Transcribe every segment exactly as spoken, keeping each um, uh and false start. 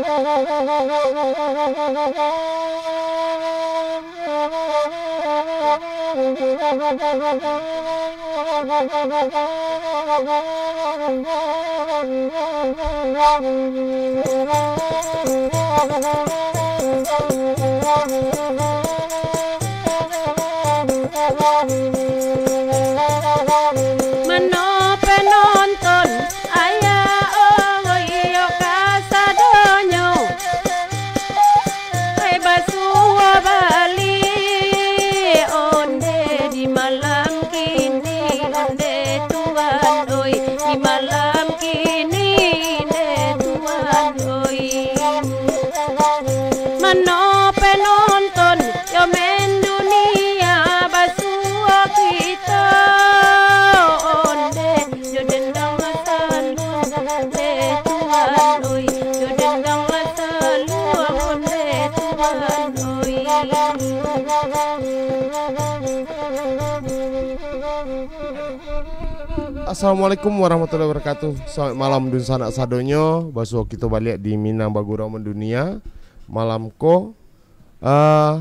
Mano penonton, ayah, oh, iyo kasadonyo. Hai basuo baliak, onde di malam kini, onde tuan, oi, di malam kini, onde tuan, oi. Mano penonton, yo mendunia basuo kito, onde jo dendang saluang, onde tuan, oi, jo dendang saluang, onde tuan, oi. Assalamualaikum warahmatullahi wabarakatuh. Selamat malam dunsanak sadonyo. Basuo kito baliak di Minang Bagurau Mendunia malam ko. Eh,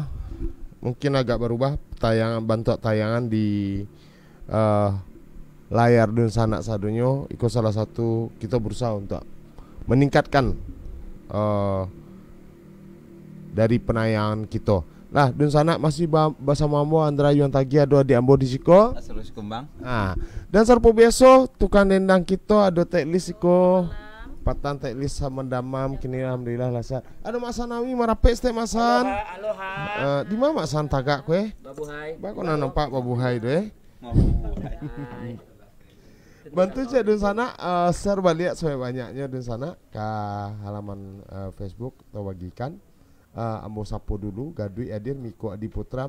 mungkin agak barubah tayangan, bantuak tayangan di, eh, layar dunsanak sadonyo. Iko salah satu kito berusaha untuk meningkatkan, eh, dari penayangan kito. Lah, dunsanak masih ba-, basamo ambo, Andra Yuan Tagih, ado adik ambo di siko. Asrul Sikumbang. Ah, dan sarupo biaso, tukang dendang kito ado Teklis siko. Patan Teklis mandamam, kini alhamdulillah lah sehat. Ado Mak Sanawi marapek stek, Mak San. Aloha, aloha. Eh, di ma Mak San tagak ko, eh? Babuhai. Bako nan nampak babuhai tu, eh? Babuhai. Bantu ciek dunsanak, eh, share baliak sabanyak-banyaknyo dunsanak ka halaman, eh, Facebook atau bagikan. Eh, ambo sapo dulu, Gaduik hadir, Miko Adi Putra,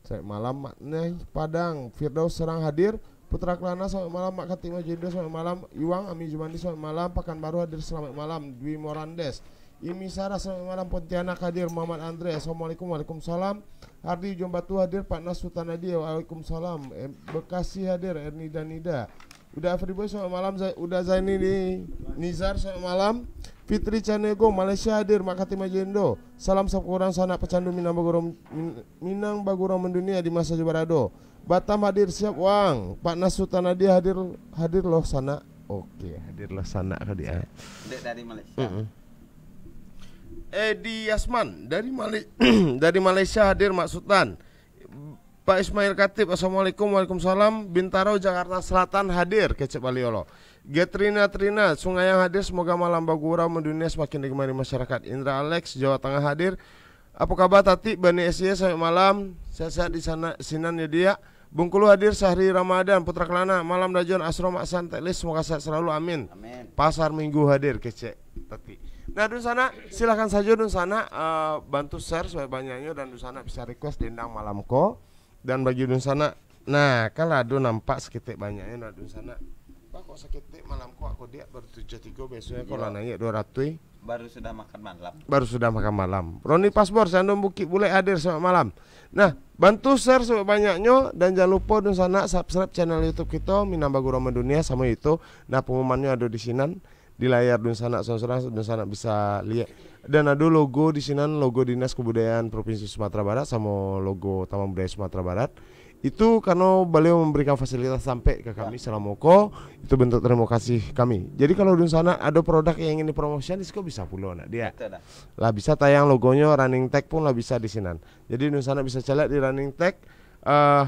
selamat malam, Mak Nai Padang, Firdaus Serang hadir, Putra Kelana, selamat malam, Mak Katik Majendo, selamat malam, Iwang, Ami Jumandi, selamat malam, Pakanbaru hadir, selamat malam, Dwi Morandes, Imi Sarah, selamat malam, Pontianak hadir, Muhammad Andre, assalamualaikum, waalaikumsalam, Hardi Ujung Batu hadir, Pak Nas Sutanadi, waalaikumsalam, eh, Bekasi hadir, Erni Danida, Uda Afriboy, selamat malam. Zai-, Uda Zaini di Nizar, selamat malam. Fitri Canego, Malaysia hadir, Mak Kati Majendo. Salam sakurang sanak pecandu Minang Bagurau, Min-, Minang Bagurau Mendunia di masa jo barado. Batam hadir, siap, Wang. Pak Nas Sutanadi hadir, hadir loh sanak. Oke, hadir loh sanak ka dia. Dek dari Malaysia. Mm-mm. Edi Yasman dari Malay-, dari Malaysia hadir, Mak Sutan. Pak Ismail Katib, assalamualaikum, waalaikumsalam. Bintaro, Jakarta Selatan hadir, kecek baliau lo. Getrina Trina, Sungayang hadir, semoga malam bagurau mendunia semakin digemari masyarakat. Indra Alex, Jawa Tengah hadir. Apo kabar Tatik, Bani S Y, selamat malam. Sehat-sehat di sana, sinan ya, Diak. Bengkulu hadir, Syahri Ramadan, Putra Kelana, malam Dajon, Asro, Mak San, Teklis, semoga sehat selalu, amin. Amin. Pasar Minggu hadir, kecek Tatik. Nah, dunsanak, silahkan sajo dunsanak, eh, bantu share sebanyak-banyaknyo, dan dunsanak bisa request dendang malam ko. Dan bagi dunsanak, nah, kan lah ado nampak saketek banyaknyo, nah, dunsanak. Pak, kok saketek malam ko, ako diak baru tujuah tigo, biasonyo ko lah naiak duo ratuih. Baru sudah makan malam. Baru sudah makan malam. Roni Pasbor, Sandon Bukik Bulek hadir, selamat malam. Nah, bantu share sebanyak-banyaknyo, dan jangan lupo dunsanak subscribe channel YouTube kito, Minang Bagurau Mendunia, samo itu. Nah, pengumumannyo ado di sinan. Di layar dunsanak surang-surang, dunsanak bisa liek. Dan ado logo di sinan, logo Dinas Kebudayaan Provinsi Sumatera Barat samo logo Taman Budaya Sumatera Barat. Itu karena beliau memberikan fasilitas sampai ke kami selama ko. Itu bentuk terima kasih kami. Jadi kalau dunsanak ado produk yang ingin dipromosikan, di siko bisa pulo, nak dia. Betul dah. Lah bisa tayang logonyo, running tag pun lah bisa di sinan. Jadi dunsanak bisa caliak di running tag, eh,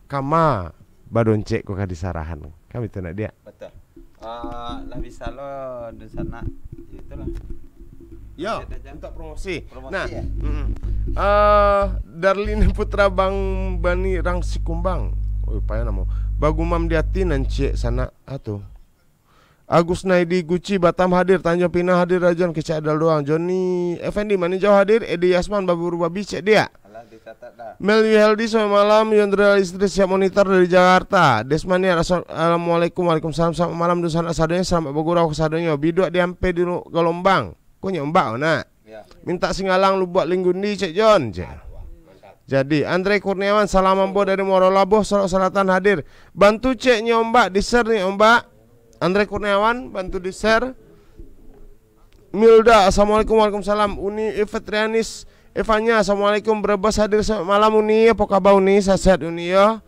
kama badoncek ko ka disarahan. Kami tu nak dia. Betul. Ah, lah bisa lo dunsanak, ya itulah. Ya, untuk promosi. Promosi, nah, ya? Mm-mm. Eh, Darlin Putra Bang Bani Rang Sikumbang. Oh, payah namo. Bagumam di ati nan ciek sanak. Ah, tu. Agus Naidi Guci Batam hadir, Tanjung Pinang hadir, Rajon kecek Adal doang. Joni Effendi Maninjau hadir, Edi Yasman Baburu Babi cek dia. Alah, dicatat dah. Mel Yuheldi, selamat malam. Yondra Listri siap monitor dari Jakarta. Desmaniar, assalamualaikum. Waalaikumsalam. Selamat malam, dunsanak sadonyo. Selamat bagurau kasadonyo. Biduak di ampe di lu-, Galombang. Ko nyo ombak, nak? Ya. Mintak Singalang, Lubuak Linggundi, cek Jon, cek. Jadi, Andre Kurniawan, salam ambo dari Muaro Labuh, Solok Selatan hadir. Bantu cek nyo ombak, di-share nyo ombak. Andre Kurniawan, bantu di-share. Milda, assalamualaikum. Waalaikumsalam. Uni Evetrianis Evanya, assalamualaikum. Brebes hadir selamat malam, Uni. Apo kaba, Uni? Sehat-sehat, Uni, yo.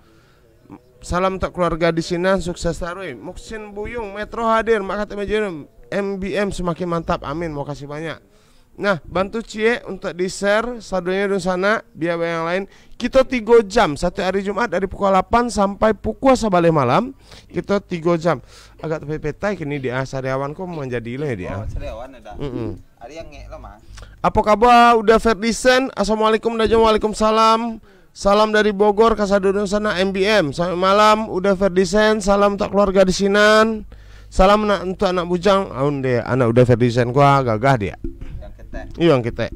Salam untuk keluarga di sinan, sukses taruih. Muksin Buyung, Metro hadir, Mak Katik Majenun, M B M semakin mantap. Amin. Makasih banyak. Nah, bantu ciek untuk di-share sadonyo dunsanak, biar yang lain. Kito tigo jam, satiok hari Jumat dari pukul lapan sampai pukul sabaleh malam, kito tigo jam. Agak tapi petai kini di Sariawan ko manjadi lah ya, dia. Oh, Sariawan ada. Mm-mm. Ari yang ngek lo, Mas. Apo kaba, Uda Ferdisen? Assalamualaikum, Dajon. Waalaikumsalam. Salam dari Bogor, ka sadonyo sanak M B M. Selamat malam, Uda Ferdisen. Salam untuk keluarga di sinan. Salam nak, untuk anak bujang. Aun deh, anak Uda Ferdisen. Kuah gagah dia. Yang ketek. Iyo, yang ketek.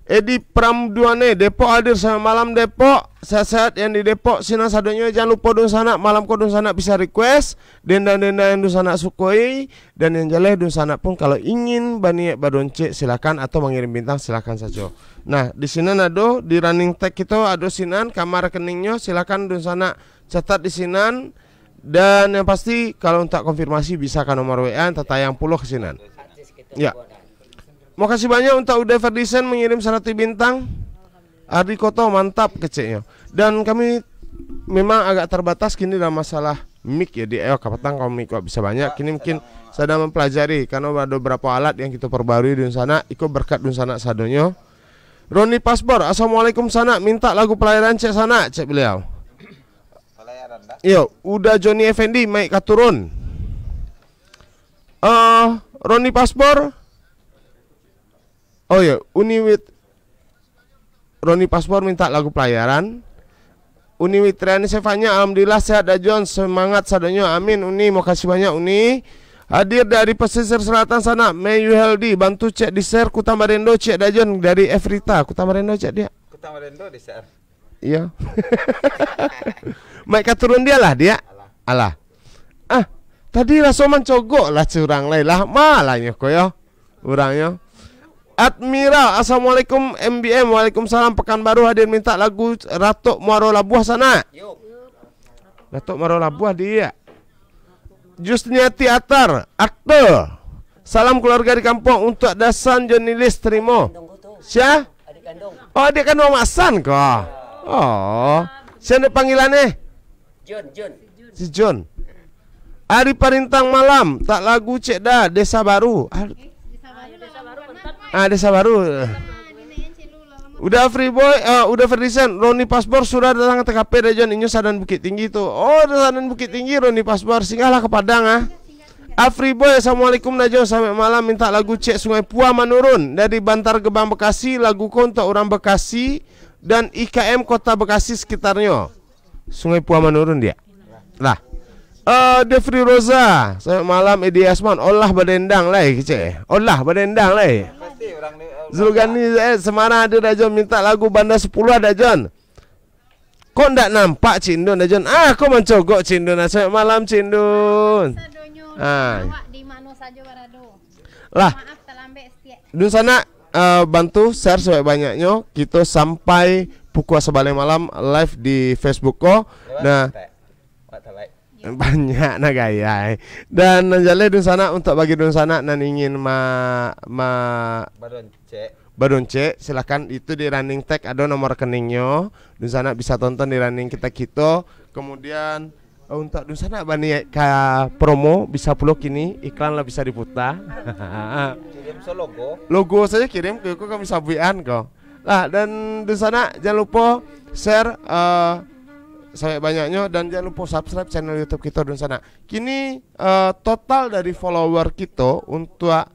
Edi Pramduane, Depok hadir. Selamat malam, Depok. Sehat-sehat yang di Depok. Sinan sadonyo, jangan lupo dunsanak. Malam ko dunsanak bisa request dendang-dendang yang dunsanak sukoi. Dan yang jaleh dunsanak pun kalau ingin baniat badoncek, silakan, atau mangirim bintang, silakan sajo. Nah, di sinan ado, di running tag kito ado sinan, kamar rekeningnyo, silakan dunsanak catat di sinan. Dan yang pasti, kalau untuk konfirmasi bisa ka nomor W A yang tatayang pulo ka sinan. Ya. Makasih banyak untuk Uda Ferdisen mengirim saratus bintang. Ardi Koto, mantap keceknyo. Dan kami memang agak terbatas kini dalam masalah mic ya, di, eh, kapatang kalau mic kok bisa banyak. Kini mungkin sedang mempelajari karena ada beberapa alat yang kita perbarui di sana. Iko berkat dunsanak sadonyo. Roni Pasbor, "Assalamualaikum sanak, minta lagu Palayaran cek sanak," cek beliau. Palayaran dah. Iyo, Uda Joni Effendi, mic ka turun. Eh, Roni Pasbor. Oh ya, Uni Wit-, Roni Pasbor minta lagu Palayaran. Uni Witriani Sefanya, alhamdulillah sehat Dajon, semangat sadonyo. Amin, Uni, makasih banyak, Uni. Hadir dari pesisir selatan sana, may you healthy, bantu cek di-share Kuta Marendo, cek Dajon dari Evrita. Kuta Marendo, cek dia. Kuta Marendo di-share. Iya. Mic ka turun dia lah, dia. Alah. Alah. Ah, tadi raso mancogok lah curang lai lah. Malah nyo ko yo. Urangnyo. Admiral, "Assalamualaikum M B M." "Waalaikumsalam." Pekanbaru hadir minta lagu Ratok Muaro Labuah sanak. Yo. Ratok Muaro Labuah dia. Jusniati Atar, aktor. "Salam keluarga di kampung untuk Dasan Jonilis terimo." Sia? Oh, adik kandung Mak San ko. Oh. Sia ni panggilan eh? Jun, Jun. Si Jun. Ari Parintang Malam, tak lagu cek dah, Desa Baru. Ah, Desa Baru, mantap. Ah, Desa Baru. Uda Free Boy, eh, Uda Ferdison, Roni Pasbor sudah datang ka T K P Dajon, inyo sadan Bukittinggi tu. Oh, sadan Bukittinggi, Roni Pasbor, singgahlah ka Padang ah. Afri Boy, "Assalamualaikum Dajon, selamat malam, minta lagu cek Sungai Pua Manurun dari Bantar Gebang Bekasi, lagu ko untuk urang Bekasi dan I K M Kota Bekasi sekitarnyo." Sungai Pua Manurun dia. Lah. Eh, Defri Roza, "Selamat malam Edi Asman." Olah badendang lai kecek. Olah badendang lai. Zulgani, eh, Semarang ada Dajon, minta lagu Banda Sepuluh Dajon. Kok ndak nampak Cik Indun Dajon? Ah, kok mancogok Cik Indun? Ah, selamat malam Cik Indun. Sadonyo, ah, awak di mano sajo barado. Lah. Maaf, talambek sikit. Dunsanak, eh, bantu share sebanyak-banyaknyo. Kito sampai pukua sabaleh malam live di Facebook ko. Nah. Banyak nah gaya. Dan nan jaleh dunsanak, untuk bagi dunsanak nan ingin ma-, ma-, badoncek, silakan itu di running tag ado nomor rekeningnyo. Dunsanak bisa tonton di running kita kito. Kemudian Eh, untuak dunsanak baniaik ka promo, bisa pulo kini iklan lah bisa diputa. Kirim se logo. Logo sajo kirim, ko, ko kami sabuikan ko. Lah, dan dunsanak jangan lupo share, eh, sabanyak-banyaknyo, dan jangan lupo subscribe channel YouTube kito dunsanak. Kini, eh, total dari follower kito untuak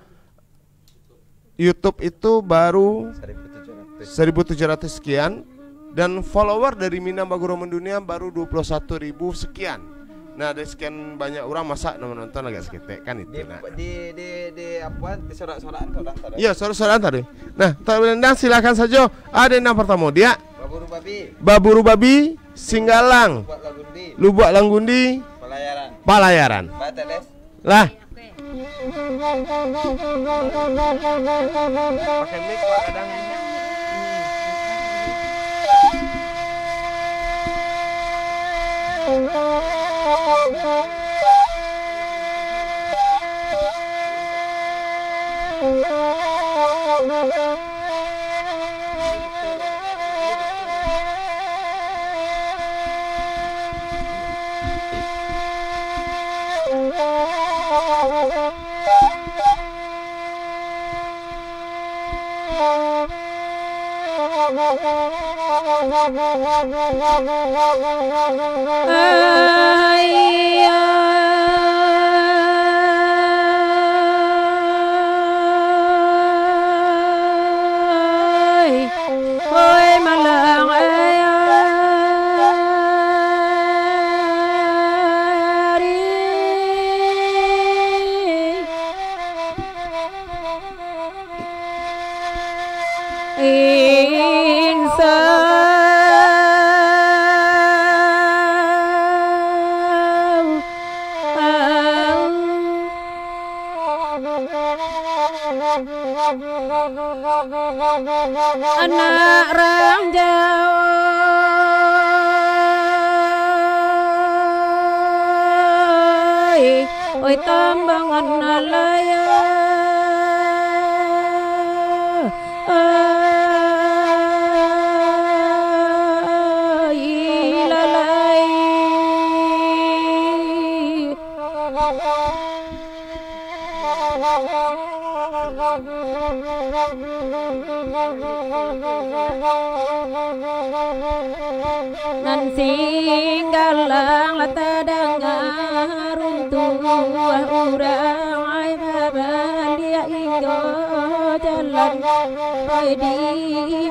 YouTube itu baru seribu tujuh ratus. Seribu tujuh ratus sekian, dan follower dari Minang Baguru Mendunia baru dua puluh satu ribu sekian. Nah, dari sekian banyak orang, masa nak menonton agak seketek kan itu, di, nah. Di, di, di apa, disorak-sorakan orang tadi. Iya, sorak-sorakan tadi. Nah, tak berendang, silakan saja. Ada yang pertama, dia. Baburu Babi. Baburu Babi, Singgalang. Lubak Lagundi. Lubak Lagundi. Palayaran. Palayaran. Bateles. Lah. Pakai mic, Pak, kadang. Oi malang, ai, ari. Insya Allah. Anak rang jauah, oi tambangan alai, oi lalai. Nan Singgalang lah tadanga runtuah, urang ai babaliak inggo jalan. Oi, di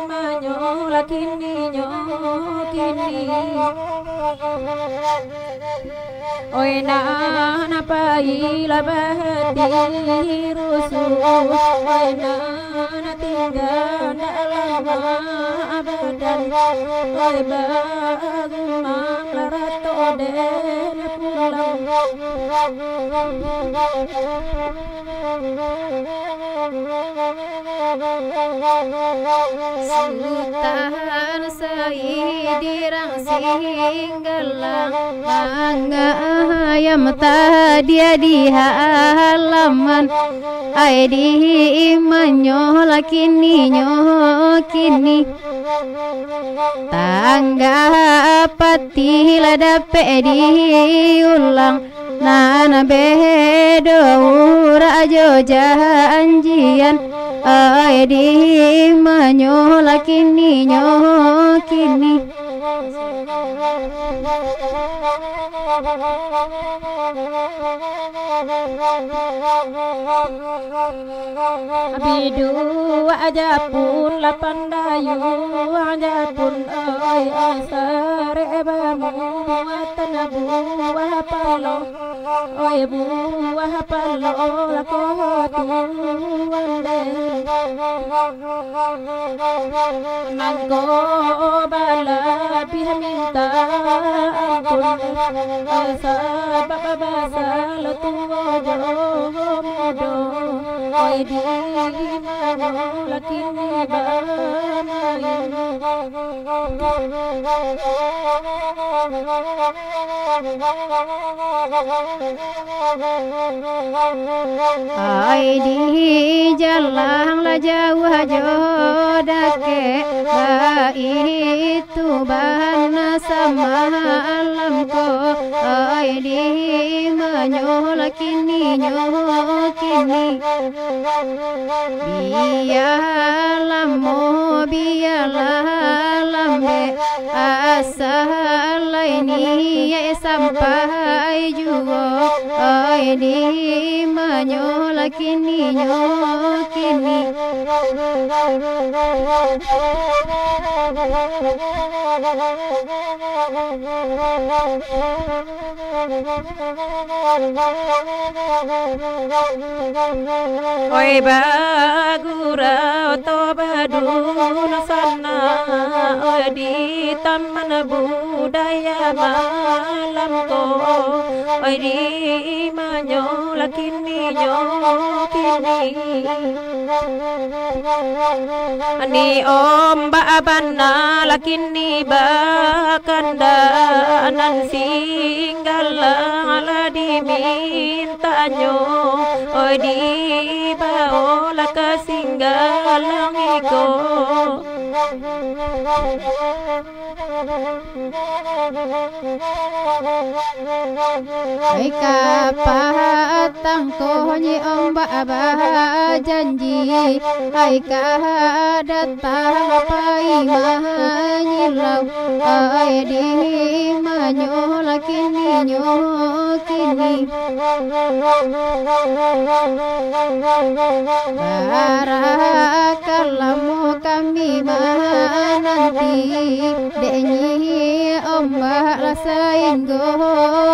manyo lah kininyo kini. Oi nan pai lah bahati rusuh, oi nan tingga ndak lama badan, oi bagumang lah rato den pulang. Sutan Saidi rang Singgalang, mangayam tadia di halaman. Ai di manyo lah kininyo kini, tangga patih lah dapek diulang. Nan bedo urak jo janjian, ai di manyo lah kininyo kini. Biduak aja pun lapan dayuang aja pun, oi, oi, sarek bamuatan buah palo. Oi, buah palo lah ko tuan den. Mangko balabiah minta ampun, sabab basalo tuo jo mudo. Oi, di manyo lah kini bamain. Ai di jalang lah jauah jo dakek, baitu bana samalam ko. Ai di manyo lah kininyo kini. Bia lamo, bia lah lambek, asa lai niaik sampai juo. Oi, di manyo lah kininyo kini. Oi, bagurau to badunsanak, oi, di Taman Budaya malam ko, oi, di manyo lah kininyo kini. Ni ombak bana lah kini bakandak, nan Singgalang lah dimintanyo, oi, dibaolah ka Singgalang iko. Ai ka patang ko nyi ombak bajanji, ai ka datang pai manyilau, ai di manyo lah kini nyo kini. Bara ka lamo kami mananti, dek nyi ombak lah sainggo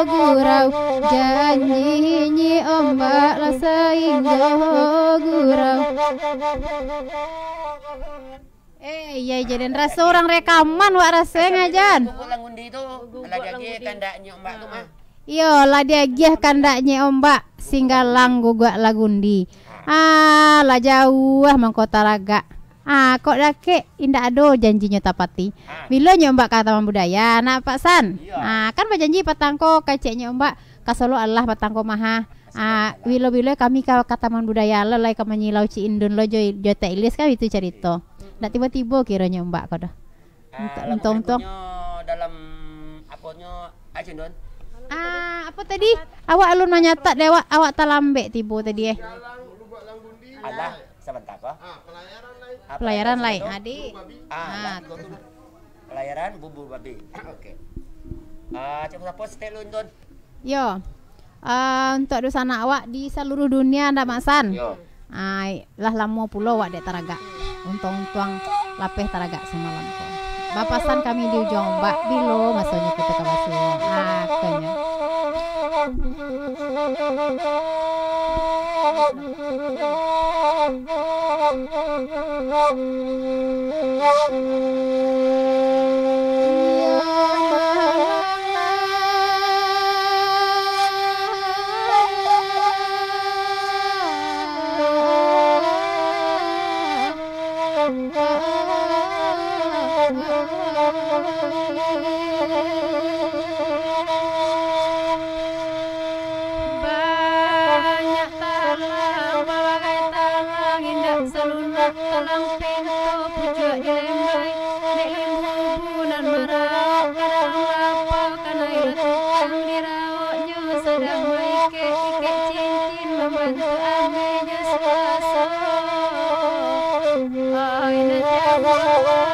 gurau, janji nyi ombak lah sainggo gurau. Eh, iya, jadi raso urang rekaman, wak raso ngajan. Guguk lah ngundi tu, lah diagiah kandak nyi ombak tu mah. Iyo, lah diagiah kandak nyi ombak, Singgalang guguk lah ngundi. Ah, lah jauah mangko taragak. Ah, kok dakek, indak ado janjinyo tapati. Bilo nyi ombak ka Taman Budaya, nak Pak San? Iyo. Ah, kan bajanji patang ko kecek nyi ombak, ka Solo alah patang ko mah. Ah, bilo-bilo kami ka, ka Taman Budaya lo, lai ka manyilau Cik Indun lo jo, jo Tek Ilis kan itu carito. Ndak tibo-tibo kiro nyi ombak ko doh. Ah, untuang, untuang, untuang. Lagu-lagunyo dalam aponyo, ah, Cik Indun? Ah, apo tadi? Awak alun manyatak dek awak, awak talambek tibo tadi, eh. Alah, sabanta ko. Ah, pelayaran lai, adik. Ah, ah, lah, pelayaran bubu babi. Oke. Ah, cak sapo setelun, Don? Yo. Ah, untuak dunsanak awak di saluruah dunia, ndak, Mak San? Yo. Ah, lah lamo pulo awak dek taragak. Untuang-untuang lapeh taragak samalam ko. Bapasan kami di ujuang ombak, bilo masonyo kito ka basuo. Ah, katonyo. Banyak talang, babagai talang, indak salunak talang pintu, pucuak dilembei, dek limbu bulan maraok, kadang lapau, kanai lah tukang diraoknyo, sadang maikek-ikek cincin, mambantu ameh jo suaso. Ai, nan jauah.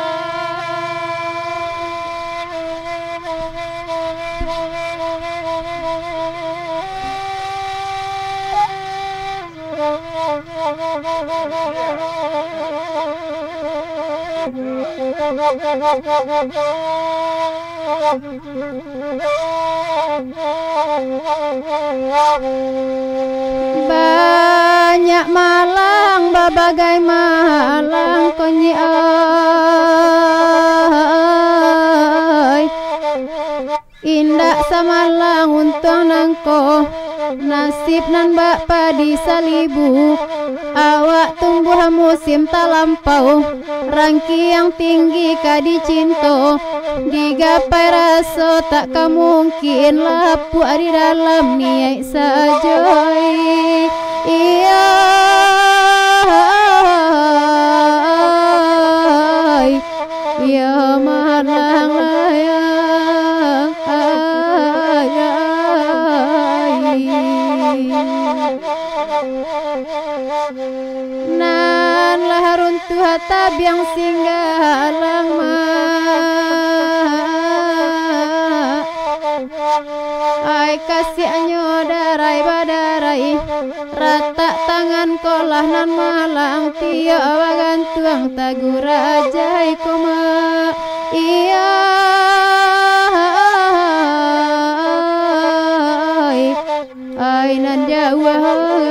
Banyak malang, babagai malang, konyi ai. Indak samalang untuang nangko, nasib nan bak padi salibu. Awak tumbuah musim talampau, rangkiang tinggi ka dicinto, digapai raso tak ka mungkin, lapuak di dalam niaik sajo. Iyo, iyo malang layang. Nan lah runtuah tabiang Singgalang mah. Ai kasiaknyo darai badarai, ratak tangan ko lah nan malang, tiok bagantuang tagurak jai ko mah. Iyo, ai nan jauah.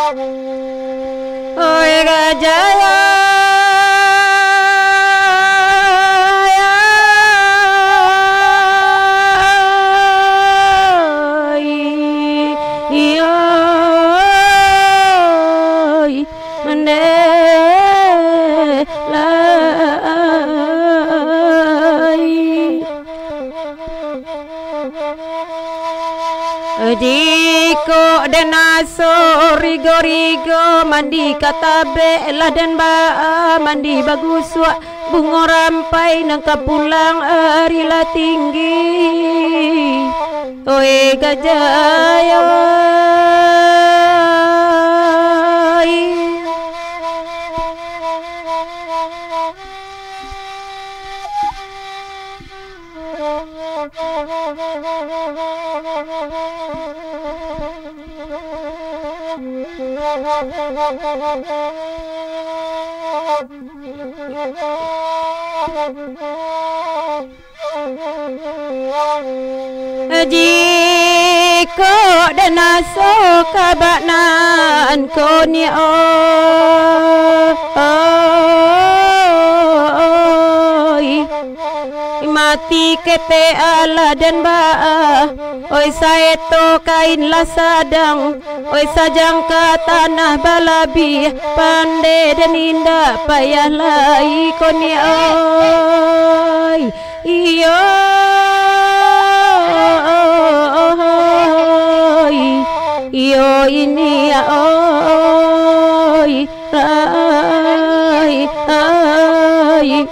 Oi gajah, oi, oi, mandeh lai. Jikok den aso rigo-rigo, mandi ka tabek lah den baa, mandi bagusuak bungo rampai, nan ka pulang ari lah tinggi. Oi gajah, oi. Jikok den aso kabak nan ko ni, oi, mati ketek alah den baa, oi, saeto kain lah sadang, oi, sajangka tanah balabiah, pandeh den indak payah lai ko ni, oi. Iyo, iyo ini, oi, ai, ai.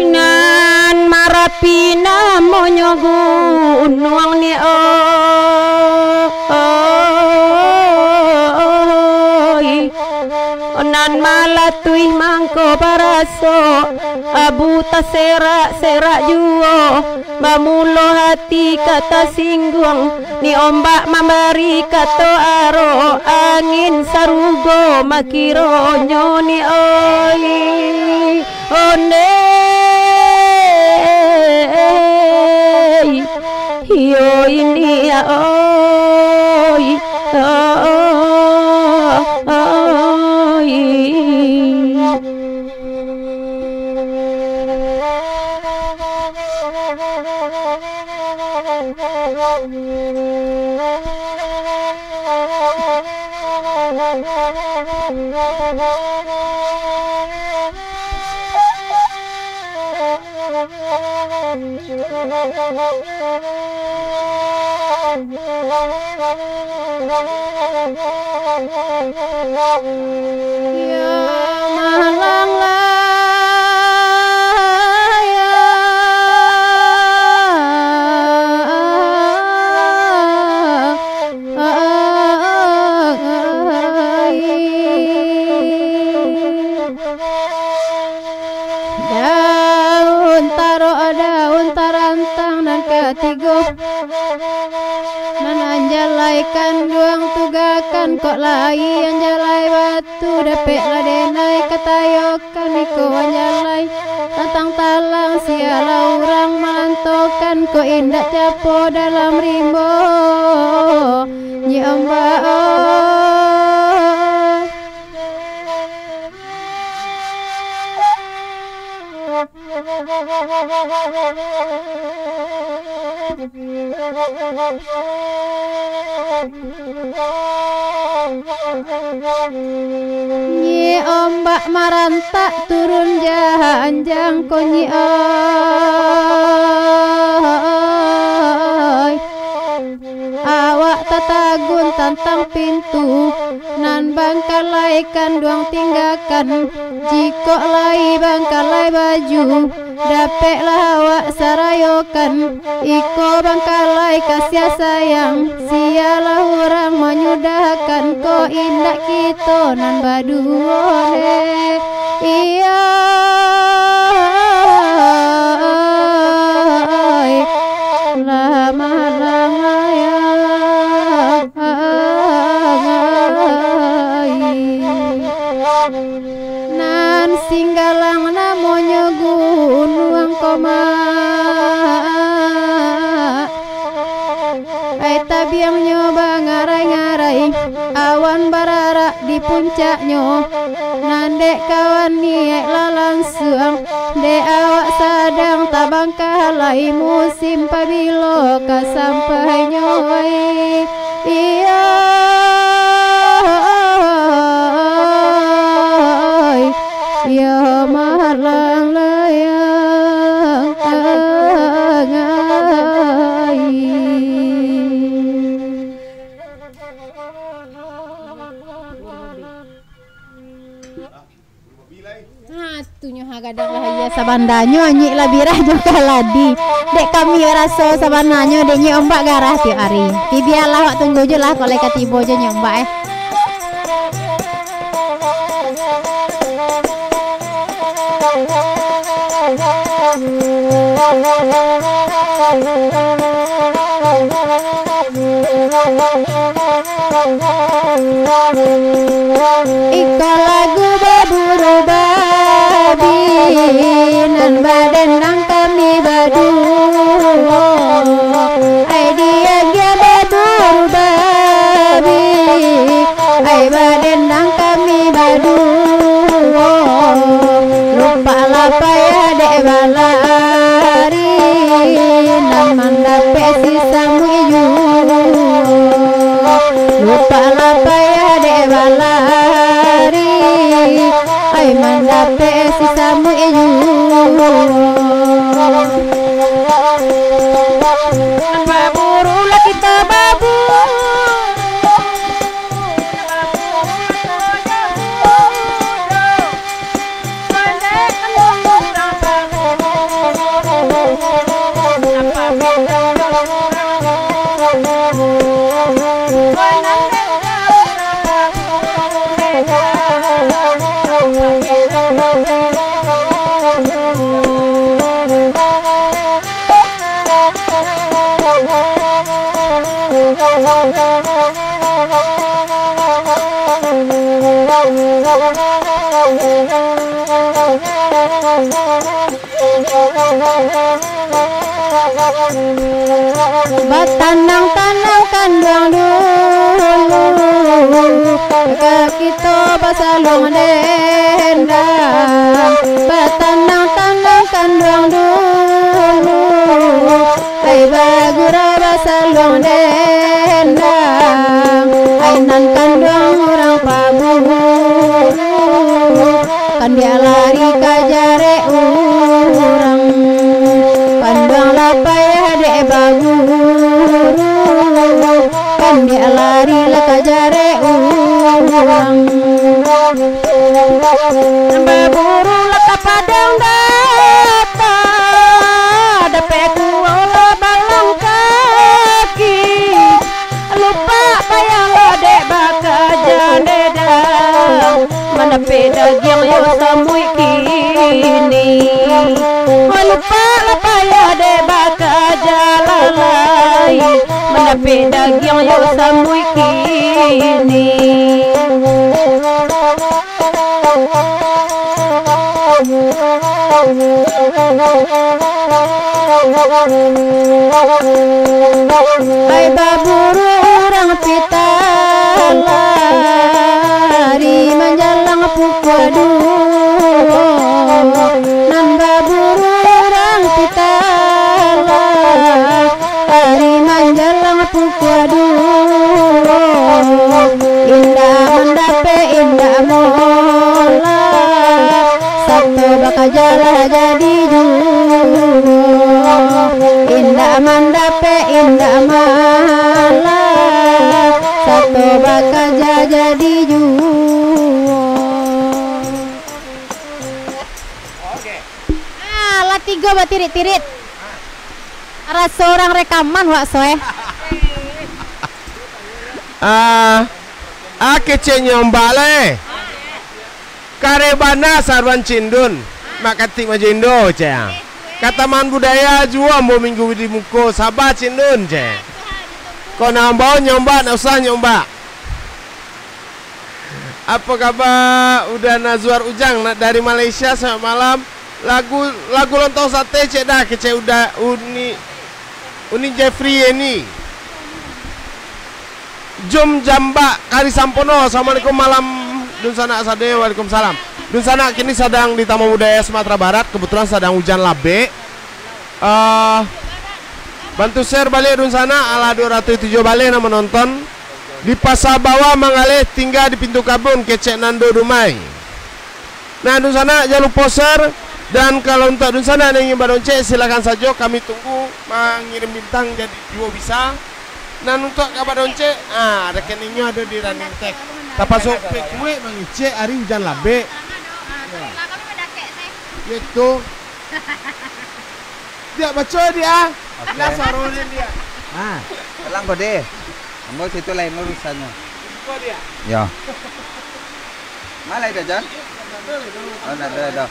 Nan Marapi namonyo gunuang ni, oi. Nan malatuih mangko baraso, abu taserak-serak juo, bamulo hati ka tasingguang, ni ombak mambari kato aro, angin sarugo makironyo ni, oi. Ondeh, iyo ini, oi, oi. Ya malang layang. Daun tarok, daun tarantang nan katigo, nan anjalai kanduang tugakan, kok lai anjalai batu, dapeklah denai katayokan iko anjalai. Tantang talang sialah urang malantokan, kok indak capo dalam rimbo, nyi ombak, oh. Nyi ombak marantak turun janjang ko nyi oi. Awak tatagun tantang pintu, nan bangkalai kanduang tinggakan. Jikok lai bangkalai baju, dapeklah awak sarayokan. Iko bangkalai kasiah sayang, sialah urang manyudahkan, ko indak kito nan baduo deh. Iyo, lah malang layang. Nan Singgalang namonyo gunuang ko mak. Ai tabiangnyo ba puncaknyo, nan dek kawan niaik lah lansuang, dek awak sadang tabangkah lai, musim pabilo ka sampainyo, oi. Iyo, oi, iyo malang layang, ai. Ha, tu nyo ha gadang lah, iyo, sabananyo anyuik lah birah jo kaladi. Dek kami raso sabananyo, dek nyuik ombak garah tiok ari. Tapi bialah, awak tunggu jo lah, kok lai ka tibo jo nyuik ombak, eh. Iko lagu baburu babi, nan badendang kami baduo. Ai diagiah baburu babi, ai badendang kami baduo. Lupak lah payah dek balari, nan mandapek si samuik juo. Lupak lah payah dek balari, ai mandapek si samuik juo. Baburu lah kito baburu. Batanang-tanang kanduang dulu, ka kito basaluang dendang. Batanang-tanang kanduang dulu, ai bagurau basaluang dendang. Ai nan kanduang urang paburu, kandiak lari ka jarek urang. Kanduang lah payah dek baburu, kandiak lari lah ka jarek urang. Baburu lah ka padang data, dapek kuo lah balang kaki. Lupak payah lah dek bakaja dendang, mandapek dagiang yo samuik kini. Lupak lah payah dek bakaja lalai, mandapek dagiang yo samuik kini. Ai baburu urang pitah, lari manjalang pukua duo. Nan baburu urang pitah, lari manjalang pukua duo. Indak mandapek, indak molah, sato bakaja lah jadi juo. Indak mandapek, indak molah, sato bakaja jadi juo. Ah, lah tigo batirit-tirit. Raso urang rekaman, wak Soe. Ah, ah, keceknyo mbak lai. Kareh bana saruan Cindun. Mak katik majo indo, cek. Ka Taman Budaya juo ambo minggu di muko. Saba Cindun, cek. Kok nak ambo nyombak, nak usah nyombak. Apo kaba, Uda Nazwar Ujang, nak dari Malaysia, selamat malam. Lagu, lagu lontong sate, cek dah, kecek Uda, Uni, Uni Jeffrey Yeni. Jom Jambak Kari Sampono, assalamualaikum, malam Dunsanak sadonyo, waalaikumsalam. Dunsanak kini sadang di Taman Budaya Sumatera Barat, kebetulan sadang hujan labek. Ah, bantu share baliak dunsanak, alah duo ratuih tujuah baleh nan manonton. Di Pasa Bawah Manggaleh, tingga di Pintu Kabun, kecek Nando Dumai. Nah, dunsanak, jan lupo share. Dan kalau untuak dunsanak nan ingin badoncek, silakan sajo, kami tunggu mangirim bintang jadi juo bisa. Nan untuak ka badoncek, ah, rekeningnyo ado di running text. Tapaso kuek mangecek ari hujan labek. Yo tu. Diak baco diak. Oke. Lah suaro ni diak. Ha. Pulang ko deh. Ambo situ lain urusannyo. Ko diak. Yo. Malai dah, Jan? Oh, ndak ado, ado.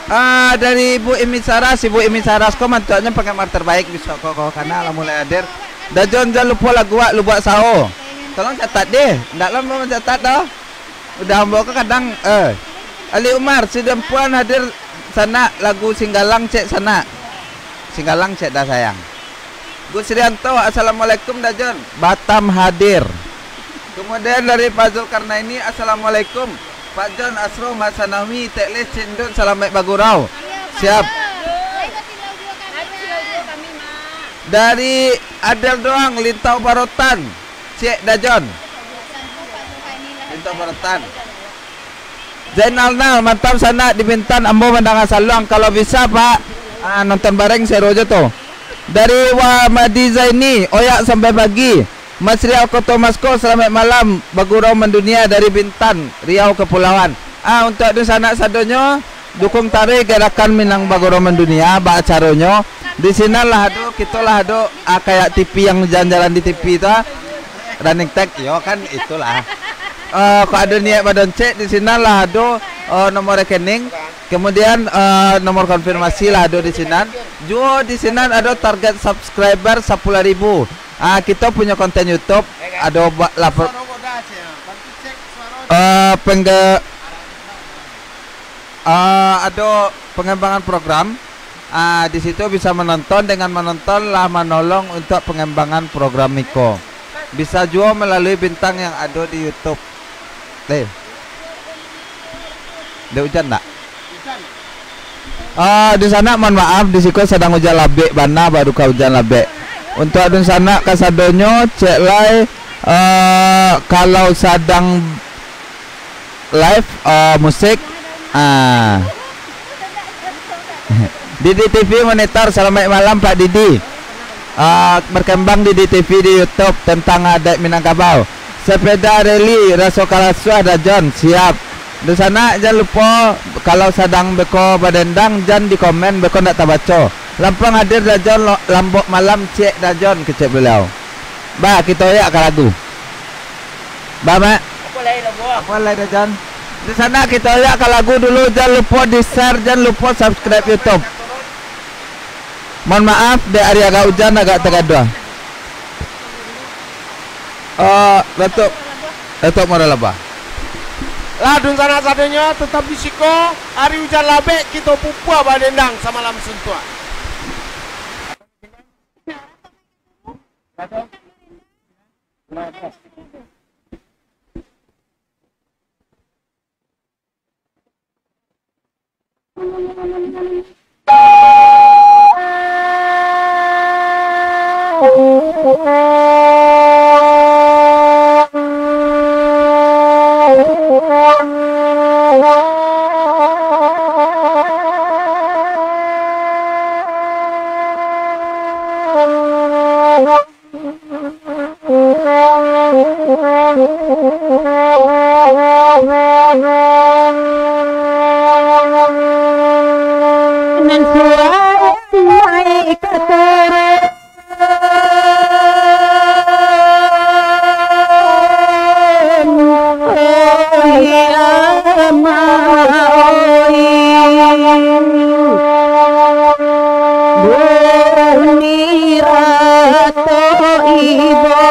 Ah, dari Ibu Imi Saras, Ibu Imi Saras ko mantuaknyo penggemar terbaik bisuak ko, ko, karena lah mulai hadir. Dajon, jan lupo lagu wak, Lubuak Sao. Tolong catat deh, ndak lah mancatat doh. Udah ambo ko kadang, eh. Ali Umar, si Dampuan hadir sanak, lagu Singgalang cek sanak. Singgalang cek dah sayang. Gus Rianto, assalamualaikum Dajon. Batam hadir. Kemudian dari Pak Zulkarnaini, assalamualaikum. Pak Jon, Asro, Mak Sanawi, Tek Leh, Cindun, salamaik bagurau. Siap. Dari Adel doang, Lintau Barotan. Cek Dajon. Lintau Barotan. Zainal Nal, mantap sanak di Bintan, ambo mandanga saluang. Kalau bisa, Pak, ah, nonton bareng sero jo tu. Dari Wamadi Zaini, oyak sampai pagi. Mas Riau Koto Masko, salamaik malam. Bagurau mandunia dari Bintan, Riau Kepulauan. Ah, untuak dunsanak sadonyo, dukung taruih gerakan Minang Bagurau Mandunia, baa caronyo. Di sinan lah ado, kito lah ado, ah, kayak T V yang jalan-jalan di T V tu, ah. Running text, yo kan itulah. Eh, kok ado niat badoncek, di sinan lah ado, eh, nomor rekening, kemudian, eh, nomor konfirmasi lah ado di sinan. Juo di sinan ado target subscriber sapuluah ribu. Ah, kito punyo konten YouTube, ado ba-, lapor, eh, pengge-, eh, ado pengembangan program. Ah, di situ bisa menonton, dengan menonton lah manolong untuk pengembangan program niko. Bisa juo melalui bintang yang ado di YouTube. Eh. Dek hujan ndak? Ah, dunsanak mohon maaf, di siko sadang hujan labek bana, baru ka hujan labek. Untuak dunsanak kasadonyo, cek lai, eh, kalau sadang live, eh, musik, ah. Didi T V monitor, salamaik malam Pak Didi. Ah, berkembang Didi T V di YouTube tentang adat Minangkabau. Sepeda rally, raso kalasuah Dajon, siap. Dunsanak, jan lupo, kalau sadang beko badendang, jan di komen, beko ndak tabaco. Lampuang hadir Dajon, lo-, lambok malam, cek Dajon, kecek beliau. Bah, kito oyak ka lagu. Bah, Mak. Apo lai, Dajon? Dunsanak, kito oyak ka lagu dulu, jan lupo di-share, jan lupo subscribe YouTube. Mohon maaf, dek ari agak hujan, agak tagaduah. Eh, Datuk, Datuk Muara Labah. Lah, dunsanak sadonyo, tetap di siko, ari hujan labek, kito pupua badendang samalam suntuak. Nan suai naik ka turun. Oi, ama, oi. Buni rato ibo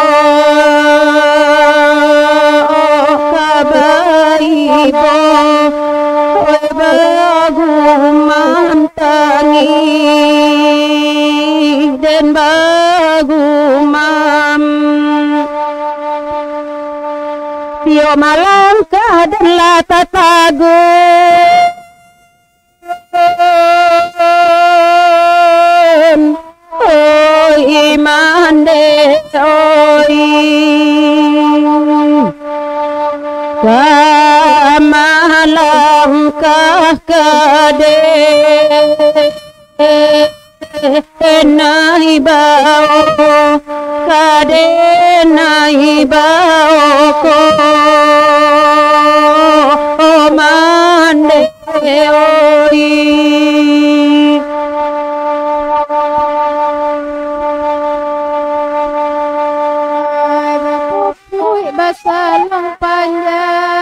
ka baibo, oi, bagumam tangih den bagumam. Tiok malangkah den Langkah ka den nai bao, ka den nai bao ko, mande oi. Bapupuik basalang panjang,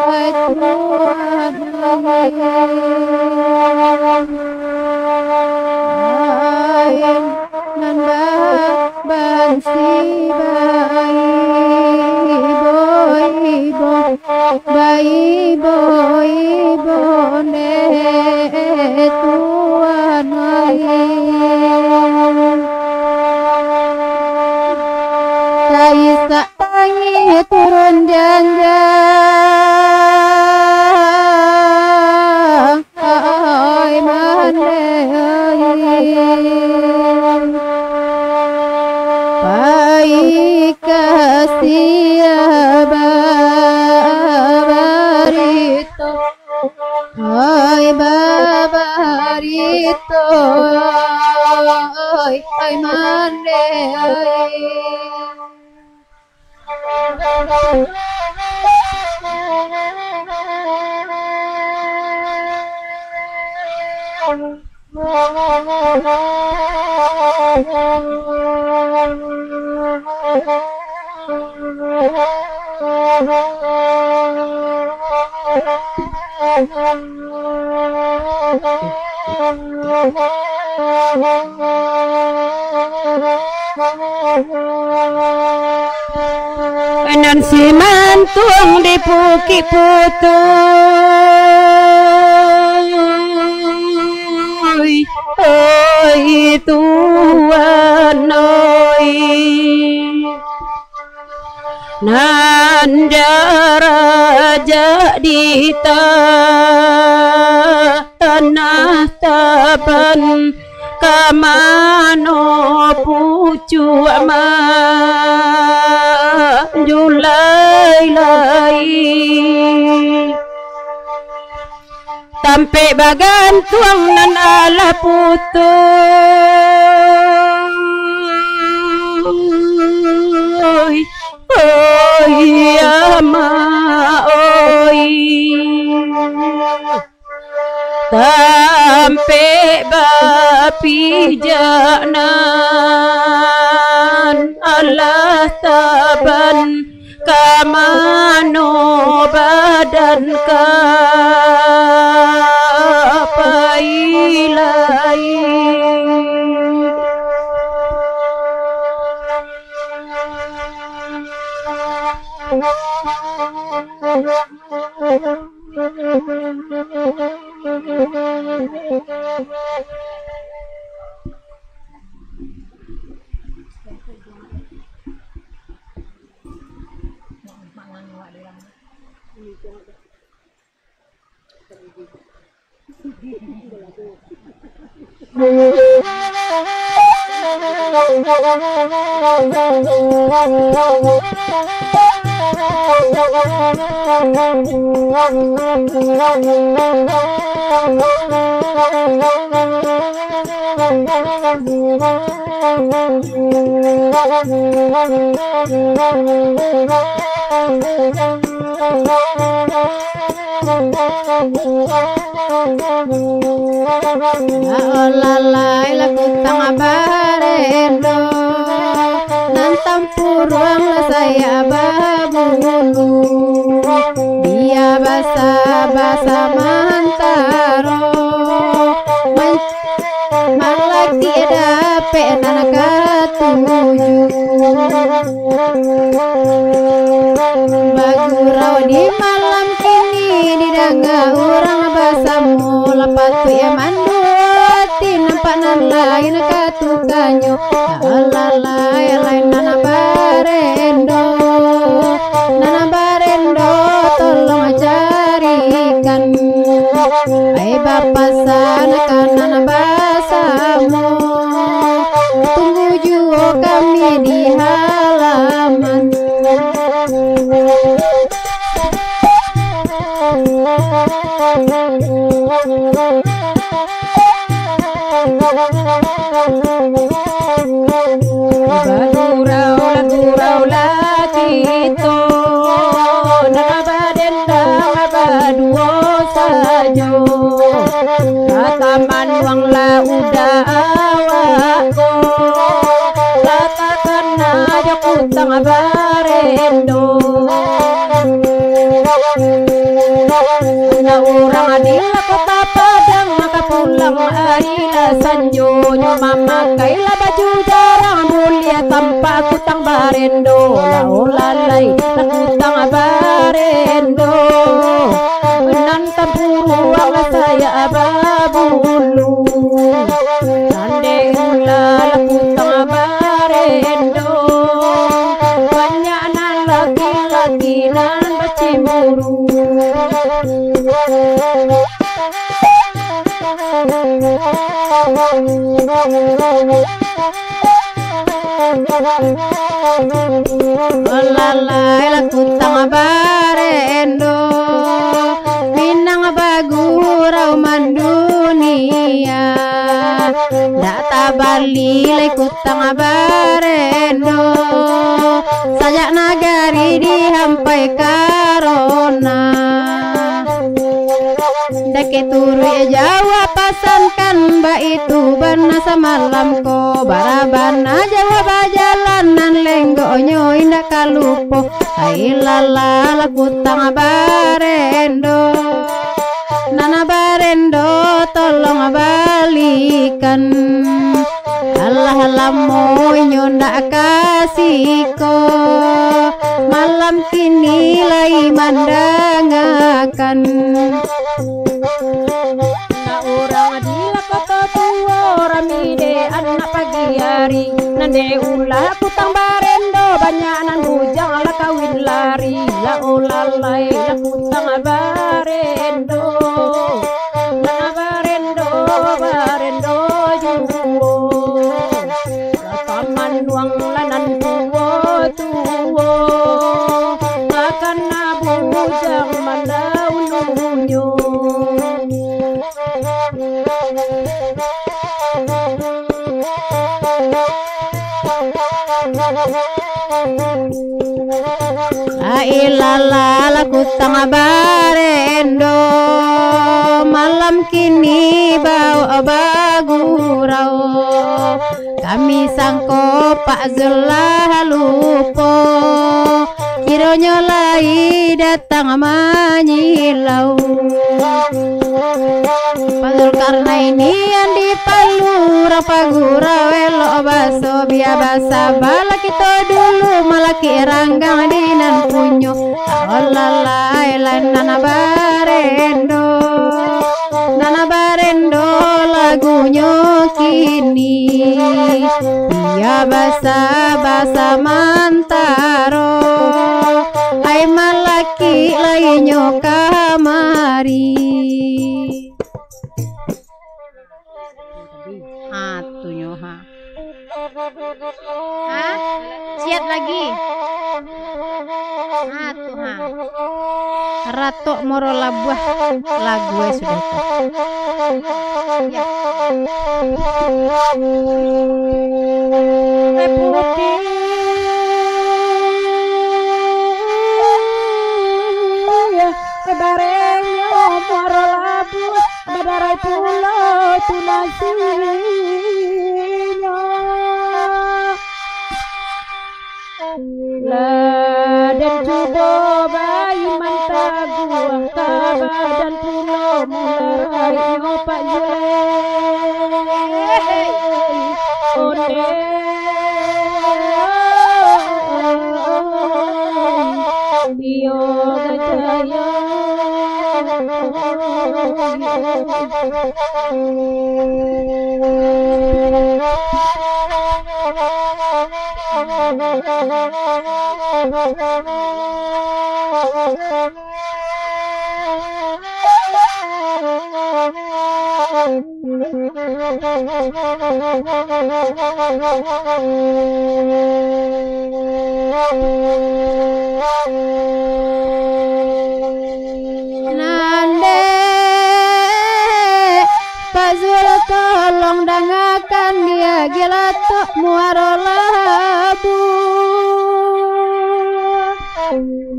ai Tuhan, ai. Nan babansi baibo-ibo, baibo-ibo neh Tuhan ai. Taisak tangih turun janjang, ai mande ai. Pai ka sia babarito, ai babarito, ai, ai mande ai. Nan simantuang di Bukik Putuih, oi Tuhan oi. Nan darajat di tanah Taban, ka mano pucuak manjulai-lai. Tampek bagantuang nan alah putuih, oi amak oi. Tampek bapijak nan alah Taban, ka mano badan ka pai lai. Ya Allah, lai lah kutang barendo, nan tampuruang lah sayak babulu. Bia basa-basa mantaro, man-, malaki dapek nan katuju. Bagurau di malam kini, didanga urang basamo, lah patuik manduo ati, nampak nan lain katukanyo. Alah lai, lai nan barendo, nan barendo, tolong carikan. Ai bapasan ka nan basamo, tunggu juo kami di halaman. Bagurau lah, gurau lah kito, nan badendang baduo sajo. Lah tamanuang lah udah awak ko, lah takana jo kutang barendo. Anak urang di lah Kota Padang, maka pulang ari lah sanjo. Nyo mamakailah baju jarang, buliah tampak kutang barendo. Lah olalai lah kutang barendo, nan tampuruang lah sayak babulu. Tandai ulah lah kutang barendo, banyak nan laki-laki nan bacimburu. Lalai lah kutang barendo, pinang bagurau mandunia. Ndak tabali lai kutang barendo, sajak nagari dihampai karona. Dakek turuik jauah pasankan, baitu bana samalam ko. Bara bana jauah bajalan, nan lenggoknyo indak ka lupo. Ai lala lah kutang barendo, nan barendo tolong balikan. Alah lamo inyo ndak ka siko, malam kini lai mandangakan. Nak urang di lah Kota Tuo, rami dek anak pagi ari. Nan dek ulah kutang barendo, banyak nan bujang lah kawin lari. Lah olalai lah kutang barendo, nan barendo, barendo juo. Lah tamanuang lah nan tuo-tuo, takana bujang mandaulunyo. Ai lala lah kutang barendo, malam kini bawa bagurau. Kami sangko Pak Zul lah lupo, kironyo lai datang manyilau. Pak Zulkarnain nan di Palu, urang pagurau elok baso, bia basaba lah kito dulu, malakik ranggang di nan punyo. Alah lai lah nan barendo, nan barendo lagunyo kini. Bia basaba samantaro, ai malakik lai nyo kamari. Ha, tu nyo, ha. Ha? Ciat lagi. Ha, tu, ha. Ratok Moro Labuah, lagu e sudah tu. Ya. Eh, putih. Eh, barengnyo Moro Labuah. Badarai pulo tu nasinyo. Lah den cubo baiman taguah, ka badan pulo mularainyo Pak Zulai. Ondeh. Iyo, gajah, iyo. Nan dek Pak Zul tolong danga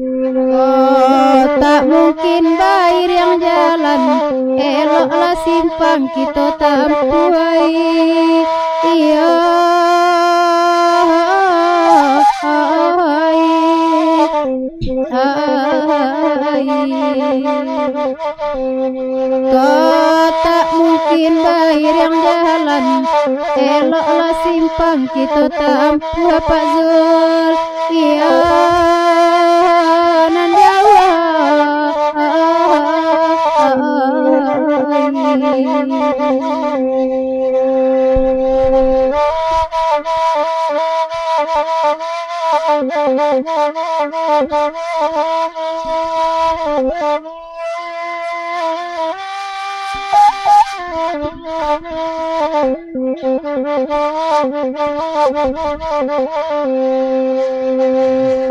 Kok tak mungkin bairiang jalan, eloklah simpang kito tampuah ai. Iyo, ai, ai. Kok tak mungkin bairiang jalan, eloklah simpang kito tampuah, Pak Zul. Iyo, nan jauah.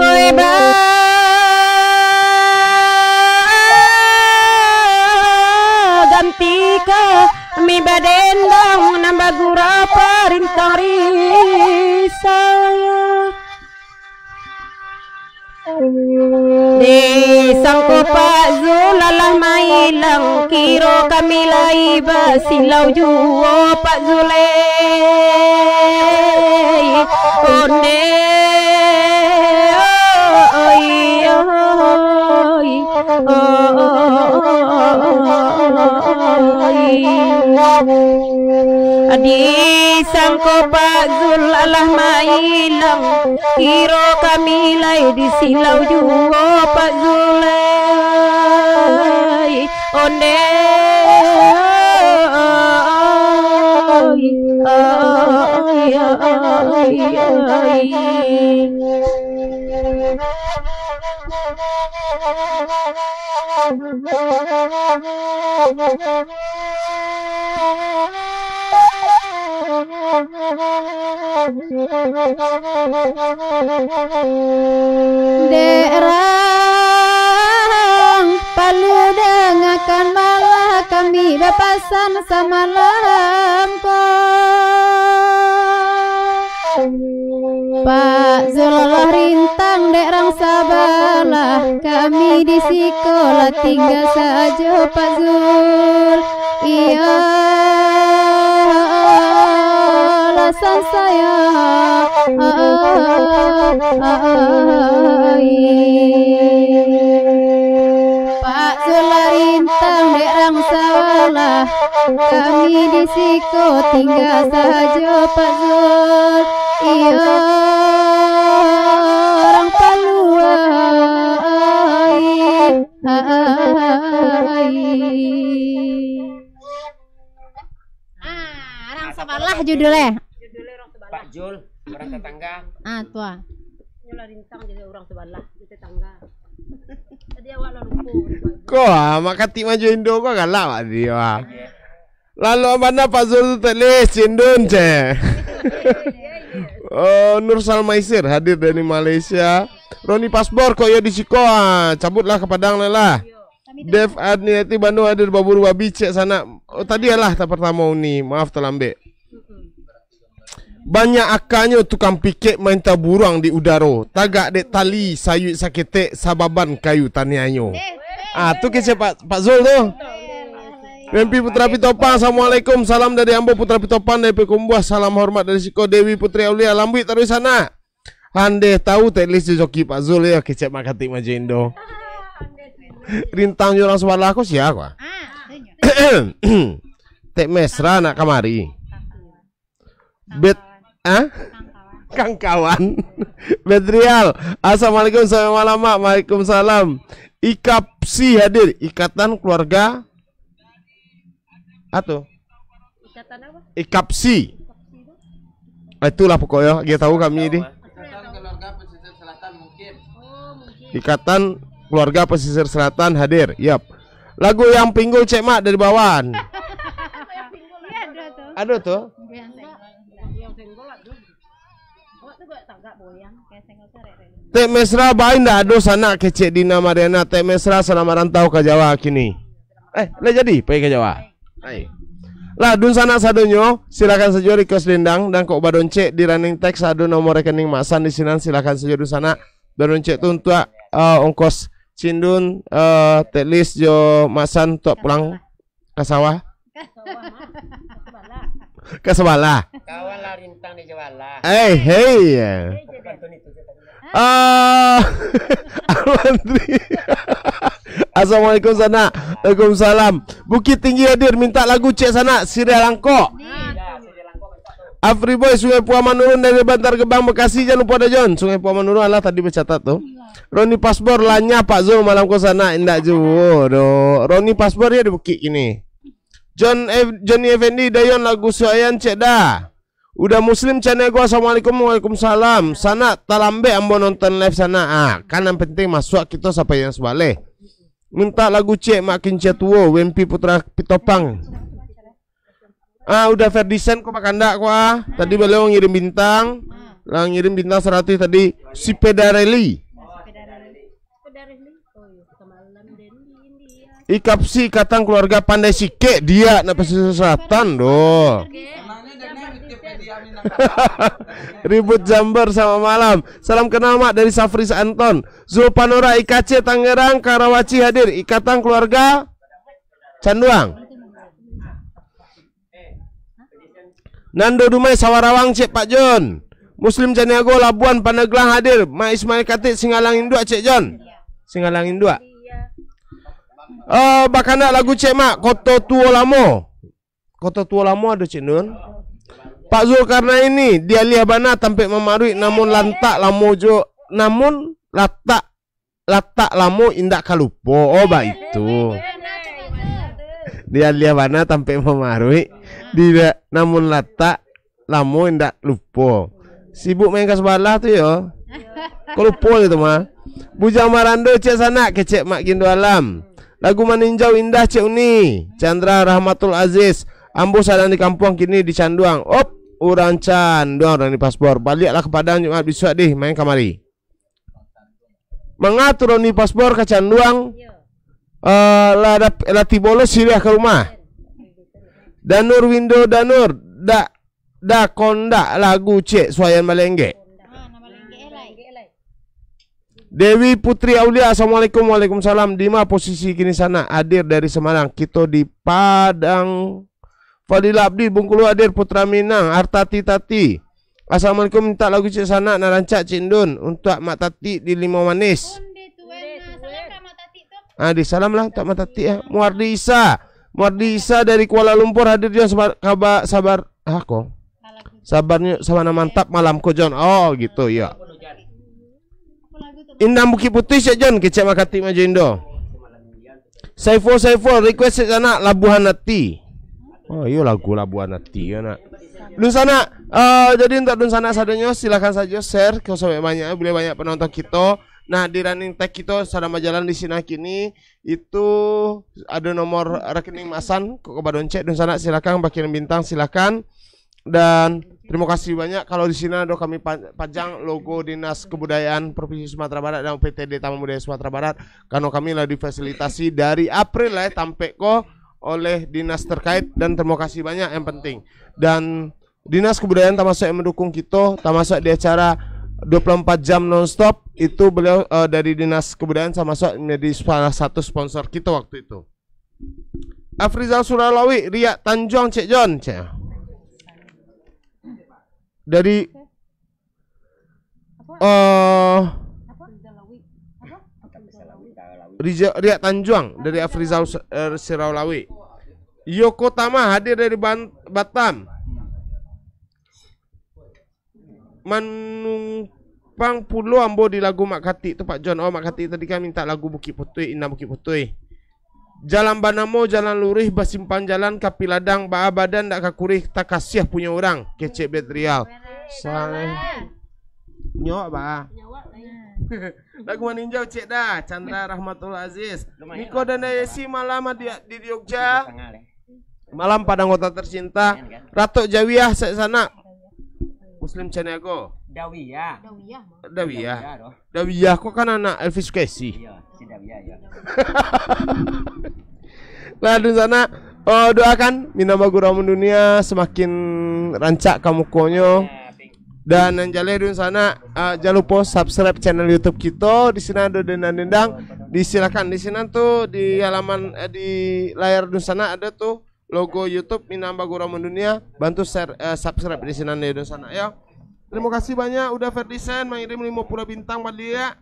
Oi, baganti kami badendang, nan bagurau parintang risau. Disangko Pak Zul alah mailang, kiro kami lai basilau juo, Pak Zul, eh. Onde, oi, oi, oi. Disangko Pak Zul alah mailang, kiro kami lai disilau juo, Pak Zul ai. Onde, oi, oi, oi, oi. Dek rang Palu, dangakan balah kami bapasan samalam ko. Pak Zul lah rintang dek rang sabalah, kami di siko lah tingga sajo, Pak Zul. Iyo, lah sansaya. Pak Zul lah rintang dek rang sabalah, kami di siko tingga sajo, Pak Zul. Iyo, rang Palu ai. Ah, rang sabalah judulnya. Pak Zul, orang tetangga. Ah, tua. Nyolah rintang jadi orang sebelah, di tetangga. Tadi awak lah lupa. Ko, ah, Mak Katik Majo Indo ko galak, Pak Dio, ah. Lalu bana Pak Zul tu, Tek Lis, Cindun, ceh. Oh, Nur Salmaisir hadir dari Malaysia. Roni Pasbor, kok yo di siko, ah, cabutlah ke Padang lah. Dev Adniati Bano hadir baburu babi, cek sanak. Oh, tadi alah tak pertama uni. Maaf talambek. Banyak akanyo tukang pikek main taburuang di udaro. Tagak dek tali sayuik saketek sababan kayu taniahnyo. Ah, tu kecek Pak, Pak Zul tu. Rempi Putra Pitopang, assalamualaikum. Salam dari ambo Putra Pitopang dari Payakumbuah. Salam hormat dari siko Dewi Putri Aulia. Lambuik taruih sanak. Andeh tahu Tek Lis jo joki Pak Zul yo, kecek Mak Katik Majo Indo. Rintang jo urang sabalah ko sia ko? Tek Mesra nak kamari. Bet, ah? Kangkawan. Bedrial, assalamualaikum, selamat malam, Mak. Waalaikumsalam. Ikapsi hadir, Ikatan Keluarga. Atu. Ikatan apa? Ikapsi. Ah, itulah pokoknya, dia tahu kami ni. Ikatan Keluarga Pesisir Selatan mungkin. Ikatan Keluarga Pesisir Selatan hadir. Yap. Lagu yang pinggul cek Mak dari bawah. Iya, ada tuh. Ada tuh. Yang senggol. Yang senggol ada. Awak tuh gak tagak boyang, kayak senggol tuh rek-rek. Tek Mesra bain ndak ado sanak kecek Dina Mariana. Tek Mesra selamat rantau ka Jawa kini. Eh, lah jadi pai ka Jawa. Hai. Lah, dunsanak sadonyo, silakan sajo request dendang dan kok badoncek di running text ado nomor rekening Mak San di sinan, silakan sajo dunsanak. Badoncek tu untuak eh, ongkos Cindun, eh, Teklis jo Masan tuak pulang ka sawah. Ka sawah. Ka sabalah. Kawan lah rintang di sabalah. Eh, hei. Ah, Almantri. Assalamualaikum, Sanak. Waalaikumsalam. Bukittinggi hadir, minta lagu cek Sanak, Siriah Langkok. Afri Boy, Sungai Pua Manurun dari Bantar Gebang, Bekasi, jan lupo dah, Jon. Sungai Pua Manurun, alah, tadi bacatat tu. Roni Pasbor, lanyah Pak Zul malam ko Sanak, indak juo doh. Roni Pasbor yo di bukik kini. John Ev-, Johnny Effendi, Dayon lagu Suayan cek dah. Uda Muslim Caniago, assalamualaikum, waalaikumsalam. Sanak, talambek ambo nonton live Sanak. Ah, kan yang penting masuak kito sampai yang sabaleh. Minta lagu cek Mak Kincia Tuo, Wempi Putra Pitopang. Ah, Uda Ferdison ko bakandak ko ah. Tadi baliau ngirim bintang. Lah ngirim bintang saratuih tadi. Sepeda rally. Ikapsi ikatan keluarga pandai sikek dia nak pesisir selatan doh. Ribut Jember sama malam. Salam kenal Mak dari Safri Anton. Zulpanora I K C Tangerang Karawaci hadir. Ikatan keluarga Canduang. Nando Dumai Sawarawang cek Pak Jon. Muslim Caniago Labuan Pandeglang hadir. Mak Ismail Katik Singalang Induak cek Jon. Singalang Induak. Eh, bakanak lagu cek Mak Koto Tuo Lamo. Koto Tuo Lamo ado cek Nun. Pak Zulkarnaini dialiah bana tampek mamaruik namun lantak lamo jo namun latak latak lamo indak ka lupo. Oh, baitu. Dialiah bana tampek mamaruik. Di, namun latak lamo indak lupo. Sibuk main ka sabalah tu yo. Ko lupo gitu mah. Bujang Marando cek Sanak kecek Mak Gindo Alam. Lagu Maninjau indah cek Uni. Chandra Rahmatul Aziz. Ambo sadang di kampuang kini di Canduang. Op, urang Canduang urang di Pasbor. Baliaklah ke Padang Jumat bisuak dih main kamari. Manga tu Roni Pasbor ka Canduang. Eh, lah dap-, lah tibo lo siriah ka rumah. Danur Windo Danur, dak, dak kondak lagu cek Suayan Malenggek. Dewi Putri Aulia, assalamualaikum. Waalaikumsalam. Di ma posisi kini Sanak? Hadir dari Semarang. Kito di Padang. Fadila Abdi, Bungkulu hadir, Putra Minang, Artati Tati. Assalamualaikum, minta lagu cek Sanak, nak rancak cek Indun, untuak Mak Tati di Limau Manis. Ah, di salam lah untuak Mak Tati ya. Muardi Isa, Muardi Isa dari Kuala Lumpur hadir jo sabar, kaba-, sabar, ah, ko. Sabarnyo sabana mantap malam ko Jon. Oh, gitu ya. Inang Bukik Putih cek Jon, kecek Mak Tati Majo Indo. Saiful, Saiful, request cek Sanak Labuhan Ati. Oh, iyo lagu Labuhan Ati yo nak. Dun Sanak, eh, jadi untuak Dun Sanak sadonyo, silakan sajo share ke sabanyak banyak, buliah banyak penonton kito. Nah, di running tag kito sadang bajalan di sini kini, itu ado nomor rekening Masan, kok ka badoncek Dun Sanak, silakan, bakirim bintang, silakan. Dan terima kasih banyak. Kalau di sini ado kami pa-, pajang logo Dinas Kebudayaan Provinsi Sumatera Barat dan U P T D Taman Budaya Sumatera Barat, karena kami lah difasilitasi dari April lah, eh, tampek ko oleh dinas terkait, dan terima kasih banyak yang penting. Dan Dinas Kebudayaan termasuk yang mendukung kita, termasuk di acara dua puluh empat jam nonstop, itu beliau, eh, dari Dinas Kebudayaan termasuk menjadi salah satu sponsor kita waktu itu. Afrizal Suralawi, Riak Tanjuang, cek Jon, cek. Dari, eh, Rija-, Riak Tanjuang dari Afrizal Su-, eh, Suralawi. Yoko Tama hadir dari Ban-, Batam. Manumpang pulo ambo di lagu Mak Katik tu, Pak Jon. Oh, Mak Katik tadi kan minta lagu Bukik Putuih, Inang Bukik Putuih. Jalan banamo jalan luruih, basimpang jalan ka Piladang, baa badan dak ka kuruih, takasiah punyo urang, kecek Betrial. Salah. Nyawak, ba. Lagu Maninjau cek dah, Chandra Rahmatul Aziz. Miko dan Yesi malam di, di Jogja. Malam Padang Kota Tercinta. Ratok Jawiah, Sanak. Muslim Caniago. Dawiyah. Dawiyah. Dawiyah. Dawiyah doh. Dawiyah, kok kan anak Elvis Sukaesih? Iya, si Dawiyah, iya. Lah, Dun Sanak, eh, doakan Minang Bagurau Mendunia semakin rancak ka mukonyo. Dan nan jaleh dunsanak, ah, jan lupo subscribe channel YouTube kito. Di sinan ado dendang-dendang. Disilakan di sinan tu, di halaman, eh, di layar dunsanak ado tu logo YouTube Minang Bagurau Mandunia. Bantu share, eh, subscribe di sinan yo dunsanak yo. Terima kasih banyak Uda Ferdisen mangirim limo puluah bintang baliak.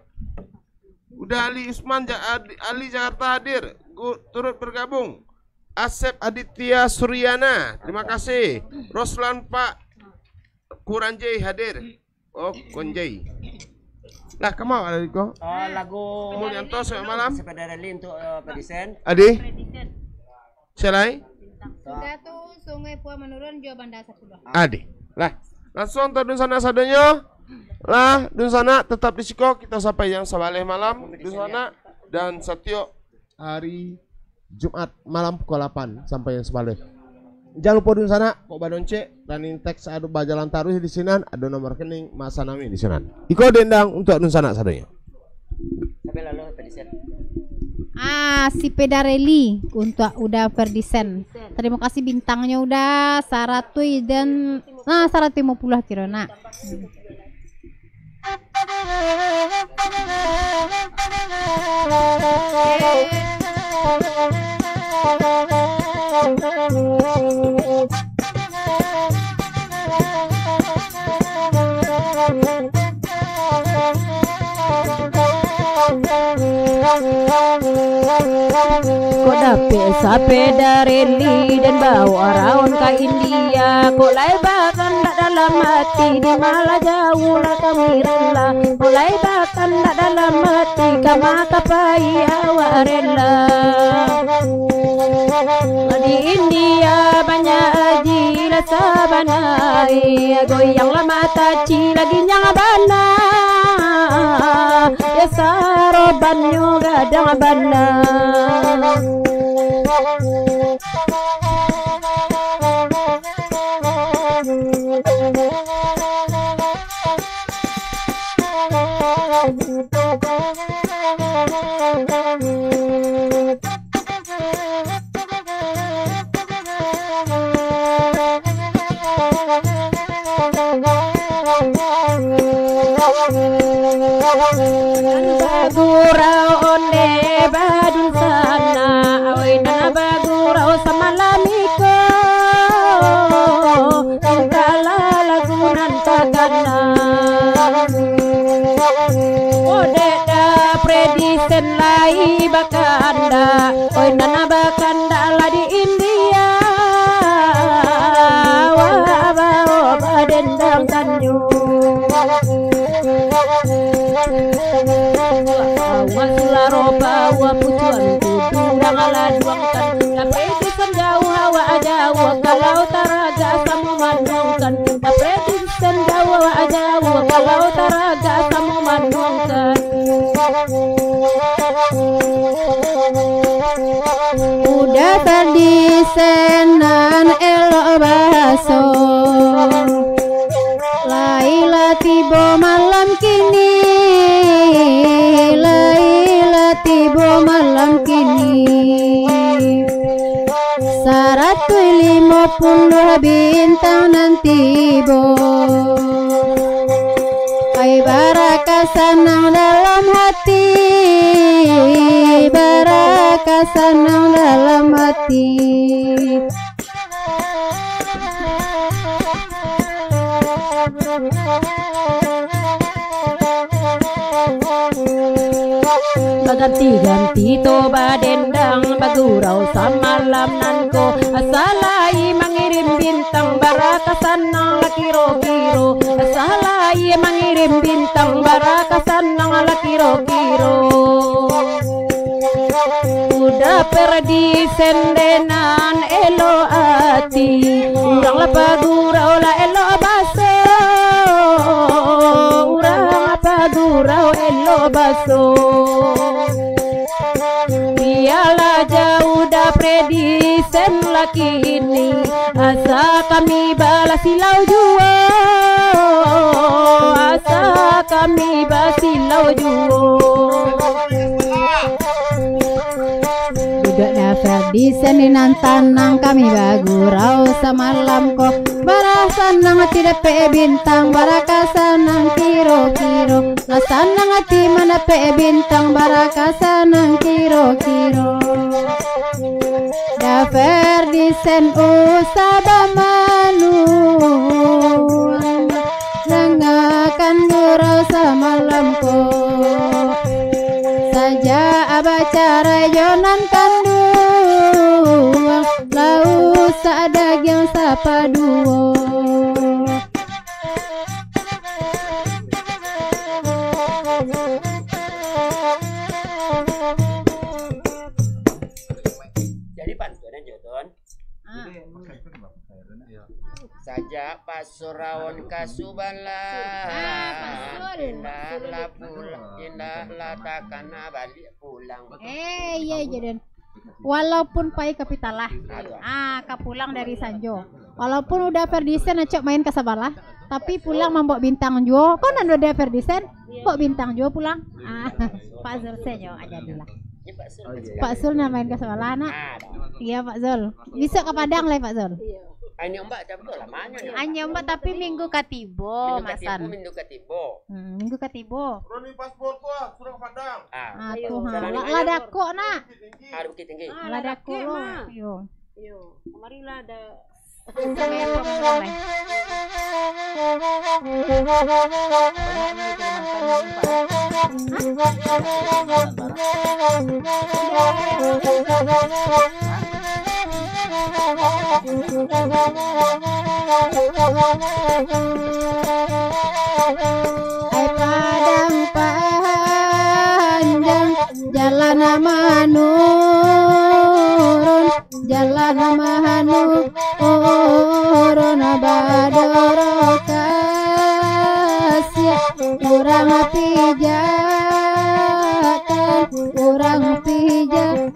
Uda Ali Usman Ja-, Ad-, Ali Jakarta hadir, gu-, turut bergabung. Asep Aditya Suryana, terima kasih. Roslan Pak Kuranjai hadir. Oh, Konjai. Lah, kama lah ko? Ah, lagu Mulyanto selamat malam. Sepeda rally untuk, eh, Ferdisen. Adi? Sia lai? Sudah tu, Sungai Puang Manurun, jo Bandar Sapuluah. Adi. Lah, langsung tu dunsanak sadonyo. Lah, dunsanak tetap di siko, kito sampai jam sabaleh malam, dunsanak. Dan satiok hari Jumat malam pukul lapan sampai jam sabaleh. Jan lupo dunsanak, kok badoncek, running text ado bajalan taruih di sinan, ado nomor rekening Mak Sanami di sinan. Iko dendang untuak dunsanak sadonyo. Sampai lalu, Ferdisen. Ah, sepeda rally untuak Uda Ferdisen. Terima kasih bintangnyo Uda, saratuih dan, ah, saratuih limo puluah kiro nak. Kok dapek sapeda reli den bawa raun ka India, kok lai bakandak dalam ati, di ma lah jauah lah kami rela. Kok lai bakandak dalam ati, ka ma ka pai awak rela. Di India banyak haji lah sabana, goyang lah mataci lagi nyang bana, ya sarobannyo gadang bana. Bagurau onde badunsanak, oi nan bagurau samalam iko, mintaklah lagu nan takana. Odeh Da Freddy Sen lai bakandak, oi nan bakandak lah di India, awak bao badendang tanyo. Awak sularo bawa pucuan, kudu urang laduangkan. Lah Freddy Sen jauah, awak jauah, kalau taragak samo manuangkan. Lah Freddy Sen jauah, awak jauah, kalau taragak samo manuangkan. Uda Ferdisen nan elok baso, lai lah tibo malam kini, lai lah tibo malam kini. Saratuih limo puluah bintang nan tibo. Ai, bara ka sanang dalam hati, bara ka sanang dalam hati. Baganti-ganti to badendang, bagurau samalam nan ko. Asa lai mangirim bintang, bara ka sanang lah kiro-kiro. Asa lai mangirim bintang, bara ka sanang lah kiro-kiro. Uda Ferdisen nan elok ati, urang lah bagurau lah elok baso, urang lah bagurau elok baso. Bialah jauah Da Freddy Sen lah kini, asa kami balah silau juo, asa kami basilau juo. Duduak Da Freddy Sen nan tanang, kami bagurau samalam ko. Bara sanang ati dapek bintang, bara ka sanang kiro-kiro. Lah sanang ati mandapek bintang, bara ka sanang kiro-kiro. Da Ferdisen usah bamanuang, dangakan gurau samalam ko. Sajak bacarai jo nan kanduang, lah usak dagiang sapaduo. Jadi pantun aja, Ton. Ah. Sajak Pasuruan ka Subalah, ah, Pasul. Indak lah pulang, indak lah takana baliak pulang. Eh, iya, iya, Dan. Walaupun pai ka Pitalah, ah, ka pulang dari Sanjo. Walaupun Uda Ferdisen acok main ka Sabalah, tapi pulang mambawa bintang juo. Kok nan Uda Ferdisen, kok bintang juo pulang? Ah, Pak Zul senyo aja dulu lah. Pak Zul nan main ka Sabalah, nak. Iya, Pak Zul. Bisa ka Padang lah, Pak Zul. Anyo Mbak, tapi kok lamanyo ni? Anyo Mbak, tapi minggu katibo, Masan. Minggu katibo. Hmm, minggu katibo. Roni paspor tu ah, surang Padang. Ah, tu ha. Lah, lah dakok, nak. Ah, Bukittinggi. Ah, lah dakok lo. Yo. Yo, kamarilah ada. Ai Padang Panjang, jalan manurun, jalan manurun, badorokasiak, urang pijakan, urang pija-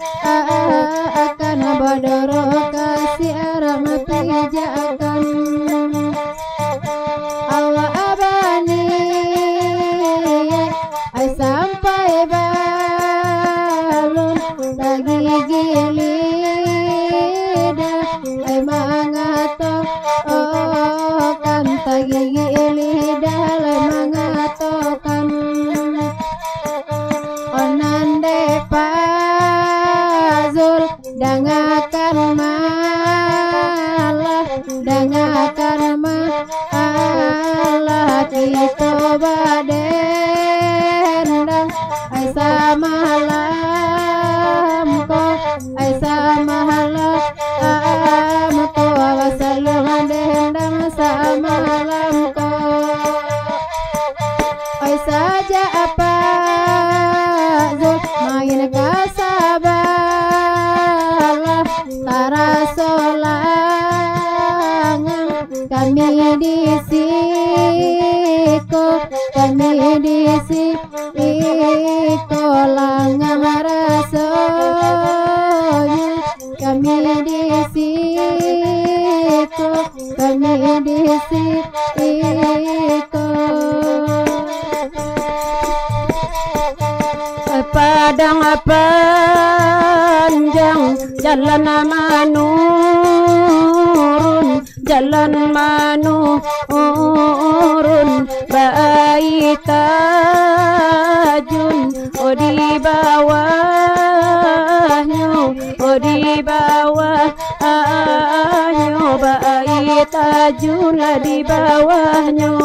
akan, badorokasiak urang pijakan. Awak baniaik ai sampai balun, tagigik lidah ai mangatokan, tagigik lidah ai mangatokan. Onan dek Fazul, dangakan malah, dangakan malah, kito badendang ai samalam ko, ai samalam ko, basaluang dendang samalam ko. Oi, sajak Fazul main ka Sabalah, taraso langang kami di siko, kami di siko, langang rasonyo. Kami di siko, kami di siko. Padang Panjang, jalan manurun, jalan manurun, baitu tajun, oh, di bawahnyo, oh, di bawahnyo, baitu tajun lah di bawahnyo.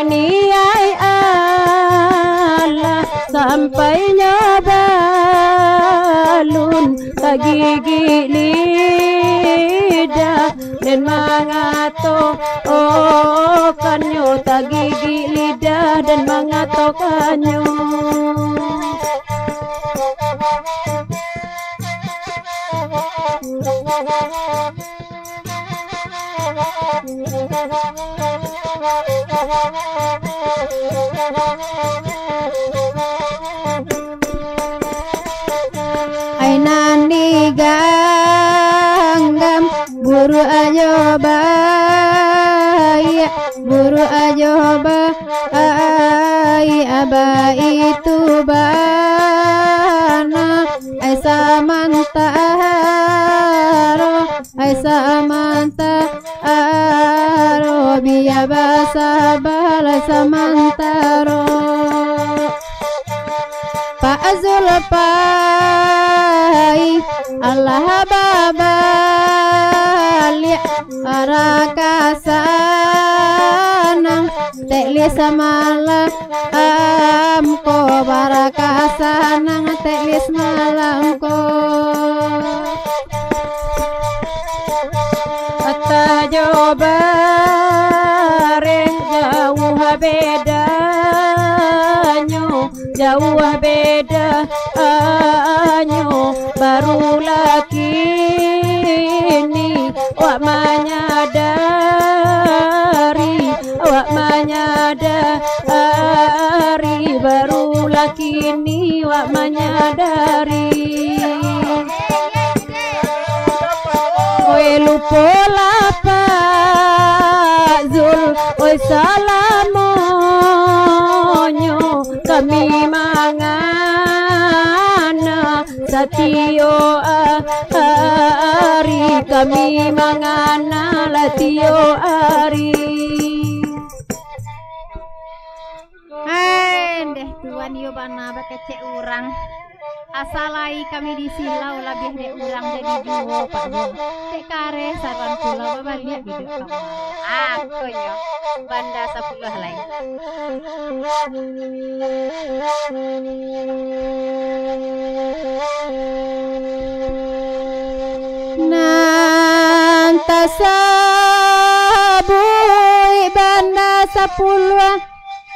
Niai alah sampai nyo balun, tagigik lidah den mangatokannyo, tagigik lidah den mangatokannyo. Ai nan diganggam, buruak jo baiak, buruak jo baiak, baitu bana. Ai samantaro, ai sama- Basa-basa samantaro. Pak Zulpai, alah babaliak, bara ka sanang, teklis malam ko, bara ka sanang, teklis malam ko. Atah jo bareh jauah bedanyo, jauah bedanyo, barulah kini wak manyadari, wak manyadari, barulah kini wak manyadari. Oi, lupolah Pak Zul, oi, salamonyo kami mangana satio a-, ari, kami mangana latio ari. Hai, ndeh Tuan, iyo bana bakecek urang. Asa lai kami di silau, labiah dek urang jadi juo, Pak Zul. Dek kareh saruan pulau babaliak biduak kamar. Akonyo, banda sapuluah lai. Nan tasabuik banda sapuluah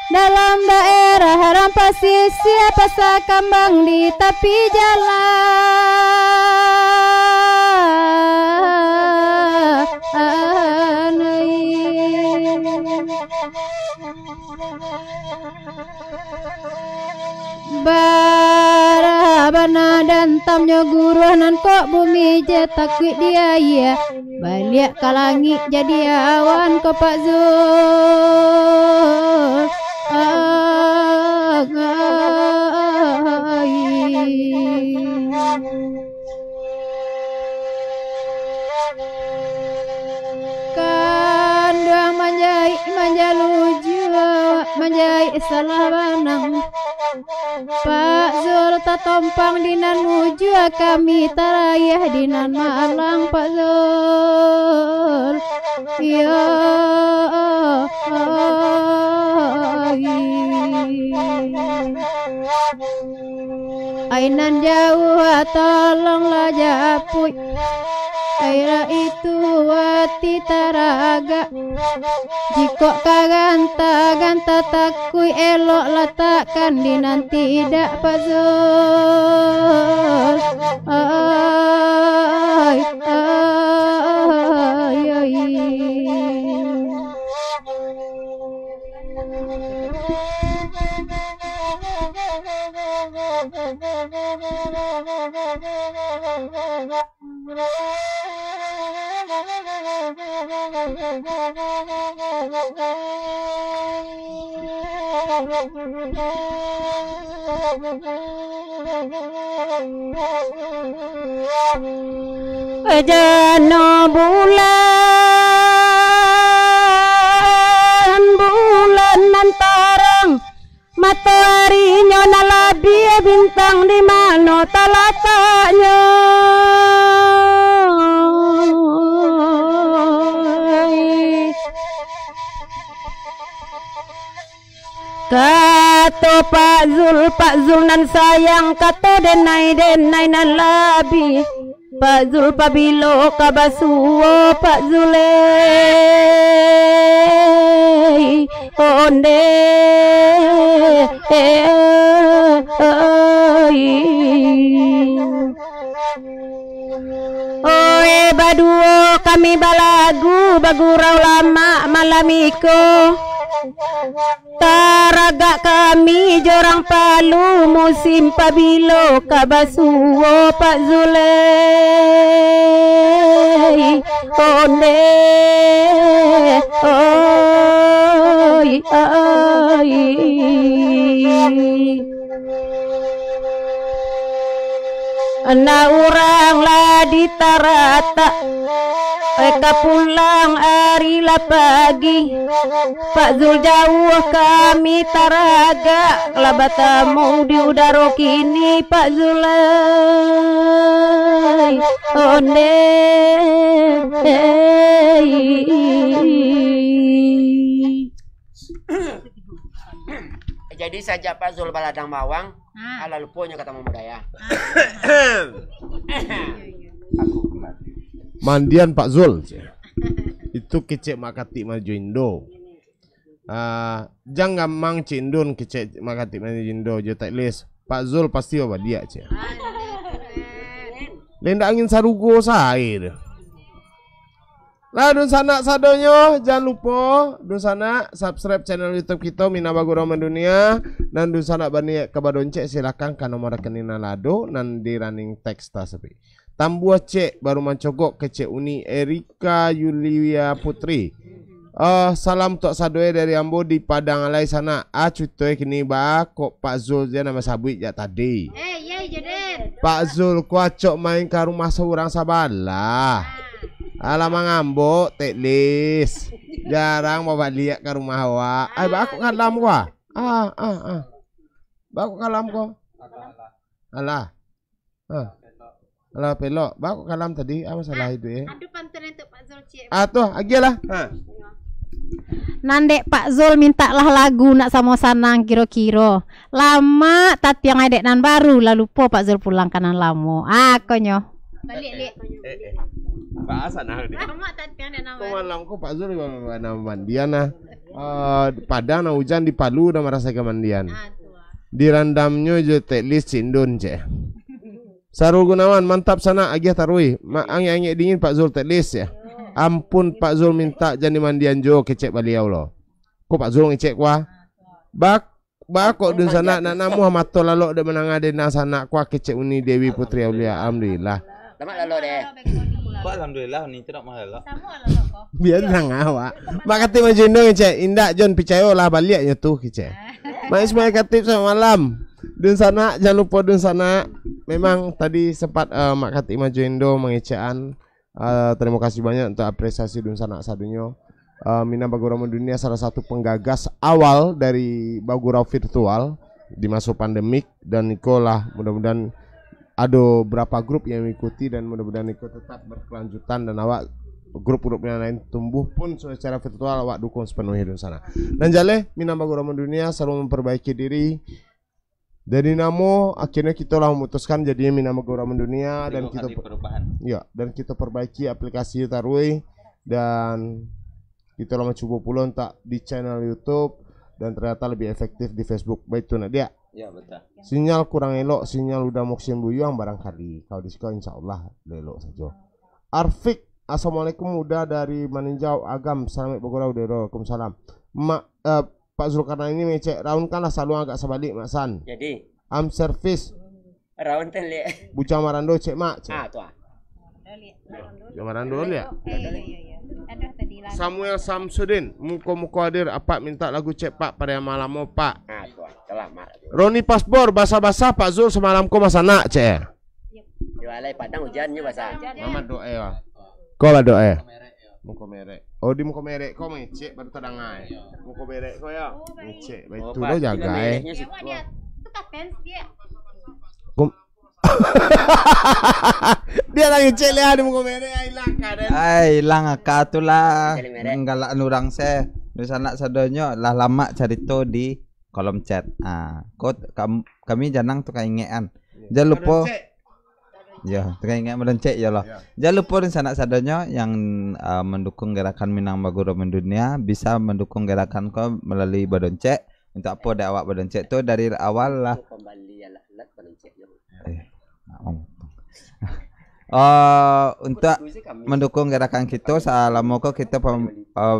dalam daerah Rampah Sisiah, Pasa Kambang di tapi jalan. Bara bana dantamnyo guruah nan kok bumi je takuik di aia. Baliak ka langik jadi awan ko Pak Zul. Ah, ah, ai. Kanduang manjaik manjalu jua, manjaik salah banang. Pak Zul tatompang di nan mujua, kami tarayah di nan malang, Pak Zul. Iyo, ai. Ai nan jauah, tolonglah japuik. Ai lah itu ati taragak. Jikok ka ganta, ganta takuik, elok latakkan di nan tidak, Pak Zul. Ai, ai, ai. Jano bulan, bulan nan tarang, matoarinyo nan labiah, bintang di mano talataknyo? Kato Pak Zul, Pak Zul nan sayang, kato denai, denai nan labiah. Pak Zul pabilo ka basuo, Pak Zul, eh, onde, eh, eh. Oe baduo kami balagu, bagurau lamak malam iko. Taragak kami jo urang Palu, musim pabilo ka basuo, Pak Zul, eh, onde, oi, oi. Anak urang lah ditaratak. Eh, ka pulang ari lah pagi, Pak Zul jauah kami taragak, lah batamu di udaro kini, Pak Zul ai. Onde. Jadi sajak Pak Zul baladang bawang, ah, alah lupo nyo ka tamu budaya. Mandian Pak Zul, cek. Itu kecek Mak Katik Majo Indo. Ah, jan gamang Cik Indun kecek Mak Katik Majo Indo jo teknis. Pak Zul pasti babaliak, cek. Lendak angin sarugo sae tu. Lah, dunsanak sadonyo, jan lupo, dunsanak, subscribe channel YouTube kito, Minang Bagurau Mandunia, nan dunsanak baniaik ka badoncek, silakan ka nomor rekening nan lah ado, nan di running text tasapik. Tambuah cek, baru mancogok kecek Uni Erika Yulia Putri. Eh, salam tok sadoe dari ambo di Padang Alai sanak. Ah, cutoe kini ba, kok Pak Zul je nan basabuik jak tadi. Eh, iya, iya, den. Pak Zul, ko acok main ka rumah surang sabalah. Ah. Alah mangambok, teknis. Jarang babaliak ka rumah awak. Ai, baa kok kalam ko, ah? Ah, ah, ah. Baa kok kalam ko? Alah. Ah. Alah, pelok. Baa kok kalam tadi? Ah, masalah Ah, itu, eh. Ado pantun untuk Pak Zul, cik. Ah, tu, agiah lah. Ha. Nan dek Pak Zul mintak lah lagu nak samo sanang kiro-kiro. Lamak tatiang ai dek nan baru, lah lupo Pak Zul pulang ka nan lamo. Ah, konyo. Balik, Lik. Eh, eh. Bahasa nah, Dik. Lamak tatiang dek nan Kau baru. Malam kau Pak Zul nama mandian nah. Ah, Padang nah hujan, di Palu dah marasakan mandian. Ah, tu ah. Dirandamnyo jo teknis Cik Indun, cek. Sarul Gunawan, mantap sanak, agiah taruih. Mak, angek-angek dingin Pak Zul teknis ya. Ampun Pak Zul mintak jan dimandian jo kecek baliau lo. Ko Pak Zul ngecek kuah. Bak, bak kok dunsanak nak namuah mato lalok dek manangah dendang sanak kuah kecek Uni Dewi Putri Aulia. Alhamdulillah. Lamak lalok deh. Kok alhamdulillah ni tu nak mah lalok. Biar nangah awak. Mak Katik Majo Indo ngecek, indak Jon picayo lah baliaknyo tu kecek. Mak Ismail Katik selamat malam. Dunsanak, jan lupo dunsanak. Memang tadi sempat, eh, Mak Katik Majo Indo mangecekan. Eh, terima kasih banyak untuk apresiasi dunsanak sadonyo. Eh, Minang Bagurau Mandunia salah satu penggagas awal dari Bagurau Virtual di masa pandemik, dan iko lah mudah-mudahan ado berapa grup yang mengikuti, dan mudah-mudahan iko tetap berkelanjutan dan awak grup-grup yang lain tumbuh pun secara virtual awak dukung sepenuhnya dunsanak. Nan jaleh, Minang Bagurau Mandunia selalu memperbaiki diri. Dari namo, akhirnya kita lah memutuskan jadinya Minang Bagurau Mandunia dan Tengok kita kali pe-, perubahan. Ya, dan kita perbaiki aplikasi taruih, dan kita lah mencuba pulo tak di channel YouTube dan ternyata lebih efektif di Facebook. Baik tu nak dia. Ya, betul. Sinyal kurang elok, sinyal udah musim buyuang barangkali. Kalau di siko insyaallah elok sajo. Arfik, assalamualaikum, udah dari Maninjau Agam, selamat bagurau, waalaikumsalam. Mak, eh, Pak Zulkarnain ini mengecek, raun kan lah selalu agak sebalik, Mak San. Jadi? Am servis. Raun ten lek. Bujang Marando cek, Mak, cek. Ah, tu ah. Bujang Marando liak. Eh, iya, iya, iya. Aduh, tadi lah. Samuel Samsudin, muko-muko hadir, apak minta lagu cek, Pak, pada yang malam, Pak. Ah, tu ah. Selamat. Roni Pasbor, basah-basah Pak Zul semalam ko masanak, cek. Di Walai Padang hujan nyo basah. Mamat doa ya. Ko lah doa ya. Muko merek. Oh, di muko merek ko mengecek baru tadanga. Muko merek ko ya. Mengecek baik tu lo jaga eh. Dia lah ngecek lah di muko merek, ai langka den. Ai langka tu lah. Nggalak urang se. Dunsanak sadonyo lah lamak carito di kolom chat. Ah, ko kam-, kami janang tu ka ingek an. Jan lupo. Yo, tu ka ingek badoncek yo lah. Jan lupo dunsanak sadonyo yang, ah, mendukung gerakan Minang Bagurau Mandunia bisa mendukung gerakan ko melalui badoncek. Untuk apo dek awak badoncek tu dari awal lah. Eh, oh. Eh, untuk mendukung gerakan kito, salamo ko kito pem-, eh,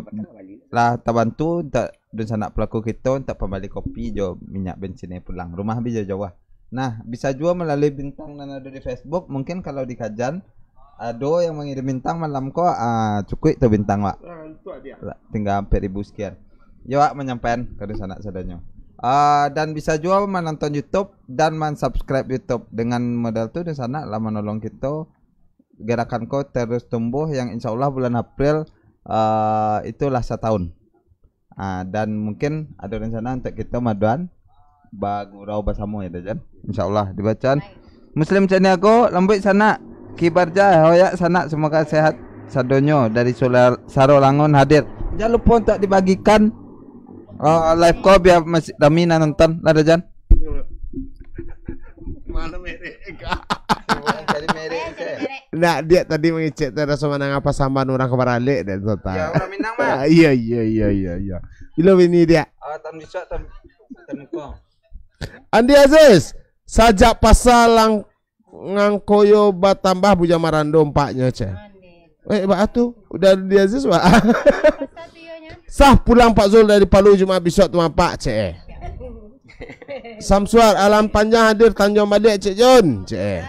lah tabantu untuk dunsanak pelaku kito untuk pambali kopi jo minyak bencin pulang. Rumah bi jauah-jauah. Nah, bisa juo melalui bintang nan ado di Facebook. Mungkin kalau di Kajan, ado yang mangirim bintang malam ko, ah, cukuik tu bintang, Wak. Ah, untuak dia. Lah, tingga ampek ribu sekian. Yo, Wak, manyampaian ka dunsanak sadonyo. Ah, dan bisa juo manonton YouTube dan mansubscribe YouTube. Dengan modal tu, dunsanak lah manolong kito garakan ko terus tumbuh, yang insya Allah bulan April, eh, itulah satahun. Ah, dan mungkin ado rencana untuk kito maduan bagurau basamo, yo, Dajan. Insya Allah dibacaan. Muslim Caniago, lambuik sanak, kibarja, hoyak sanak, semoga sehat sadonyo dari Sular-, Sarolangun hadir. Jangan lupa untuk dibagikan, eh, live ko biar masih rami nan nonton, lah, Dajan. Mana merek? Cari merek, cari merek. Nak, dia tadi mangecek tu raso manang apa samban urang ka baralek, dek, Tota. Ya, urang Minang, mah. Iya, iya, iya, iya, iya. Bilo bini dia? Ah, tahun besok, tahun, tahun muko. Andi Aziz, sajak pasal lang-, ngangkoyo batambah bujang marando ompaknyo, ceh. Eh, baa tu? Udah Andi Aziz, baa? Sah pulang Pak Zul dari Palu Jumat bisuak tu, Pak, ceh. Samsuar, alam panjang hadir, Tanjuang baliak, Cek Jon, ceh.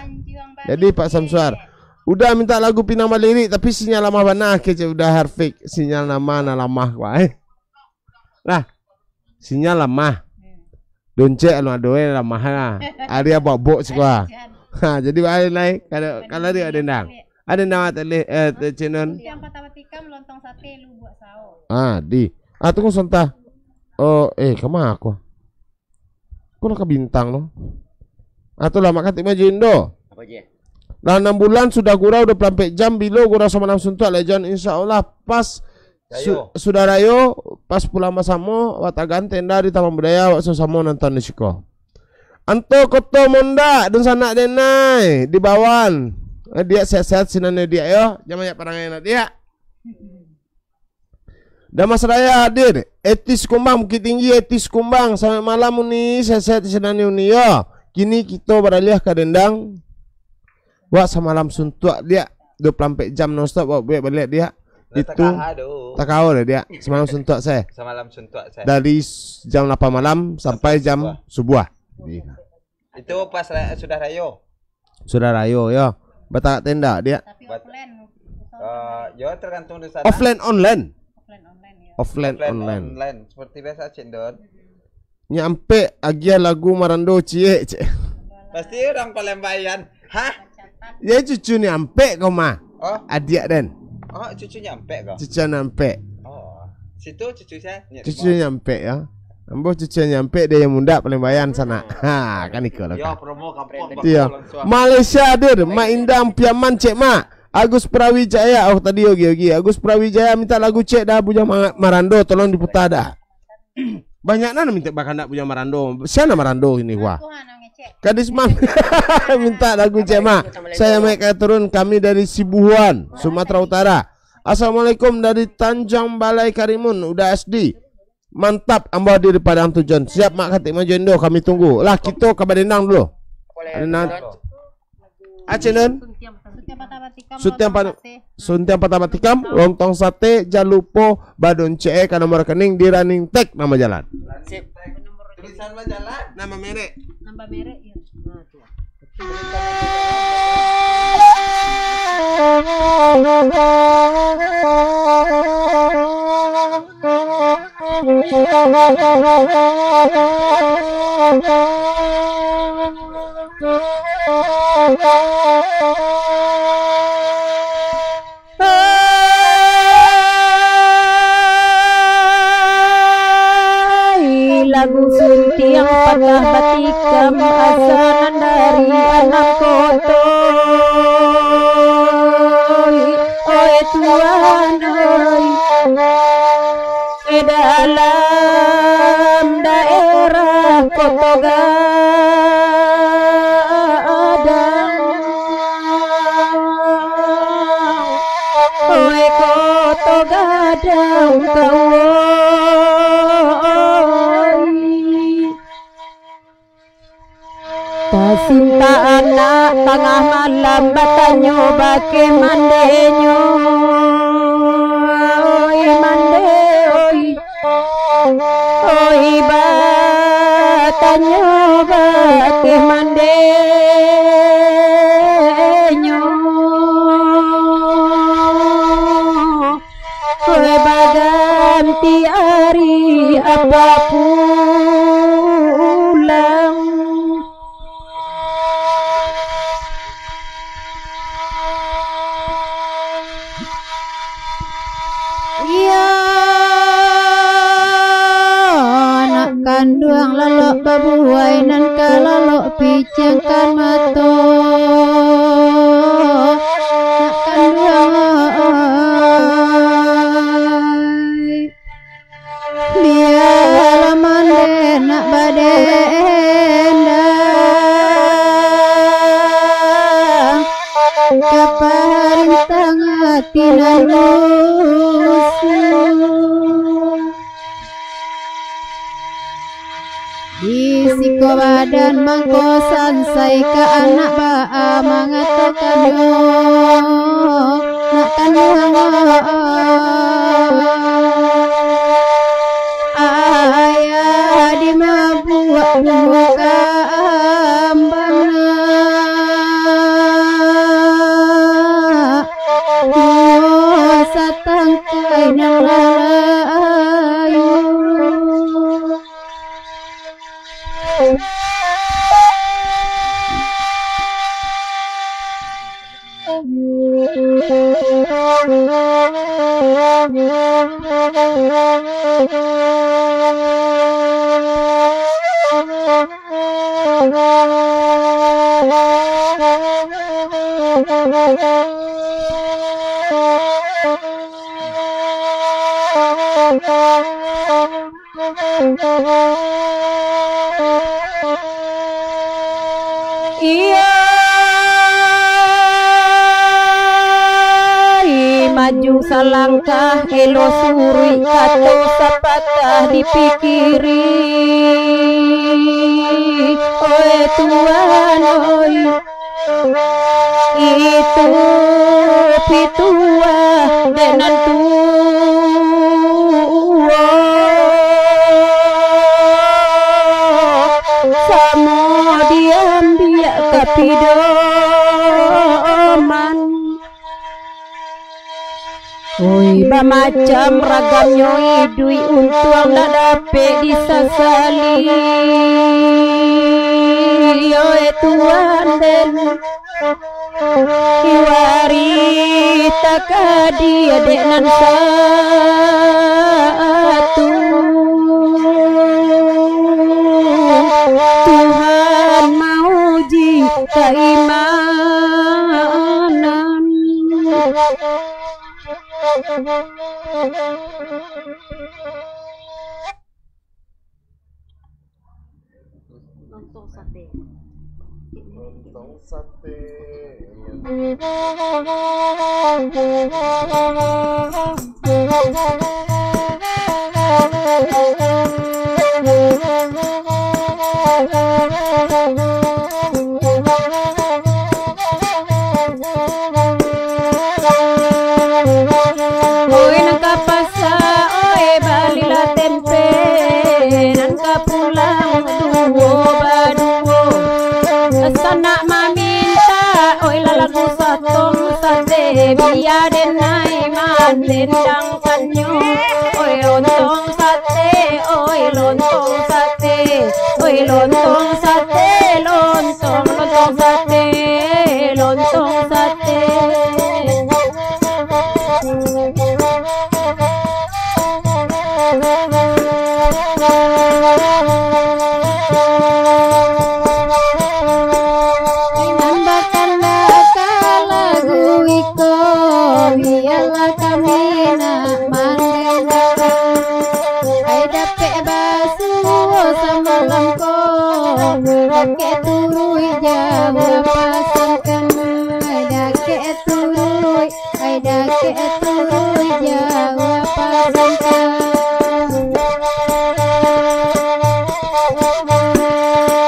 Jadi, Pak Samsuar, udah minta lagu Pinang Balirik, tapi sinyal lamah bana, kecek udah Harfik. Sinyal nama nan lamah, wah, eh. Lah, sinyal lamah. Doncek alun ado, eh, lamah lah. Ari abok-abok siko. Ha, jadi, baa lai, kalau, kalau dia ada endang. Ada endang tak leh, eh, Cik Nun? Yang patah batikam, lontong sate, lubuak sao. Ah, di. Ah, tunggu sebentar. Oh, eh, kama aku? Kau nak ke Bintang tu? Ah, tu lah, Mak Katik Majindo. Apa je? Lah enam bulan sudah gurau dua puluh ampek jam, bilo gurau samalam suntuak, Lejon. Insya Allah pas su-, Rayo. Sudah rayo, pas pulang basamo, awak tagaan tenda di Taman Budaya, awak samo-samo nonton di siko. Anto Koto Mondak, dunsanak denai, di Bawan. Eh, diak sehat-sehat sinan yo, diak yo. Jan banyak parangai nak, diak. Damas Raya hadir. Etis Kumbang, Bukittinggi, Etis Kumbang. Selamat malam, Uni. Sehat-sehat di sinan, Uni, yo. Kini kito baraliah ka dendang. Wak samalam suntuak, diak. Dua puluh ampek jam non stop, wak buek baliak, diak. Lah, itu takah tu. Takah dah, diak. Samalam suntuak se. Samalam suntuak se. Dari s-, jam lapan malam sampai jam subuah. Subuah. Di. Itu pas ra-, sudah rayo. Sudah rayo, yo. Batagak tenda, diak. Tapi bat-, offline. Eh, yo, tergantung di sana. Offline, online. Offline, online, yo. Offline, offline, online. Online. Seperti biasa, Cik Don. Nyampek agiah lagu Marando ciek, cek. Pasti urang Palembang. Hah? Ya, cucu Nyampek ko mah. Oh? Adiak den. Oh, cucu Nyampek ko? Cucu Nyampek. Oh. Situ cucu saya? Cucu Nyampek, ya. Ambo cucu Nyampek, dia yang munda Palembang sana. Ha, kan iko lah. Yo, kan. Promo kampung. Itu ya. Malaysia hadir, Mak Indang Piaman, cek Mak. Agus Prawijaya, oh, tadi Ogi, Ogi. Agus Prawijaya minta lagu cek dah, Bujang Ma-, Marando, tolong diputar dah. Banyak nan minta bakandak Bujang Marando. Sia nan Marando ini, wah. Aku ha, nan ngecek. Kadis Mang minta lagu cek Mak. Saya Mek Katurun, kami dari Sibuhuan, Sumatera Utara. Assalamualaikum dari Tanjung Balai Karimun, udah S D. Mantap, ambo hadir di Padang Tujon. Siap, Mak Katik Majindo, kami tunggu. Lah, kito ka badendang dulu. Ada nan? Aceh, Nun? Suntiang patah batikam, Suntiang lontong pa-, sate. Suntiang patah batikam, lontong sate, jan lupo badoncek ka nomor rekening di running text, nama jalan. Sip. Tulisan nama jalan, nama merek. Nama merek, ya. Nah, tu. Ai, lagu Suntiang Patah Batikam, asanan dari Anam Koto. Oi, Tuan, oi. Dalam daerah Koto Gadang, oi, Koto Gadang kau, oi. Tasintak anak tangah malam, batanyo bakeh mandenyo. Oi mande, oi. Oi, batanyo bakeh mandenyo. Kue baganti ari apa pulang? pabuai nan ka lalok piciangkan mato. Nak kanduang ai, bialah mandeh nak badendang, ka parintah ati nan lusuah. Di siko badan mangko sansai ka anak baa mangatokannyo, nak kanduang ayah di mabuak bungo kambang nak. Duo satangkai nan lalayu. Iyo, maju salangkah, elo suruik, kato sapatah dipikiri. Oi Tuan, oi. Itu pituah dek nan tuo, samo diambiak ka pidoman. Oi, bamacam ragamnyo iduik, untuang ndak dapek disasali. Oi Tuan den, iwari takadia dek nan satu. Tuhan mauji kaimanan. Lontong sate. Lontong sate. Oi, nan ka pasa, oi, balilah tempe, nan ka pulang duo baduo. Sanak mamintak, oi, lalagu sotong sate, bia denai mandendang. Oi lontong sate, oi lontong sate, oi lontong sate, lontong, lontong sate, lontong sate. Nan bakandak ka lagu iko, bialah kami nak mandanga. Ai dapek basuo samalam ko, dakek turuik jauah pasankan. Ai dakek turuik, ai dakek turuik jauah pasankan.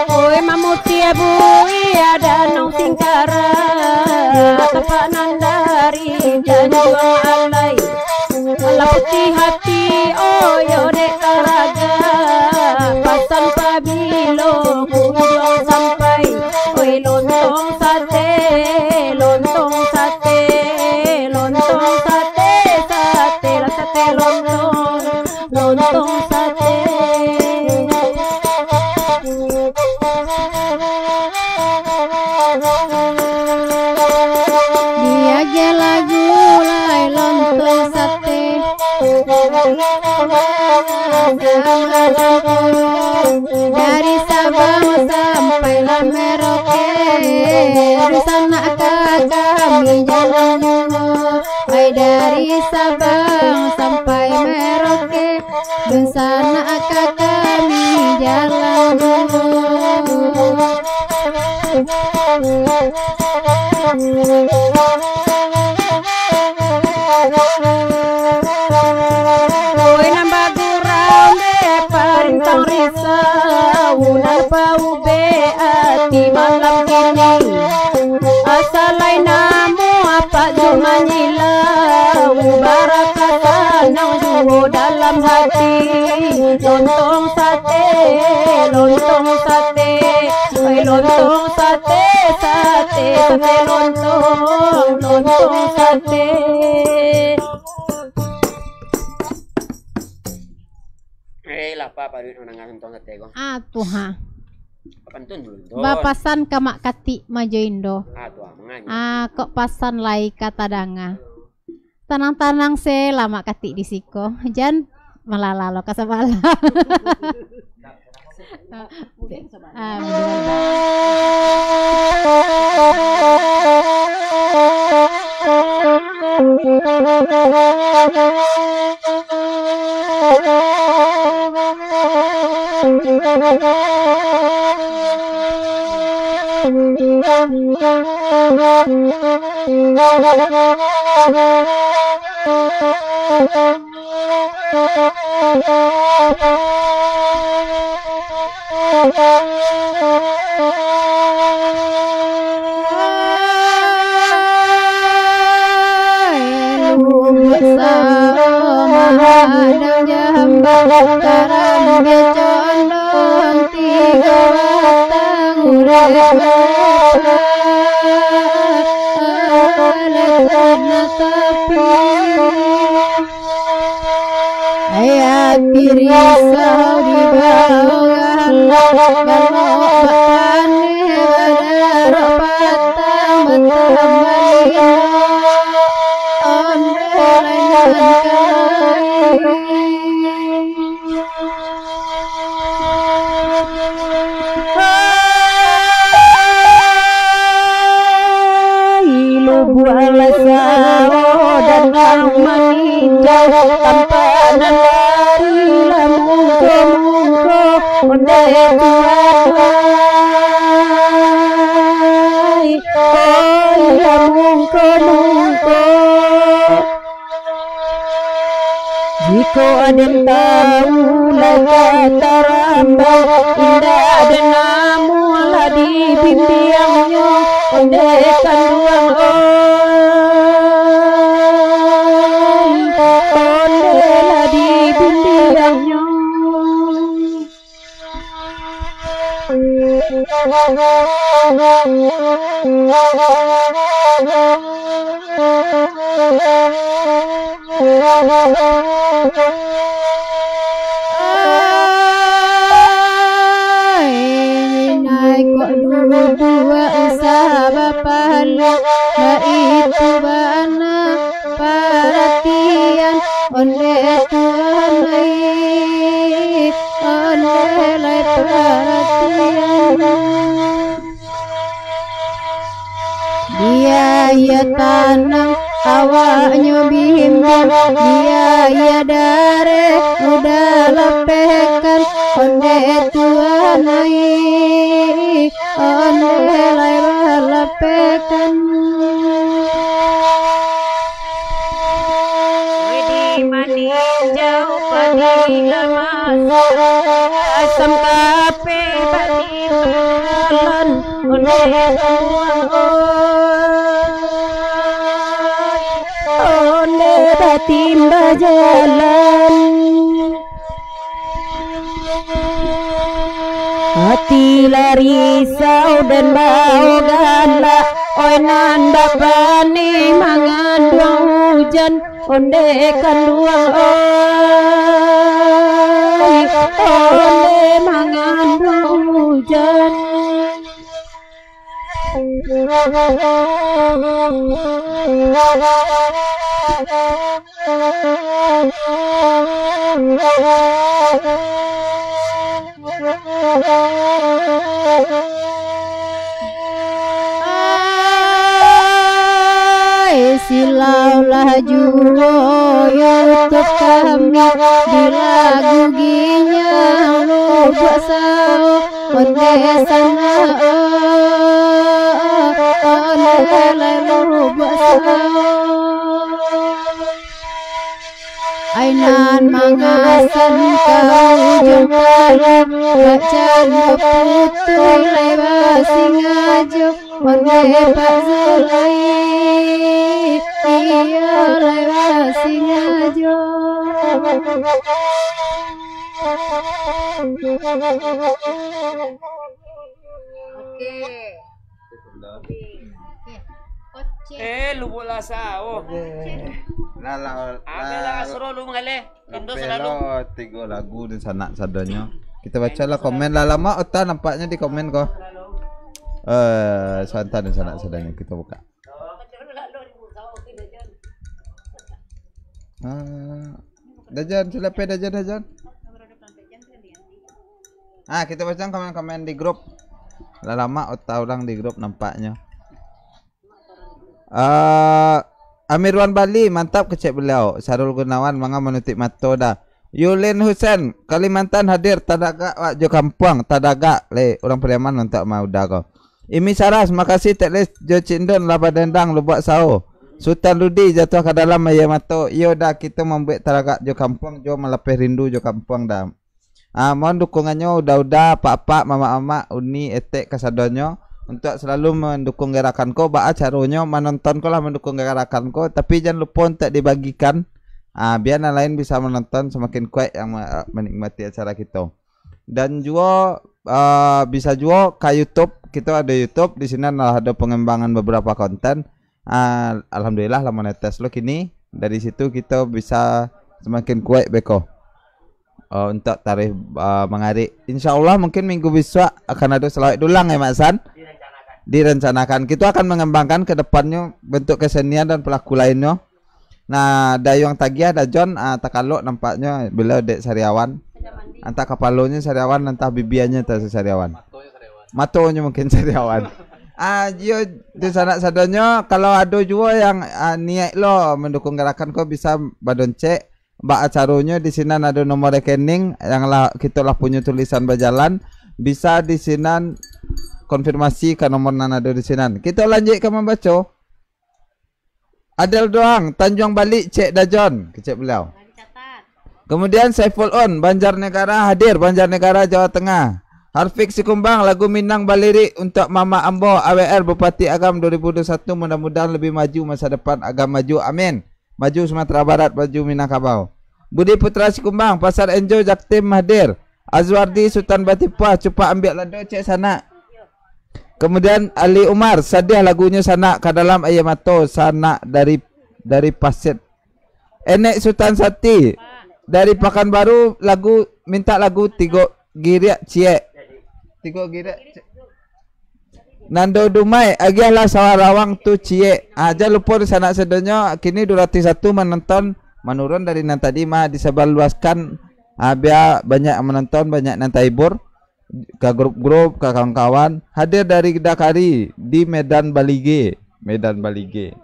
Oi, mamutiah buih danau Singkara, tapak nan dari Tanjuang Alai. Alah putiah hati, oyo dek taraga, pasan pabilo kunjuang sampai. Oi lontong sate, lontong sate, lontong sate, sate lah sate lontong. Lontong sate. Diagiah lagu lai lontong sate. Samalam ko dari Dunsanak ka kami jalan juo, ai dari Sabang sampai Merauke, dunsanak ka kami jalan juo. Oi, nan bagurau dek parintang risau, nan paubek ati malam kini. Asa lai namuah apak jo manyilau, baraka sanang juo dalam hati. Lontong sate, lontong sate, oi, lontong sate, sate, sate lontong, lontong sate. Eh, lah, apa, apa duit manangah untuang sate ko? Ah, tu, ha. Apa pantun dulu, Tun? Bapasan ka Mak Katik Majo Indo. Ah, tu, ah, manganya. Ah, kok pasan lai ka tadanga. Tanang-tanang se lah Mak Katik di siko. Jan malala lo ka sabalah. Ah, Ati risau di bawah galak, galak bapaneh badarah patang, batambah lino ondeh lai nan kalai. Hai, lubuak lah sawo danau maninjau, tampek nan lari lah mungko-mungko, ondeh Tuan ai, oi lah mungko-mungko. Jikok aden tawu lai ka tarambau, indak den namuah lah dibimbiangnyo, ondeh kanduang oi, ondeh lah dibimbiangnyo. Ai, nai kok duduak usah bapalak, baitu bana paratian, ondeh Tuan ai, ondeh lai paratian. Biaya tanang awaknyo bimbang, biaya dareh udah lapehkan, ondeh Tuan ai, ondeh lai balapehkan. Weh, di maninjau padi lah masak, asam kapeh batimbang jalan, ondeh kanduang oi, ondeh batimbang jalan. Ati lah risau den bawo galak, oi nan bapaneh manganduang ujan, ondeh kanduang oi, ondeh manganduang ujan. Silaulah juo YouTube kami di lagu Ginyang Lubuak Sawo. Onde sanak, onde lai Lubuak Sawo. Ai nan mangasan ka ujuang talang, bak cando putuih lai basingajo. Onde Pak Zulai, iyo lai basingajo. Oke. Eh, Lubuak Sawo. Lah, lah, Ambil lah lah. Asro lu mangaleh. Indo Lapeh selalu. Lo tigo lagu di sanak sadonyo. Kita baca lah komen lah. Lama ota nampaknyo di komen ko. Eh, santa di sanak sadonyo kita buka. Ah, Dajan, silape Dajan, Dajan. Ah, kita baca komen-komen di grup. Lah lama ota urang di grup nampaknyo. Eh, Amirwan Bali, mantap kecek beliau. Sarul Gunawan, manga manutuik mato dah. Yulin Husen, Kalimantan hadir, tadagak wak jo kampuang, tadagak le urang Pariaman untuak mauda ko. Imi Saras, makasih Tek Les jo Cik Don lah badendang Lubuak Sawo. Sutan Rudi jatuah ka dalam aia mato. Iyo dah, kito mambuek tadagak jo kampuang, jo malapeh rindu jo kampuang dah. Ah, mohon dukungannyo uda-uda, apak-apak, mamak-mamak, uni, etek, kasadonyo, untuak salalu mandukung garakan ko. Baa caronyo? Manonton ko lah mandukung garakan ko, tapi jan lupo untuak dibagikan. Ah, bia nan lain bisa manonton, samakin kuaik yang ma-, manikmati acara kito. Dan juo, ah, bisa juo ka YouTube, kito ado YouTube, di sinan lah ado pangembangan babarapo konten. Ah, alhamdulillah lah monetes lo kini. Dari situ kito bisa samakin kuaik beko. Oh, untuak tarikh, ah, mangarik. Insya Allah mungkin minggu bisuak akan ado salawik dulang ya, Mak San? Direncanakan. Kito akan mangambangkan ka depannyo bentuk kesenian dan pelaku lainnyo. Nah, Dayuang Tagiah, Dajon, ah, takalok nampaknyo bilo dek sariawan. Antah kapalonyo sariawan, antah bibianyo antah sariawan. Matonyo mungkin sariawan. Ah, iyo, di sanak sadonyo, kalau ado juo yang, ah, niaik lo mandukung garakan ko, bisa badoncek. Baa caronyo? Di sinan ado nomor rekening yang lah, kito lah punyo tulisan bajalan. Bisa di sinan konfirmasi ka nomor nan ado di sinan. Kito lanjuik ka mambaco. Adel Doang, Tanjuang Balik, Cek Dajon, kecek beliau. Kemudian Saiful On, Banjarnegara hadir, Banjarnegara, Jawa Tengah. Harfik Sikumbang, lagu Minang balirik untuak mamak ambo, A W R Bupati Agam dua ribu dua puluh satu, mudah-mudahan lebih maju masa depan, Agam maju, amin. Maju Sumatera Barat, maju Minangkabau. Budi Putra Sikumbang, Pasar Enjo, Jaktim hadir. Azwardi Sutan Batipuah, Cupak Ambiak Lado, Cek Sanak. Kemudian Ali Umar, Sadiah lagunyo Sanak, Ka Dalam Aia Mato, Sanak dari, dari Pasit. Enek Sutan Sati, dari Pakanbaru, lagu, minta lagu Tigo Giriak Ciek. Tigo Giriak Ciek. Nando Dumai, Agiahlah Sarawang Tu Ciek. Ah, jan lupo di sanak sadonyo, kini dua ratus satu manonton, manurun dari nan tadi mah, disabaluaskan, ah, bia banyak yang manonton, banyak nan tahibur. Ka grup-grup, ka kawan-kawan, hadir dari Dakari di Medan Balige, Medan Balige.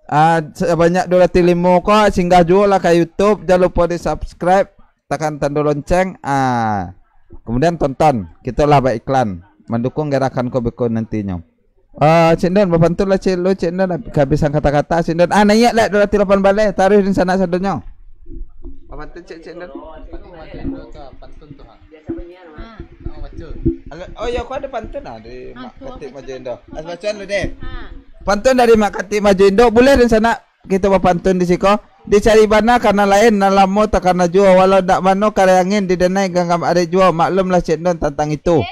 Ah, sabanyak dua ratus limo ko, singgah juo lah ka YouTube, jan lupo di-subscribe, takan tando lonceng. Ah, kemudian tonton, kito lah baiklan, mandukung garakan ko beko nantinyo. Ah, Cik Don, bapantun lah, Cik, lo, Cik Don, kabisan kata-kata, Cik Don. Ah, naiak lah dua ratus lapan baleh, taruih di sanak sadonyo. Bapantun, Cik, Cik Don. Pantun tu, ha. Ha. Oh, baca. Alah, oh, ya, aku ada pantun lah dari Ha, Mak tu Katik apa Maju tu? Indo. Apa As bacaan tu? Dulu deh. Ha. Pantun dari Mak Katik Maju Indo, boleh di sanak kito bapantun di siko. Dicari bana kana lain, nan lamo takana juo, walau dak mano karai angin, didanai ganggam arek juo, maklumlah Cik Don tantang itu.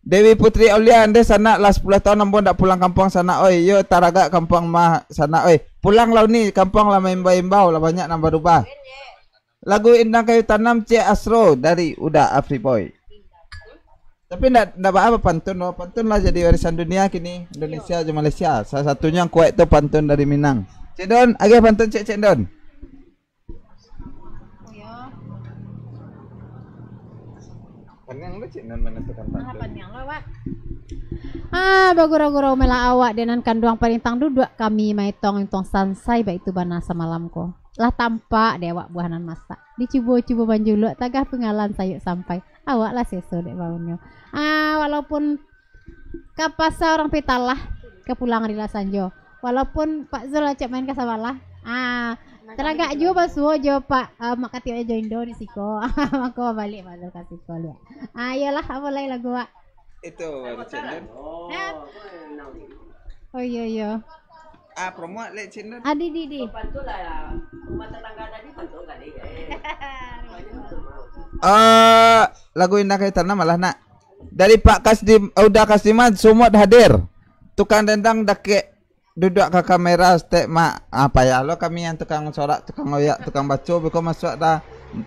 Dewi Putri Aulia, andeh sanak lah sapuluah taun ambo ndak pulang kampuang sanak oi. Yo, taragak kampuang mah sanak oi. Pulang lah uni, kampuang lah maimbau-imbau, lah banyak nan barubah. Lagu Indang Kayu Tanam, Cik Asro dari Uda Afriboy. Tapi ndak, ndak baa pantun doh. Pantun lah jadi warisan dunia kini, Indonesia jo Malaysia. Salah satunyo yang kuaik tu pantun dari Minang. Cik Don, agiah pantun, Cik, Cik Don. Paniang tu, Cik Nun, manantukan pantun. Ah, paniang lah, Wak. Ah, bagurau-gurau melah awak, dek nan kanduang parintang duduak kami maetong-etong sansai baitu bana samalam ko. Lah tampak dek awak buah nan masak. Dicubo-cubo manjuluak, tagah pinggalan sayuak sampai. Awak lah seso dek baunyo. Ah, walaupun ka pasa urang pitalah, ka pulang ari lah sanjo. Walaupun Pak Zul acok main ka sabalah. Ah, taragak juo basuo jo Pak, ah, Mak Katiak jo Indo di siko. Mako baliak Pak Zul ka siko liak. Ah, iyolah, apo lai lagu, Wak? Itu baru Cik Nun. Nah. Oh, iyo, iyo. Ah, promote lek Cik Nun. Ah, di, di, di. Ah, lagu Indah Kaitan malah nak. Dari Pak Kasdim, Uda Kasdiman, Sumut hadir. Tukang dendang dakek duduak ka kamera, stek mak. Ah, payah lo kami yang tukang sorak, tukang oyak, tukang baco, biko masuak dah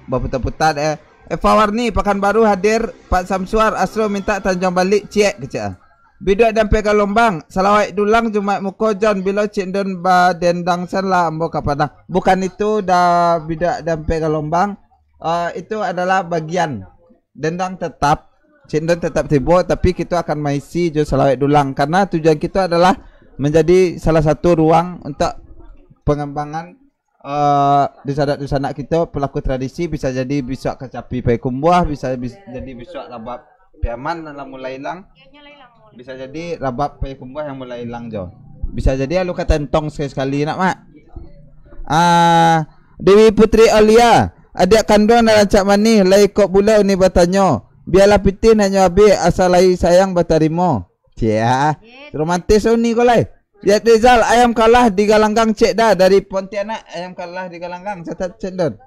baputa-puta deh. Eva Warni, Pakanbaru hadir, Pak Samsuar, Astro minta Tanjung Balik, ciek kecek ah. Biduak di ampia galombang, salawat dulang Jumaik muko Jon, bilo Cik Don badendang sen lah ambo ka Padang. Bukan itu dah biduak di ampia galombang, eh, itu adalah bagian. Dendang tetap, Cik Don tetap tibo, tapi kito akan maisi jo salawat dulang, karena tujuan kito adalah menjadi salah satu ruang untuk pengembangan, eh, dunsanak-dunsanak kito pelaku tradisi, bisa jadi bisuak kacapi Payakumbuah, bisa bis-, jadi bisuak rabab Piaman nan lah mulai ilang, bisa jadi rabab Payakumbuah yang mulai ilang jo, bisa jadi alun ka tentong sakali-sakali nak, Mak. Ah, Dewi Putri Aulia, adiak kanduang nan rancak manih, lai kok bulau ni batanyo. Bialah pitih nak nyo abih, asa lai sayang batarimo. Cia, romantis Uni ko lai. Yat Rizal, ayam kalah di galanggang cek dah dari Pontianak, ayam kalah di galanggang, catat Cik Don.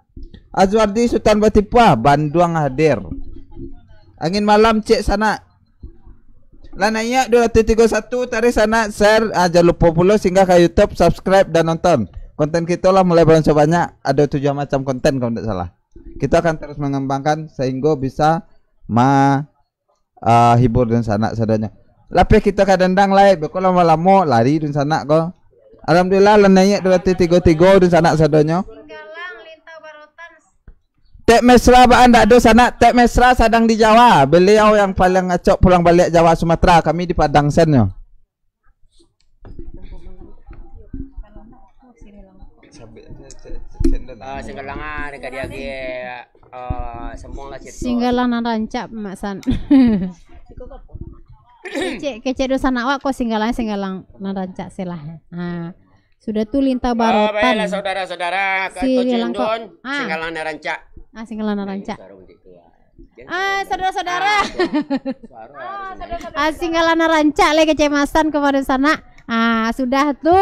Azwardi Sutan Batipuah, Banduang hadir. Angin Malam cek sanak. Lah naiak dua ratus tigo satu, tarik sanak, share, ah, jangan lupo pulo singgah ka YouTube, subscribe, dan nonton. Konten kito lah mulai banyak-banyak, ado tujuah macam konten kalau tidak salah. Kito akan terus mengembangkan sehingga bisa ma-, ah, hibur dunsanak sadonyo. Lapeh kito ka dendang lai, beko lamo-lamo lari dunsanak ko. Alhamdulillah, lah naiak dua ratus tigo tigo dunsanak sadonyo. Singgalang, Lintau Barotan. Tek Mesra baa ndak ado sanak, Tek Mesra sadang di Jawa. Beliau yang paling acok pulang baliak Jawa Sumatera, kami di Padang sen nyo. Ah, singgalang ah, dek diagi, ah, semua lah situ. Singgalang nan rancak, Mak San. Kecek, kecek dunsanak awak ko singgalang, singgalang nan rancak se lah. Ha. Sudah tu Lintau Barotan. Ah, baiklah, saudara-saudara, Kak Siriah Tocin Langkok. Dun, ah. Singgalang nan rancak. Ah, singgalang nan rancak. Sarung gitu, ah. Ah, saudara-saudara. Ah, saudara-saudara. Ah, singgalang nan rancak lai kecek Mak San ka dunsanak. Ah, sudah tu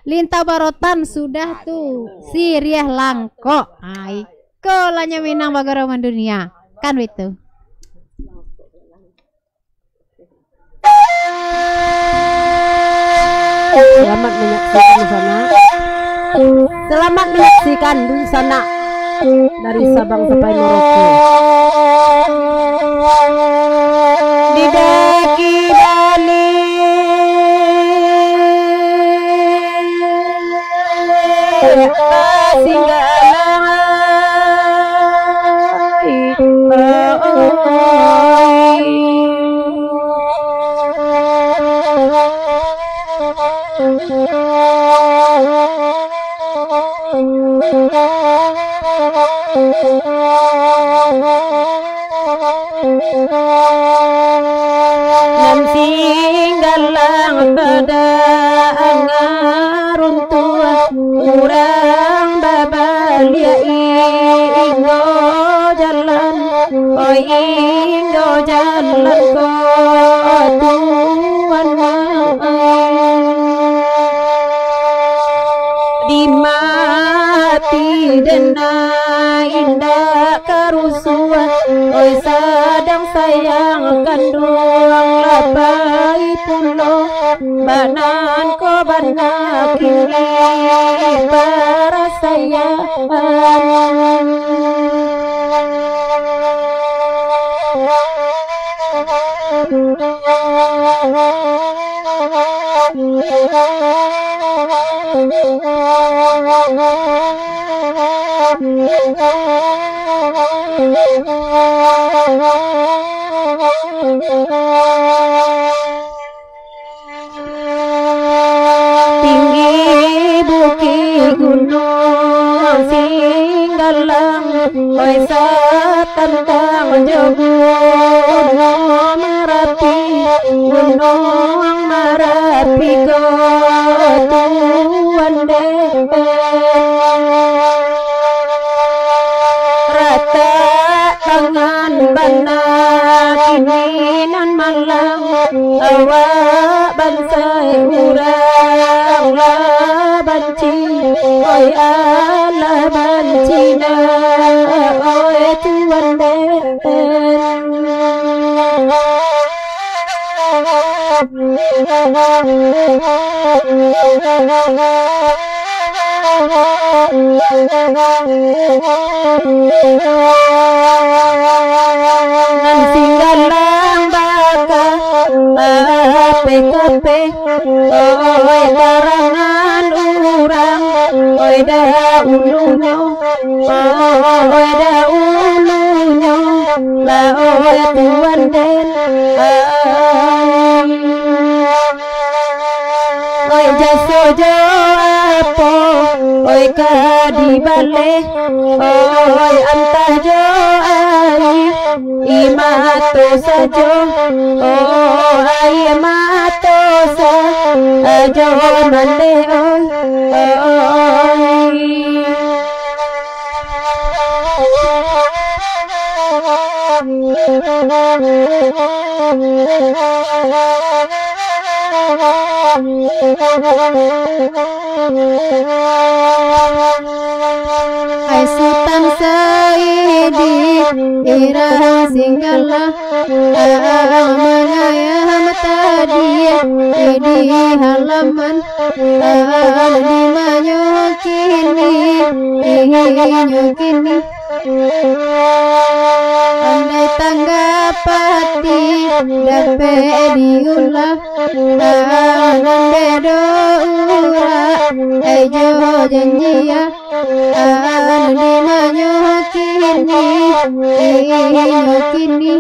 Lintau Barotan, sudah tu Siriah Langkok. Ah, iko lah nyo Minang bagurau mandunia. Kan baitu. Selamat menyaksikan dunsanak. Selamat menyaksikan dunsanak dari Sabang sampai Merauke. Di daki Bali, singgalang. Nan singgalang pada angaruntuang, urang babaliak inggo jalan, oi inggo jalan ko Tuan ai. Dimati dena indak karusuhan, oi sadang sayang kanduang labai pulo, banan ko bana kini parasaian. Satantang jo Gunuang Marapi, Gunuang Marapi ko tuan den. Ratak tangan bana kini nan malang, awak bansaik urang lah banci, oi alah banci nah, oi tuan den. Nan singgalang baka kapeh-kapeh, oi karangan urang, oi daulunyo, oi daulunyo, lah oi tuan den. Oi jaso jo apo, oi ka dibaleh, oi antah jo aia mato sajo, oi aia mato sajo mandeh, oi, oi. Ai Sutan Saidi, irang singgalah, mangayam tadi di halaman, di manyo kini, inyo kini. Andai tanggapati dapek diulah, nan bedo urak, ai jo janji, ah, di manyo kini, inyo kini.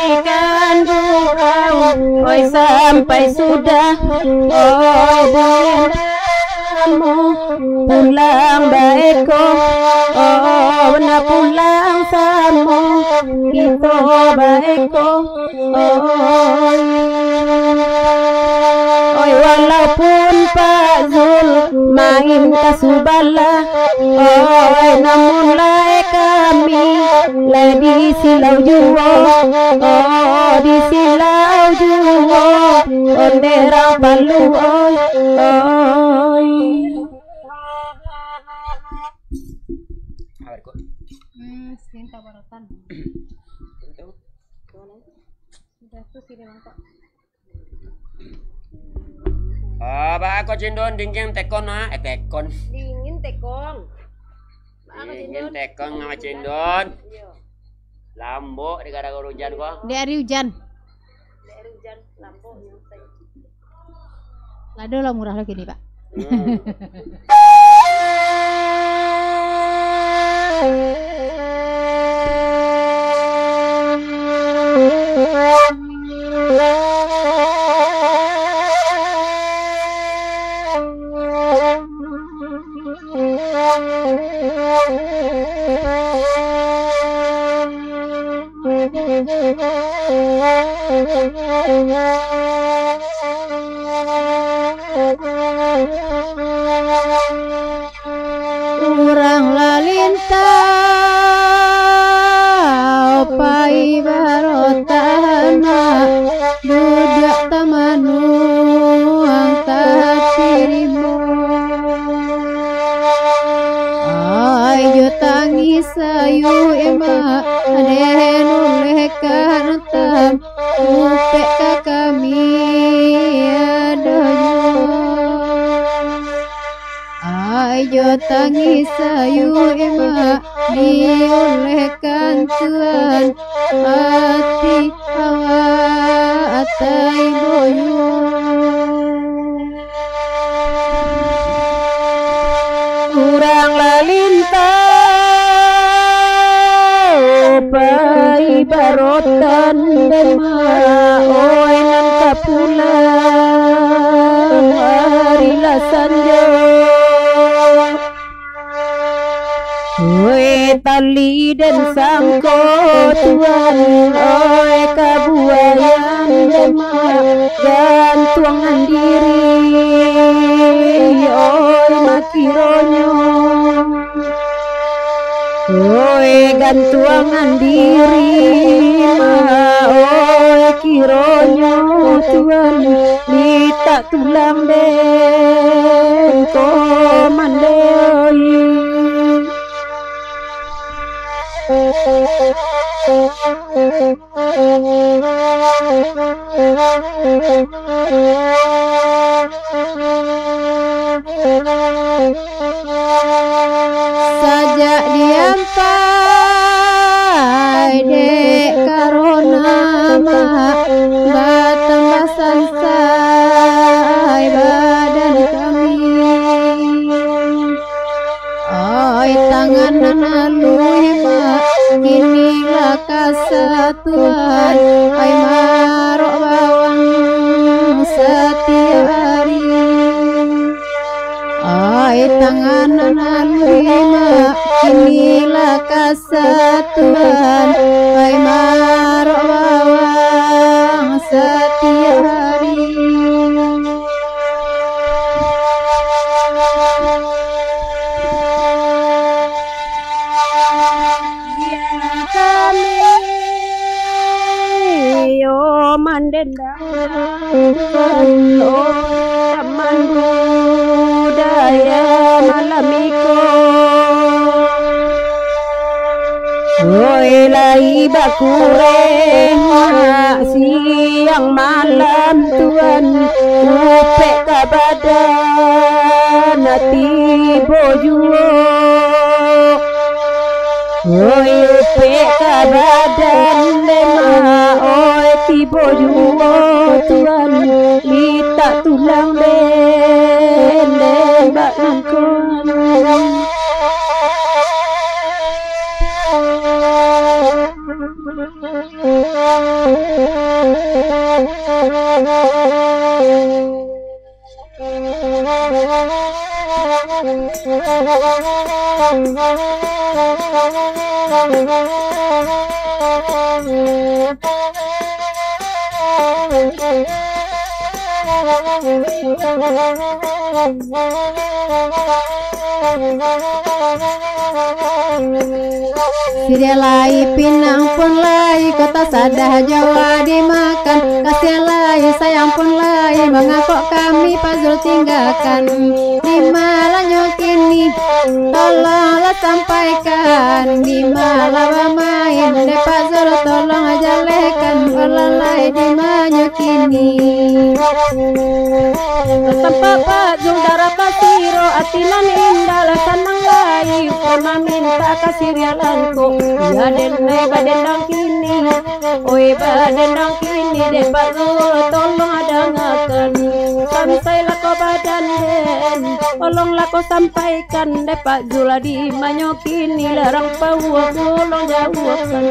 Ikan gurau, oi, sampai sudah, oi, bulan samo pulang baeko, oi, nak pulang samo kito baeko. Oi, walaupun Pak Zul main ka subalah, oi, namun lai kami lai disilau juo, oi, disilau juo, onde rang Palu, oi, oi. Hmm, cinta barotan. Sudah tu sini mantap. Ah, baa ko Cindon, dingin tekon, ah? Eh, tekon. Dingin tekong. Baa ko Dingin Cindon? Tekon, Mama Cindon. Iyo. Lambok di gara-gara hujan ko. Di hari hujan. Di hari hujan, lambok. Lado lah murah lah kini, Pak. Hmm. Urang lalintau pai barotan, duduak tamanuang tapi rimbo. Ai jo tangih sayuik, emak, den ulehkan tam- Upek ka kami ado juo. Ai jo tangih sayuik, emak, diulehkan Tuhan ati awak atai boyo. Urang lalintau pai barotan, demak, oi, nan ka pulang ari lah sanjo. Oi, tali den sangko, Tuan, oi, kabuaian demak gantuangan diri, oi, makironyo. Oi, gantuangan diri mah, oi, kironyo Tuan, litak tulang den ko mandeh, oi. Sajak diampai dek karona mah, batambah sansai badan kami. Ai, tangan nan aluih mah, kini lah kasatuan. Ai, marok bawang satiap ari. Ai, tangan nan aluih mah, kini lah kasatuan. Ai, marok bawang satiap ari. Kami yo mandendang, oh, taman budaya malam iko. Oi, lai bakureh mak siang malam Tuan, upek ka badan tibo juo. Oi, upek ka badan demak, oi, tibo juo Tuan, litak tulang den, den bak nan ko. Siriah lai Pinang pun lai, kota Sadah Jawa dimakan. Kasiah lai, sayang pun lai, mangako kami Pak Zul tinggakan. Di ma lah nyo kini, tolonglah sampaikan. Di ma lah bamain, dek Pak Zul tolong jalehkan. Olah lai di ma nyo kini. Tatampak Pak Zul darah kasiro, ati nan indak lah sanang lai. Bukan mamintak ka siriah langkok, iyo den lai badendang kini. Oi, badendang kini dek Pak Zul, tolong dangakan. Sansai lah ko badan den, tolonglah ko sampaikan dek Pak Zul, di ma nyo kini larang pauah, tolong jauahkan.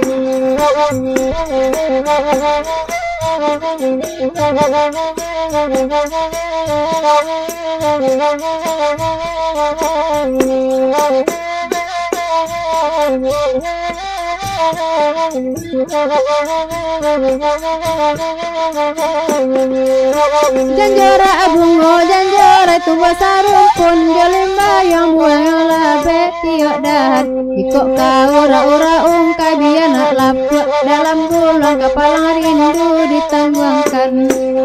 Jan jorak bungo, jan jorak tumbuah sarumpun, jo limbayuang buangnyo labek tiok dahan. Ikok ka urak-urak ungkai, bia nak lapuak dalam buluang, kapalang rindu ditangguangkan,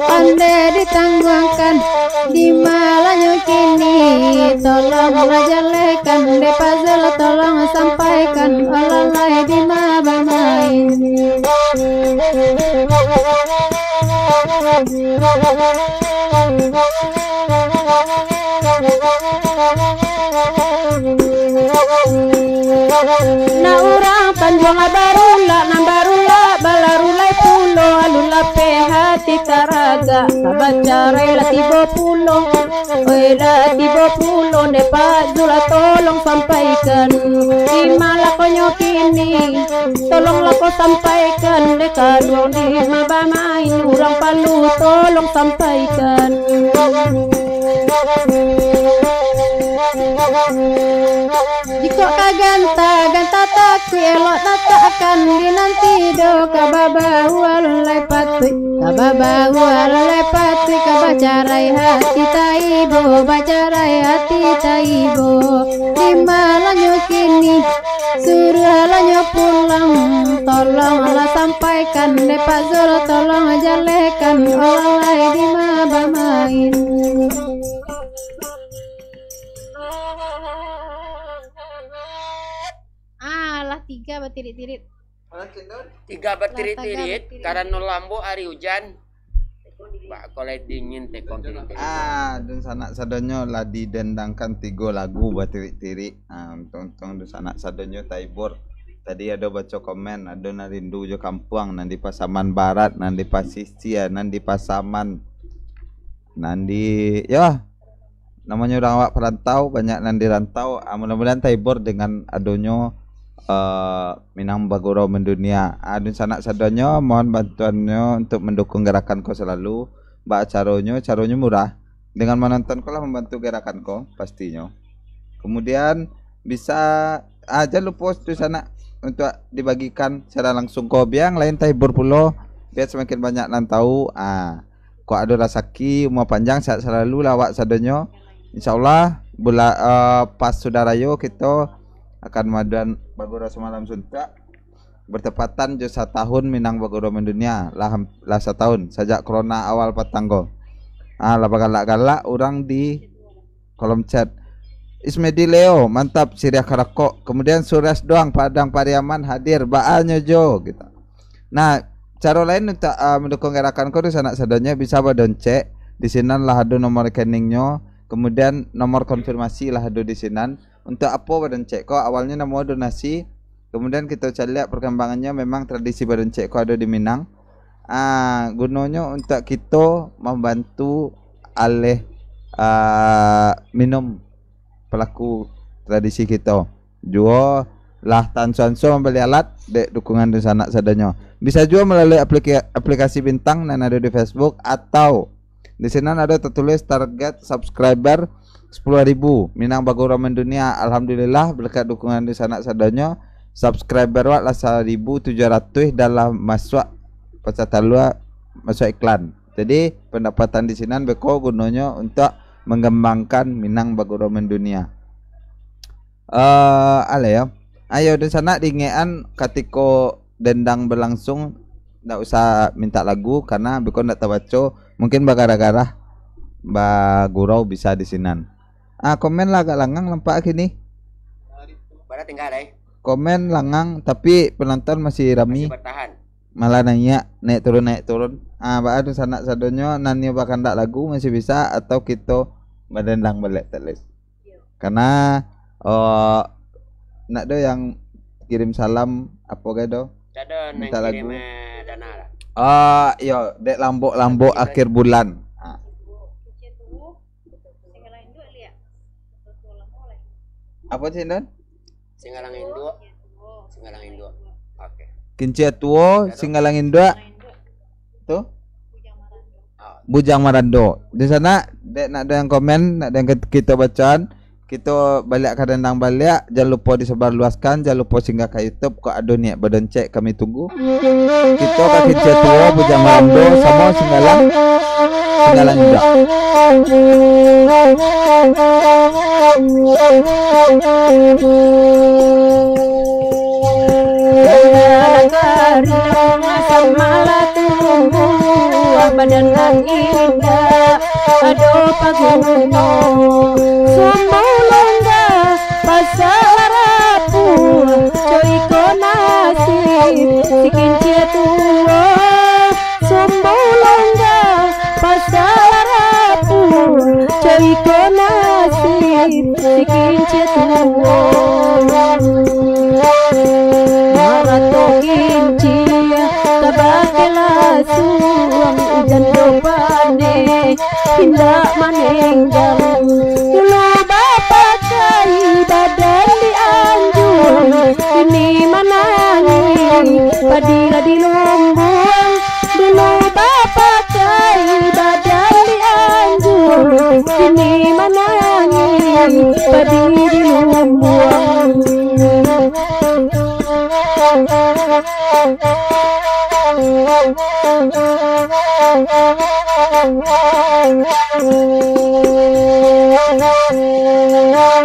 ondeh ditangguangkan. Di ma lah nyo kini, tolonglah jalehkan, dek Pak Zul tolong sampaikan, olah lai di ma bamain. Nak urang panjuang barulak, nan barulak balarulai pulo, alun lapeh hati taragak, ka bacarai lah tibo pulo. Oi, lah tibo pulo dek Pak Zul, tolong sampaikan. Di ma lah ko nyo kini, tolonglah ko sampaikan, dek kaduang di ma bamain, urang Palu tolong sampaikan. Jikok Sok ka ganta, ganta takuik, elok tak takkan dinanti doh. Ka babahu alun lai patuik, ka babahu alun lai patuik, ka bacarai hati taibo, bacarai hati taibo. Di malanyo kini, suruahlah nyo pulang, tolonglah sampaikan dek Pak Zul, tolong jalehkan, urang lai dima bamain. Ah, lah tiga batirik-tirik. Tiga batirik-tirik, karano lambok ari ujan. Bak kolai dingin tekong tirik-tirik. Ah, dunsanak sadonyo lah didendangkan tigo lagu batirik-tirik. Ah, untung-untung dunsanak sadonyo taibur. Tadi ado baco komen, ado nan rindu jo kampuang, nan di Pasaman Barat, nan di Pasisia, nan di Pasaman, nan di, yo, namonyo urang awak parantau, banyak nan di rantau. Ah, mudah-mudahan taibur dengan adonyo, eh, Minang Bagurau Mendunia. Ah, dunsanak sadonyo, mohon bantuannyo untuk mendukung gerakan ko selalu. Baa caronyo? Caronyo murah. Dengan manonton ko lah mambantu gerakan ko, pastinyo. Kemudian bisa, ah, jan lupo dunsanak untuk dibagikan siaran langsung ko, bia nan lain taibur pulo, bia samakin banyak nan tahu. Ah, kok ado rasaki, umua panjang, sehat selalu lah awak sadonyo. Insya Allah, bula-, eh, pas sudah rayo kito akan maadoan Bagurau Samalam Suntuak, bertepatan jo satahun Minang Bagurau Mendunia, lah, lah satahun sajak corona awal patang ko. Ah, lah bagalak-galak urang di kolom chat. Ismedi Leo, mantap, Siriah Karakok. Kemudian Suras Doang, Padang Pariaman hadir, baa nyo jo, gitu. Nah, caro lain untuk, ah, mendukung gerakan ko, dunsanak sadonyo, bisa badoncek. Di sinan lah ado nomor rekeningnyo, kemudian nomor konfirmasi lah ado di sinan. Untuk apo badoncek ko? Awalnyo namo donasi, kemudian kito caliak perkembangannya. Memang tradisi badoncek ko ado di Minang. Ah, gunonyo untuk kito mambantu aleh, ah, minum pelaku tradisi kito. Juo lah tansuanso mambali alat dek dukungan dunsanak sadonyo. Bisa juo malalui aplika-, aplikasi Bintang nan ado di Facebook, atau di sinan ado tatulis target subscriber sepuluh ribu, Minang Bagurau Mendunia. Alhamdulillah, berkat dukungan dunsanak sadonyo, subscriber wak lah saribu tujuah ratuih, dah lah masuak pacah talua, masuak iklan. Jadi, pendapatan di sinan beko gunonyo untuk mengembangkan Minang Bagurau Mendunia. Eh, alah yo. Ayo, dunsanak diingekan katiko dendang berlangsung, ndak usah minta lagu, karena beko ndak tabaco, mungkin bagarah-garah bagurau bisa di sinan. Ah, komen lah agak langang nampak kini. Baru tinggal, eh. Komen langang, tapi penonton masih rami. Masih bertahan. Malah naiak, naik turun, naik turun. Ah, baa dunsanak sadonyo, nan nio bakandak lagu masih bisa, atau kito badendang baliak, tak les. Karena, oh, nak do yang kirim salam, apo gai do? Minta lagu. Ah, iyo, dek lambok-lambok akhir bulan. Ah. Apo tu, Indon? Singalang Induak. Singalang Induak. Oke. Kincia Tuo, Singalang Induak. Tu? Ah. Bujang Marando. Dunsanak, dek nak ado yang komen, nak ado yang kit-, kito bacoan, kito baliak ka dendang baliak, jan lupo disebarluaskan, jan lupo singgah ka YouTube, kok ado niat badoncek, kami tunggu. Kito ka Kincia Tuo, Bujang Marando, samo Singalang, Singalang Induak. Nagari samalah tumbuah, badan nan indak ado paguno. Sumbu longga, pasar rapuah, co iko nasib si Kincia Tuo. Sumbu longga, pasar rapuah, co iko nasib si Kincia Tuo. Marato Kincia, tabake lasuang, ujan jo paneh indak manenggang. Dulu bapakai badan di anjuang, kini manangih padi lah di lumbuang. Dulu bapakai badan di anjuang, kini manangih padi di lumbuang.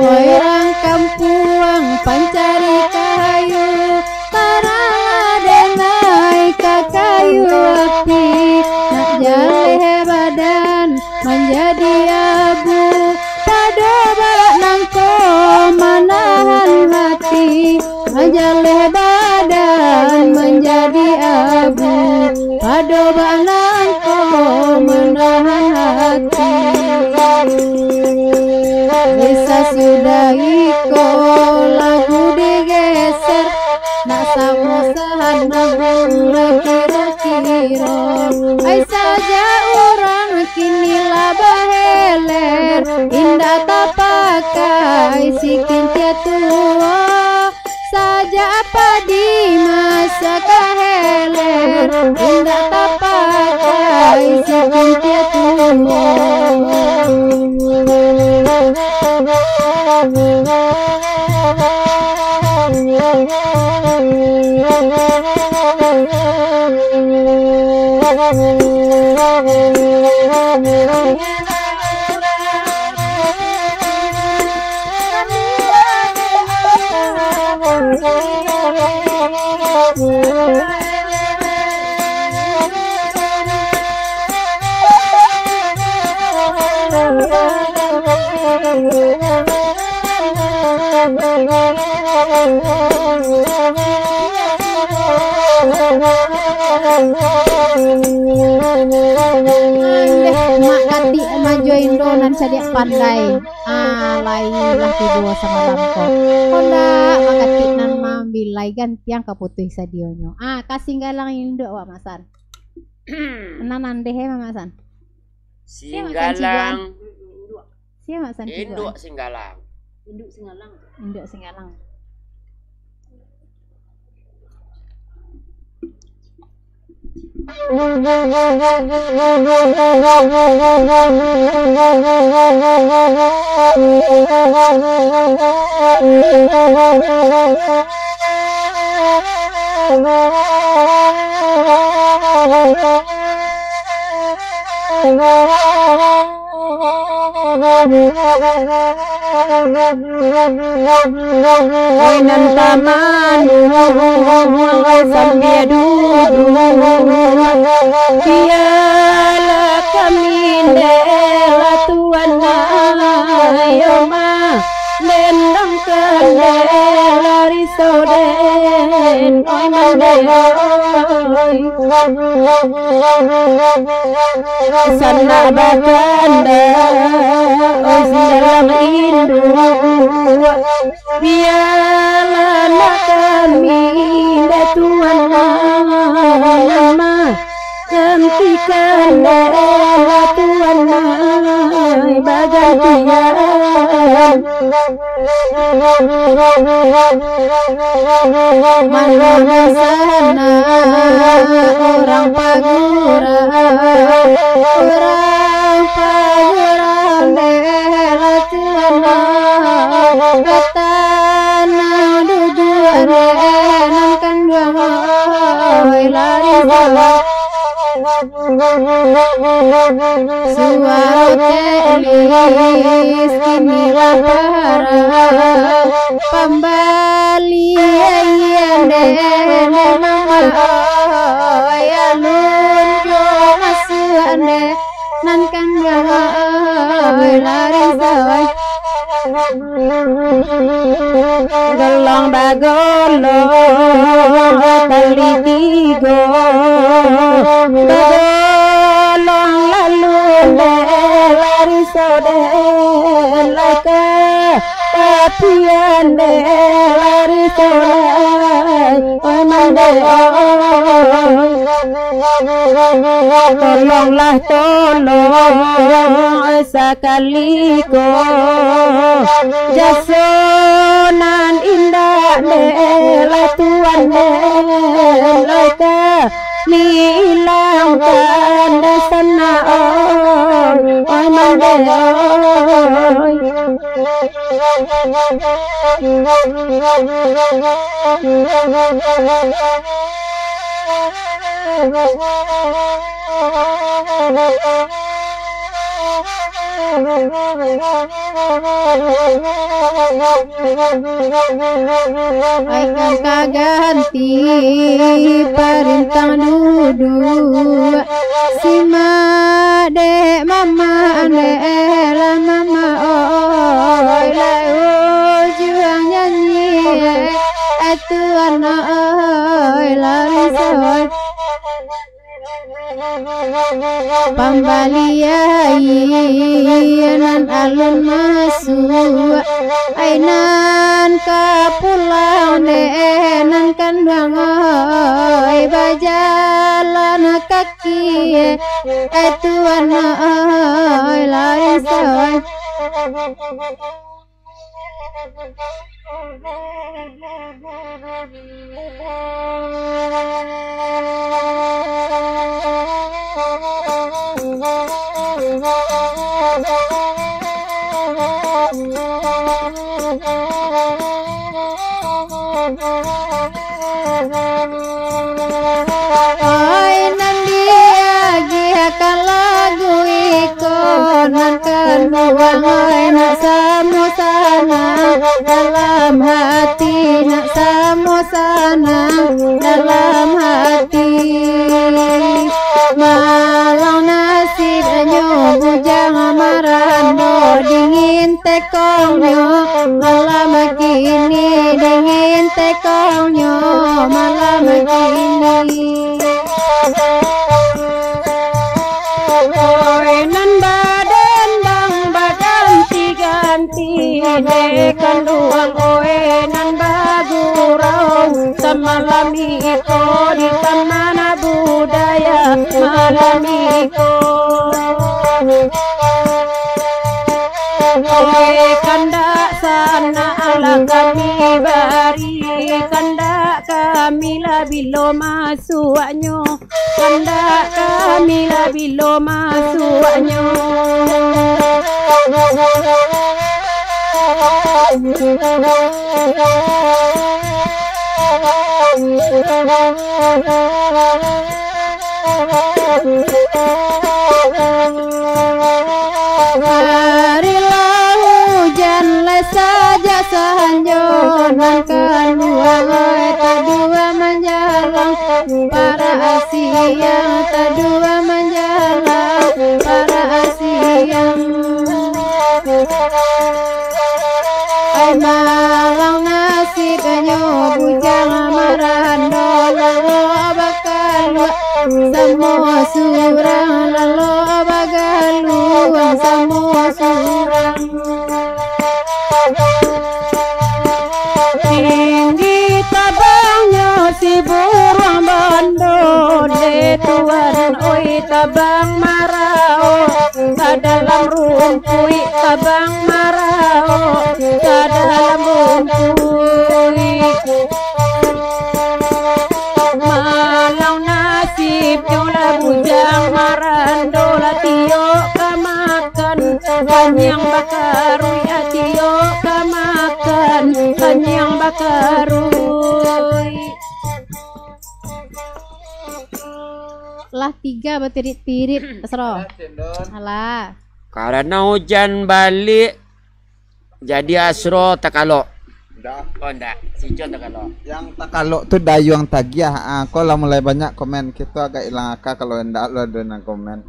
Urang kampuang pancari kayu, tarang lah denai ka kayu api, nak jaleh badan manjadi abu, pado bak nangko manahan hati, majaleh badan manjadi abu, pado bak nangko manahan hati. Sasudah iko lagu digeser, nak samo sahanang kiro-kiro. Ai sajak urang kini lah baheler, indak tapakai sikin tiap tuo. Sajak padi masak ka heler, indak tapakai sikin tiap tuo. Andeh, mak katik majo indo nan cadiak pandai. Ah, lai lah tibo samalam ko. Kondak, mak katik nan mambilai gantiang ka putuih sadionyo. Ah, ka Singgalang induak wak Mak San. Nan andeh, eh, Mak San. Sia Mak San Singgalang. Sia Mak San Induak Singgalang. Induak Singgalang. Oi nan tamanuang, oi sambia duduak, bialah kami ndeh lah tuan ayo ma, lendang kandeh lari soden, oi mandeh oi. Sanak bakanda, oi Singgalang induak, bialah nak kami ndeh tuan ayo ma, hentikan ndeh lah tuan ayo bagantian. Mano di sana urang Paguram, urang Paguram bela Tuhan, ka tanah duduak nan kanduang, oi, lari salah. Suaro telis kini lah parah, pambalian dek mama, oi, alun jo masuak dek nan kanduang, oi, lari sawai. Golong bagolong, tali tigo, bagolong lalu dek lari soden lai ka tapian dek lari solai, oi mandeh oi. Tolonglah, tolong, oi, sakali ko, jaso nan indak dek lah Tuhan dek, lai kami ilangkan dek sanak, oi, oi, mandeh oi. Ai kan ka ganti parintang duduak, simak dek mama, andek lah mama, oi, lai ujuang nyanyi, eh, tuan, oi, lai sawai. Pambalian nan alun masuak, ai nan ka pulang dek nan kanduang, oi, bajalan kaki, eh, tuan, oi, lai sawai. Oi, nan diagiahkan lagu iko, nan kanduang, oi, nak samo sanang dalam hati, nak samo sanang dalam hati. Malang nasibnyo bujang marando, dingin tekongnyo malam kini, dingin tekongnyo malam kini. Oi, nan badendang baganti-ganti, dek kanduang, oi, nan bagurau, samalam iko di Taman Budaya malam iko. Oi, kandak sanang lah kami bari, kandak kami lah bilo masuaknyo, kandak kami lah bilo masuaknyo. Marilah hujan lai sajak sahanjo, nan kanduang, oi, taduo manjalang, parak siang, taduo manjalang, parak siang. Ai malang nasibnyo bujang marando, lalu bakaluak samo surang, lalu bagaluang samo surang. Tinggi tabangnyo si buruang bando, dek tuan, oi, tabang marau ka dalam rumpuik, tabang marau ka dalam rumpuik. Malang nasibnyo lah bujang marando, lah tiok ka makan, kanyang bakaruik, ah, tiok ka makan, kanyang bakaruik. Lah tigo batirik-tirik, Asro. Alah. Karano hujan baliak, jadi Asro takalok. Ndak. Oh, ndak. Si John takalok. Yang takalok tu Dayuang Tagiah. Ah, ko lah mulai banyak komen. Kito agak ilang aka kalau ndak lo ado nan komen.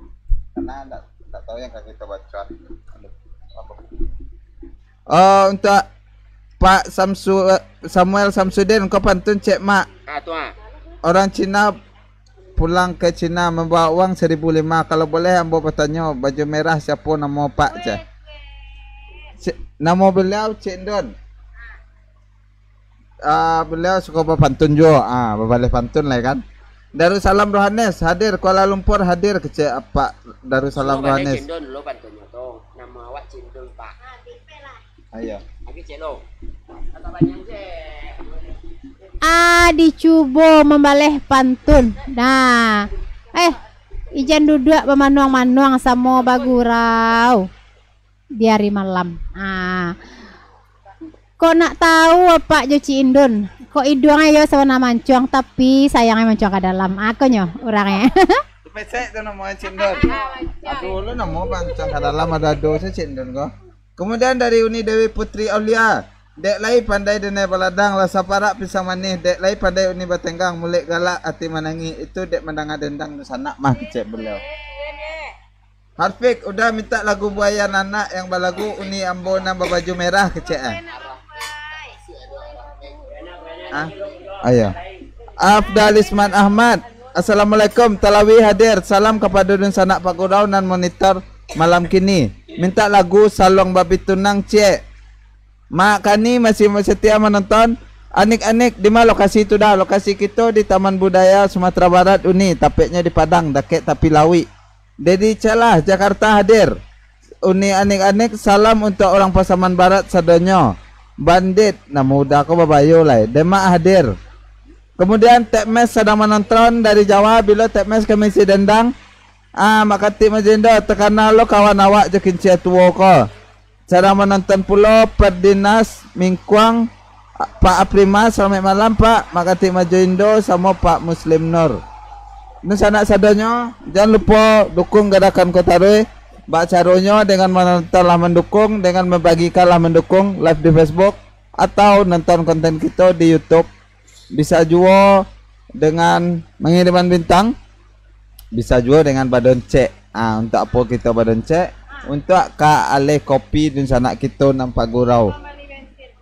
Karena ndak, ndak tahu yang ka kito baco. Aduh, apa? Oh, untuk Pak Samsu-, Samuel Samsudin, ko pantun cek, Mak. Ah, tu, ah. Orang Cina pulang ke Cina membawa uang seribu lima. Kalau boleh ambo batanyo, baju merah siapo namo Pak, cek? Si-, namo beliau Cik Indon. Ah, beliau suko bapantun juo. Ah, babaleh pantun lah, kan. Darussalam Rohanes hadir, Kuala Lumpur hadir, kecek Pak Darussalam Rohanes. Cik Indon dulu pantunnyo tu. Namo awak Cik Indon, Pak. Ayo. Lagi cek lo. Agak banyak cek. Ah, dicubo mambaleh pantun. Nah. Eh, ijan duduak bamanuang-manuang samo bagurau di ari malam. Ah. Kok nak tahu apak jo Cik Indun? Kok iduang yo sawarna mancuang, tapi sayang mancuang ka dalam. Akonyo urang e. Pesek tu namo Cik Don. Aduh, lu namo mancuang ka dalam ado-ado se Cik Don ko. Kemudian dari Uni Dewi Putri Aulia, dek lai pandai denai baladang, lah saparak pisang manih, dek lai pandai Uni batenggang, mulek galak, ati manangih, itu dek mandanga dendang tu sanak mah kecek beliau. Harfik, udah minta lagu Buaya Nanak yang balagu Uni Ambo Nan Babaju Merah kecek ah. Ah, ayo. Afdal Isman Ahmad. Assalamualaikum, Talawi hadir. Salam kapado dunsanak Pak Gurau nan monitor malam kini. Minta lagu Saluang Babitunang, ciek. Mak Kani masih setia menonton. Anik-anik, di ma lokasi tu dah? Lokasi kito di Taman Budaya Sumatera Barat Uni, tapeknyo di Padang, dakek tapi lauik. Dedi Celah, Jakarta hadir. Uni anik-anik, salam untuk orang Pasaman Barat sadonyo. Bandit, nah muda ko babayo lai. Demak hadir. Kemudian Tek Mes sadang menonton dari Jawa, bilo Tek Mes ka maisi dendang. Ah, Mak Katik Majendo, takana lo kawan awak jo kincia tuo ko. Sadang manonton pulo Perdinas Mingkuang, Pak Aprima, salamaik malam, Pak. Mak Katik Majendo samo Pak Muslim Nur. Dunsanak sadonyo, jan lupo dukung garakan ko taruih. Bak caronyo dengan manonton lah mandukung, dengan mambagikan lah mandukung, live di Facebook, atau nonton konten kito di YouTube. Bisa juo dengan mangiriman bintang, bisa juo dengan badoncek. Ah, untuk apo kito badoncek? Untuk ka aleh kopi dunsanak kito nan Pak Gurau.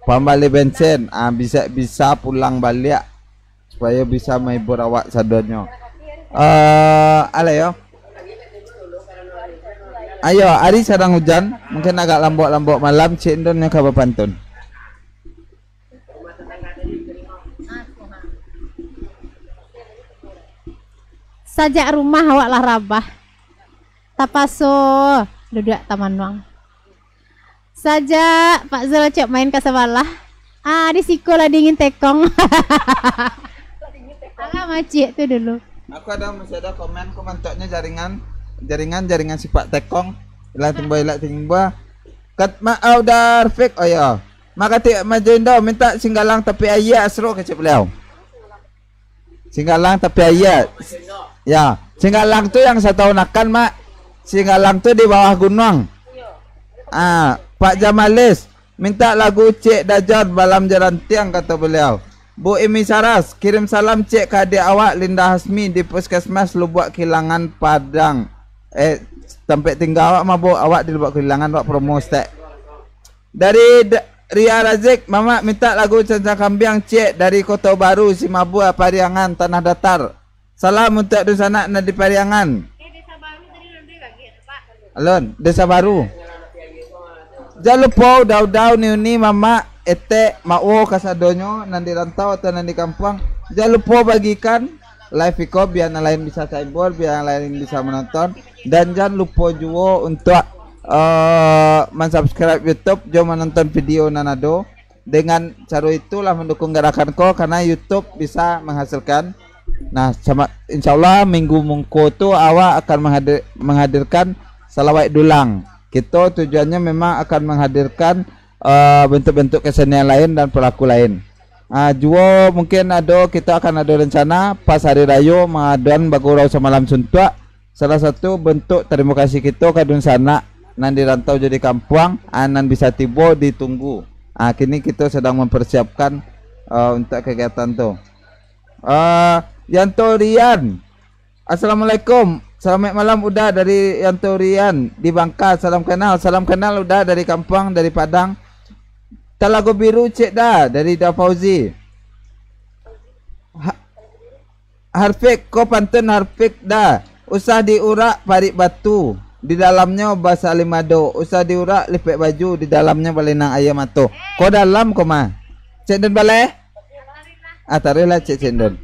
Pambali bensin. Ah, bisa, bisa pulang baliak supayo bisa mahibur awak sadonyo. Eh, aleh yo. Ayo, ari sadang hujan, mungkin agak lambok-lambok malam, Cik Indon nan ka bapantun. Sajak rumah awak lah rabah, tapaso duduak tamanuang. Sajak Pak Zul acok main ka sabalah, ah, di siko lah dingin tekong. Alah macik tu dulu. Aku ada, masih ada komen, ko mantoknyo jaringan, jaringan, jaringan sipak tekong. Ilah timba, ilah timba. Kat ma-, ah, udah fake. Oh ya. Mak Katik Majendo minta Singgalang Tapi Aia, Asro, kecek beliau. Singgalang Tapi Aia. Ya, Singgalang tu yang satahun akan, Mak. Singgalang tu di bawah gunung. Ah, Pak Jamalis minta lagu Cik Dajon Balam Jarantiang, kato beliau. Bu Imi Saras, kirim salam ciek ka adiak awak Linda Hasmi di Puskesmas Lubuak Kilangan, Padang. Eh, tampek tingga awak mah, Bu, awak di Lubuak Kilangan, awak promo stek. Dari D-, Ria Razik, Mamak minta lagu Cancang Kambiang ciek dari Koto Baru, Simabua, Pariangan, Tanah Datar. Salam untuak dunsanak nan di Pariangan. Alun, Desa Baru. Jan lupo, Udau-udau, Uni-uni, Mamak, Etek, Mak Wo, kasadonyo nan di rantau atau nan di kampuang. Jan lupo bagikan live iko, bia nan lain bisa taibur, bia nan lain bisa manonton. Dan jan lupo juo untuak, eh, mansubscribe YouTube, jo manonton video nan ado. Dengan caro itulah mandukung garakan ko, karena YouTube bisa menghasilkan. Nah, sama, insyaallah minggu mungko tu awak akan menghadir-, menghadirkan salawaik dulang. Kito tujuannyo memang akan menghadirkan, eh, bentuk-bentuk kesenian lain dan pelaku lain. Ah, juo mungkin ado, kito akan ado rencana pas hari rayo mangadoan bagurau samalam suntuak. Salah satu bentuk tarimo kasih kito ka dunsanak nan di rantau jo di kampuang, ah, nan bisa tibo ditunggu. Ah, kini kito sadang mamparsiapkan, eh, untuak kagiatan tu. Eh, Yanto Rian. Assalamualaikum. Salamaik malam, Uda, dari Yanto Rian di Bangka. Salam kenal. Salam kenal, Uda, dari kampuang, dari Padang. Talago Biru ciek Da, dari Da Fauzi. Ha-, Harfik, ko pantun Harfik Da. Usah diurak parik batu, di dalamnyo basalimado. Usah diurak lipek baju, di dalamnyo balinang aia mato. Ko dalam ko mah. Cek Don baleh? Ah, taruihlah cek Cek Don.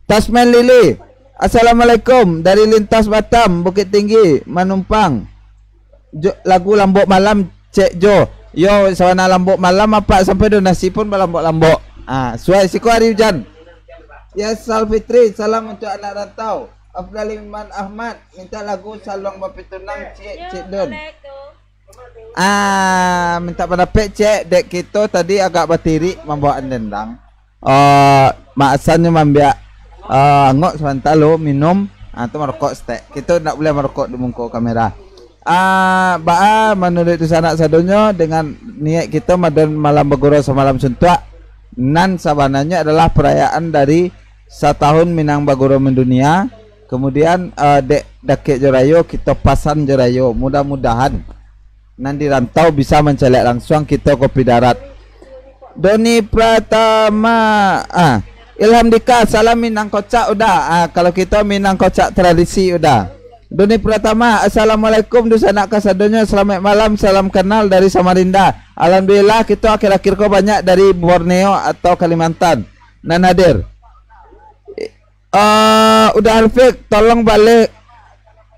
Tasman Lili. Assalamualaikum. Dari Lintas Batam, Bukittinggi, Manumpang. Jo, lagu Lambok Malam, cek jo. Yo, sawana lambok malam, apak sampai donasi pun balambok-lambok. Ah, suai siko ari ujan. Ya, Sal Fitri, salam untuk anak rantau. Afdal Iman Ahmad, minta lagu Saluang Bapitunang, cek, cek Don. Ah, minta pandapek, cek, dek kito tadi agak batirik mambawaan dendang. Ah, Mak Hasan nyo mambiak, ah, angok sabanta lo minum, ah, tu marokok setek. Kito ndak buliah marokok di muko kamera. Ah, baa manuruik dunsanak sadonyo, dengan niaik kito madan malam bagurau samalam suntuak, nan sabananyo adalah parayaan dari satahun Minang bagurau mandunia, kemudian, ah, dek dakek jo rayo, kito pasan jo rayo. Mudah-mudahan nan di rantau bisa mancaliak langsuang kito Kopi Darat. Doni Pratama, ah, Ilham Dika, salam Minang kocak Uda. Ah, kalau kito Minang kocak tradisi Uda. Doni Pratama, assalamualaikum dunsanak kasadonyo, salamaik malam, salam kanal dari Samarinda. Alhamdulillah, kito akhir-akhir ko banyak dari Borneo atau Kalimantan nan hadir. Ah, Uda Arfik, tolong baleh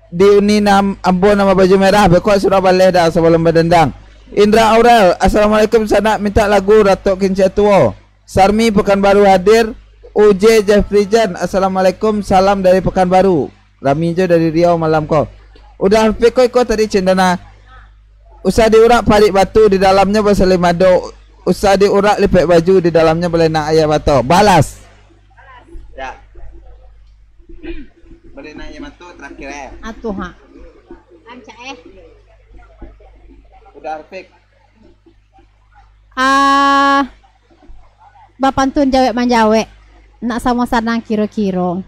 di uni nam-, ambo nan babaju merah, beko sudah baleh dah sabalum badendang. Indra Aurel, assalamualaikum sanak, mintak lagu Datuk Kincia Tuo. Sarmi Pekanbaru hadir. U J Jeffrey Jan, assalamualaikum, salam dari Pekanbaru. Rami jo dari Riau malam ko. Uda Arfik ko iko tadi cendana. Usah diurak parik batu, di dalamnyo basalimado. Usah diurak lipek baju, di dalamnyo balenang aia mato. Balas. Ya. Balenang aia mato terakhir, eh. Atuh, ha. Rancak, eh. Uda Arfik. Ah, bapantun jawek manjawek. Nak samo sanang kiro-kiro.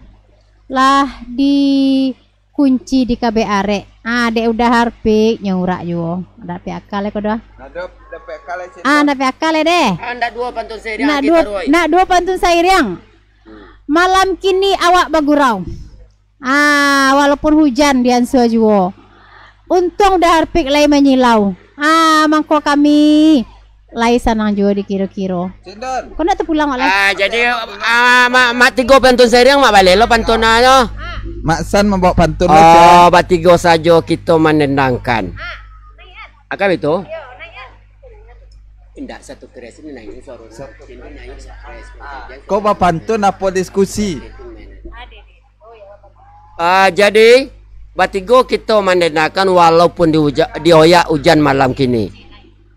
Lah di kunci di kabek arek. Ah, dek Uda Arfik nyo urak juo. Ndak pai akal ko doh. Ndak ado, ndak pai akal, Cik. Ah, ndak pai akal deh. Ah, ndak duo pantun sairiang. Ndak duo, ndak duo pantun sairiang. Hmm. Malam kini awak bagurau. Ah, walaupun hujan di ansua juo. Untuang Uda Arfik lai manyilau. Ah, mangko kami lai sanang juo dikiro-kiro. Cendol. Kau nak terpulang, Mak, lai? Ah, jadi, ah, Mak, Mak tigo pantun sairiang, Mak, baleh lo pantun, ah, nyo. Mak San mambawa pantun lo, Cak. Oh, batigo sajo kito mandendangkan. Akan itu? Indak satu keres ini naik suara. Sa- Ini naik satu keres. Kau bapantun apo diskusi? Ah, jadi, batigo kito mandendangkan walaupun di uja-, dioyak ujan malam kini.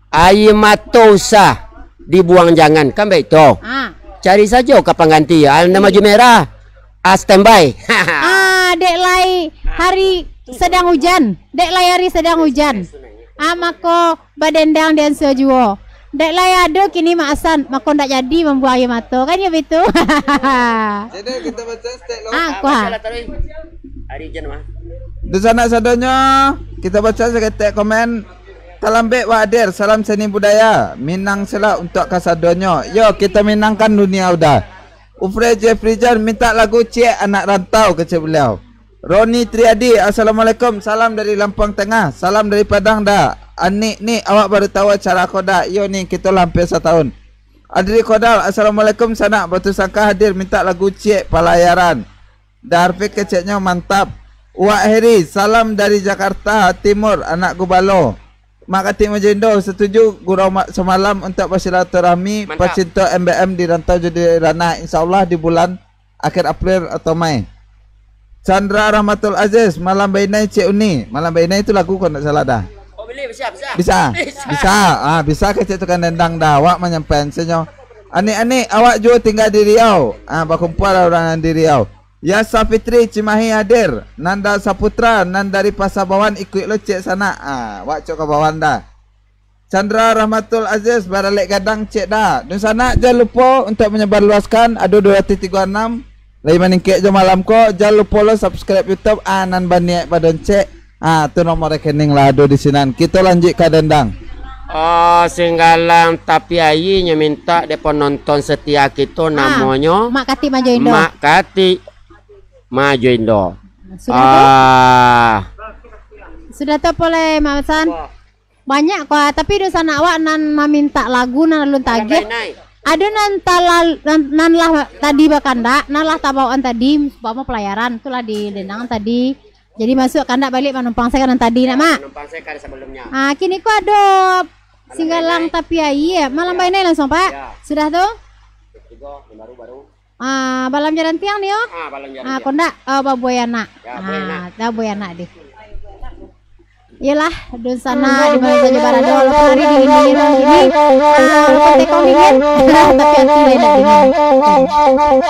Aia mato usah dibuang jangan, kan baik tu? Ah. Cari sajo ka pangganti. Ah, nan baju merah. Ah, standby. Ah, dek lai hari sadang ujan. Dek lai hari sadang ujan. Ah, mako badendang di ansua juo. Dek lai ado kini Mak Hasan, mako ndak jadi mambuang aia mato, kan yo bitu? Jadi kita baca stek lo. Ah, kuah. Hari ujan mah. Dunsanak sadonyo, kita baca saketek komen. Talambek wak hadir, salam seni budaya Minang selak untuak kasadonyo. Yo, kita minangkan dunia udah. Ufre Jeffrey Jan minta lagu Ciek Anak Rantau, kecek beliau. Roni Triadi, assalamualaikum. Salam dari Lampang Tengah. Salam dari Padang, Da. Anik ni, awak baru tahu acara ko, Da? Iyo ni, kito lah hampir satahun. Adri Kodal, assalamualaikum, sanak. Batu Sangka hadir, minta lagu Ciek Palayaran. Da Arfik keceknyo mantap. Wak Heri, salam dari Jakarta Timur, anak Gubalo. Mak Katik Majindo, setuju gurau ma-, samalam untuak basilaturahmi. Mantap. Pacinto M B M di rantau jo di ranah, insya Allah di bulan akhir April atau Mei. Chandra Rahmatul Aziz, Malam Bainai Cik Uni. Malam Bainai itu lagu kalau ndak salah dah. Oh, boleh, bisa, bisa. Bisa? Bisa. Bisa. Ah, bisa kecek tukang dendang dah. Awak manyampaian senyo. Anik-anik, awak juo tingga di Riau. Ah, bakumpul lah urang nan di Riau. Yasa Fitri Cimahi hadir. Nanda Saputra, nan dari Pasabawan, ikuik lo cek sanak. Ah, awak cok ka bawah dah. Chandra Rahmatul Aziz, baralek gadang cek dah. Dunsanak, jan lupo untuak manyabarluaskan, ado duo ratuih tigo anam. Lai maningkek jo malam ko, jan lupo lo subscribe YouTube, ah, nan baniaik badoncek. Ah, tu nomor rekening lah ado di sinan. Kito lanjuik ka dendang. Oh, Singgalang Tapi Aia nyo minta dek penonton setia kito, ah, namonyo Mak Katik Majo Indo. Mak Katik Majo Indo. Sudah tu? Ah. Sudah tu apo lai, Mak Hasan? Banyak ko, tapi dunsanak awak nan mamintak lagu nan alun tagih. Ado nan talal-, nan, nan lah tadi bakandak, nan lah tabawaan tadi, umpamo palayaran, tu lah di dendang tadi. Jadi masuak kandak baliak manumpang se ka nan tadi nak, Mak. Manumpang se ka sabalumnyo. Ah, kini ko ado Singgalang Tapi Aia. Malam Bainai langsung, Pak. Ya. Sudah tu? Tigo, baru, baru. Ah, Balam Jarantiang ni, oh. Ah, Balam Jarantiang. Ah, kondak, ah, Babuai Anak. Ya, Buai Anak. Ah, dah Buai Anak deh. Iyolah, dunsanak di mana sajo barado, walaupun ari dingin-dingin macam kini, ah, walaupun tekong dingin, tapi ati lain dingin.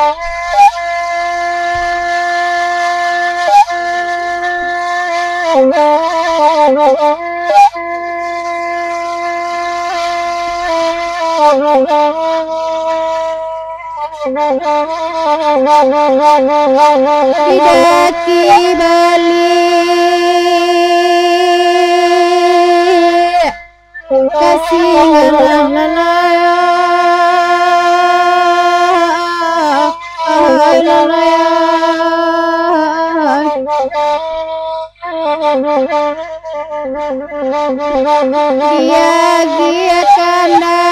Di daki baliak, ka singalah lalai, ai lalai. Diagiah kandak,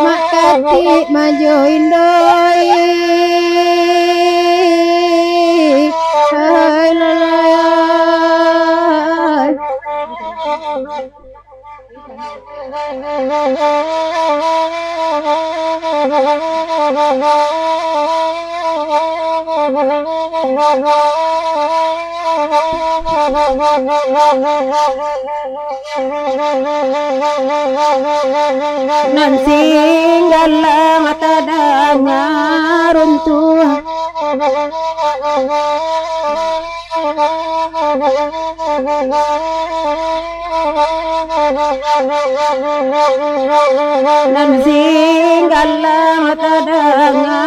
mak katik majo indoi. Hai lalai. Nan singgalang tadanga runtuah. Nan singgalang tadanga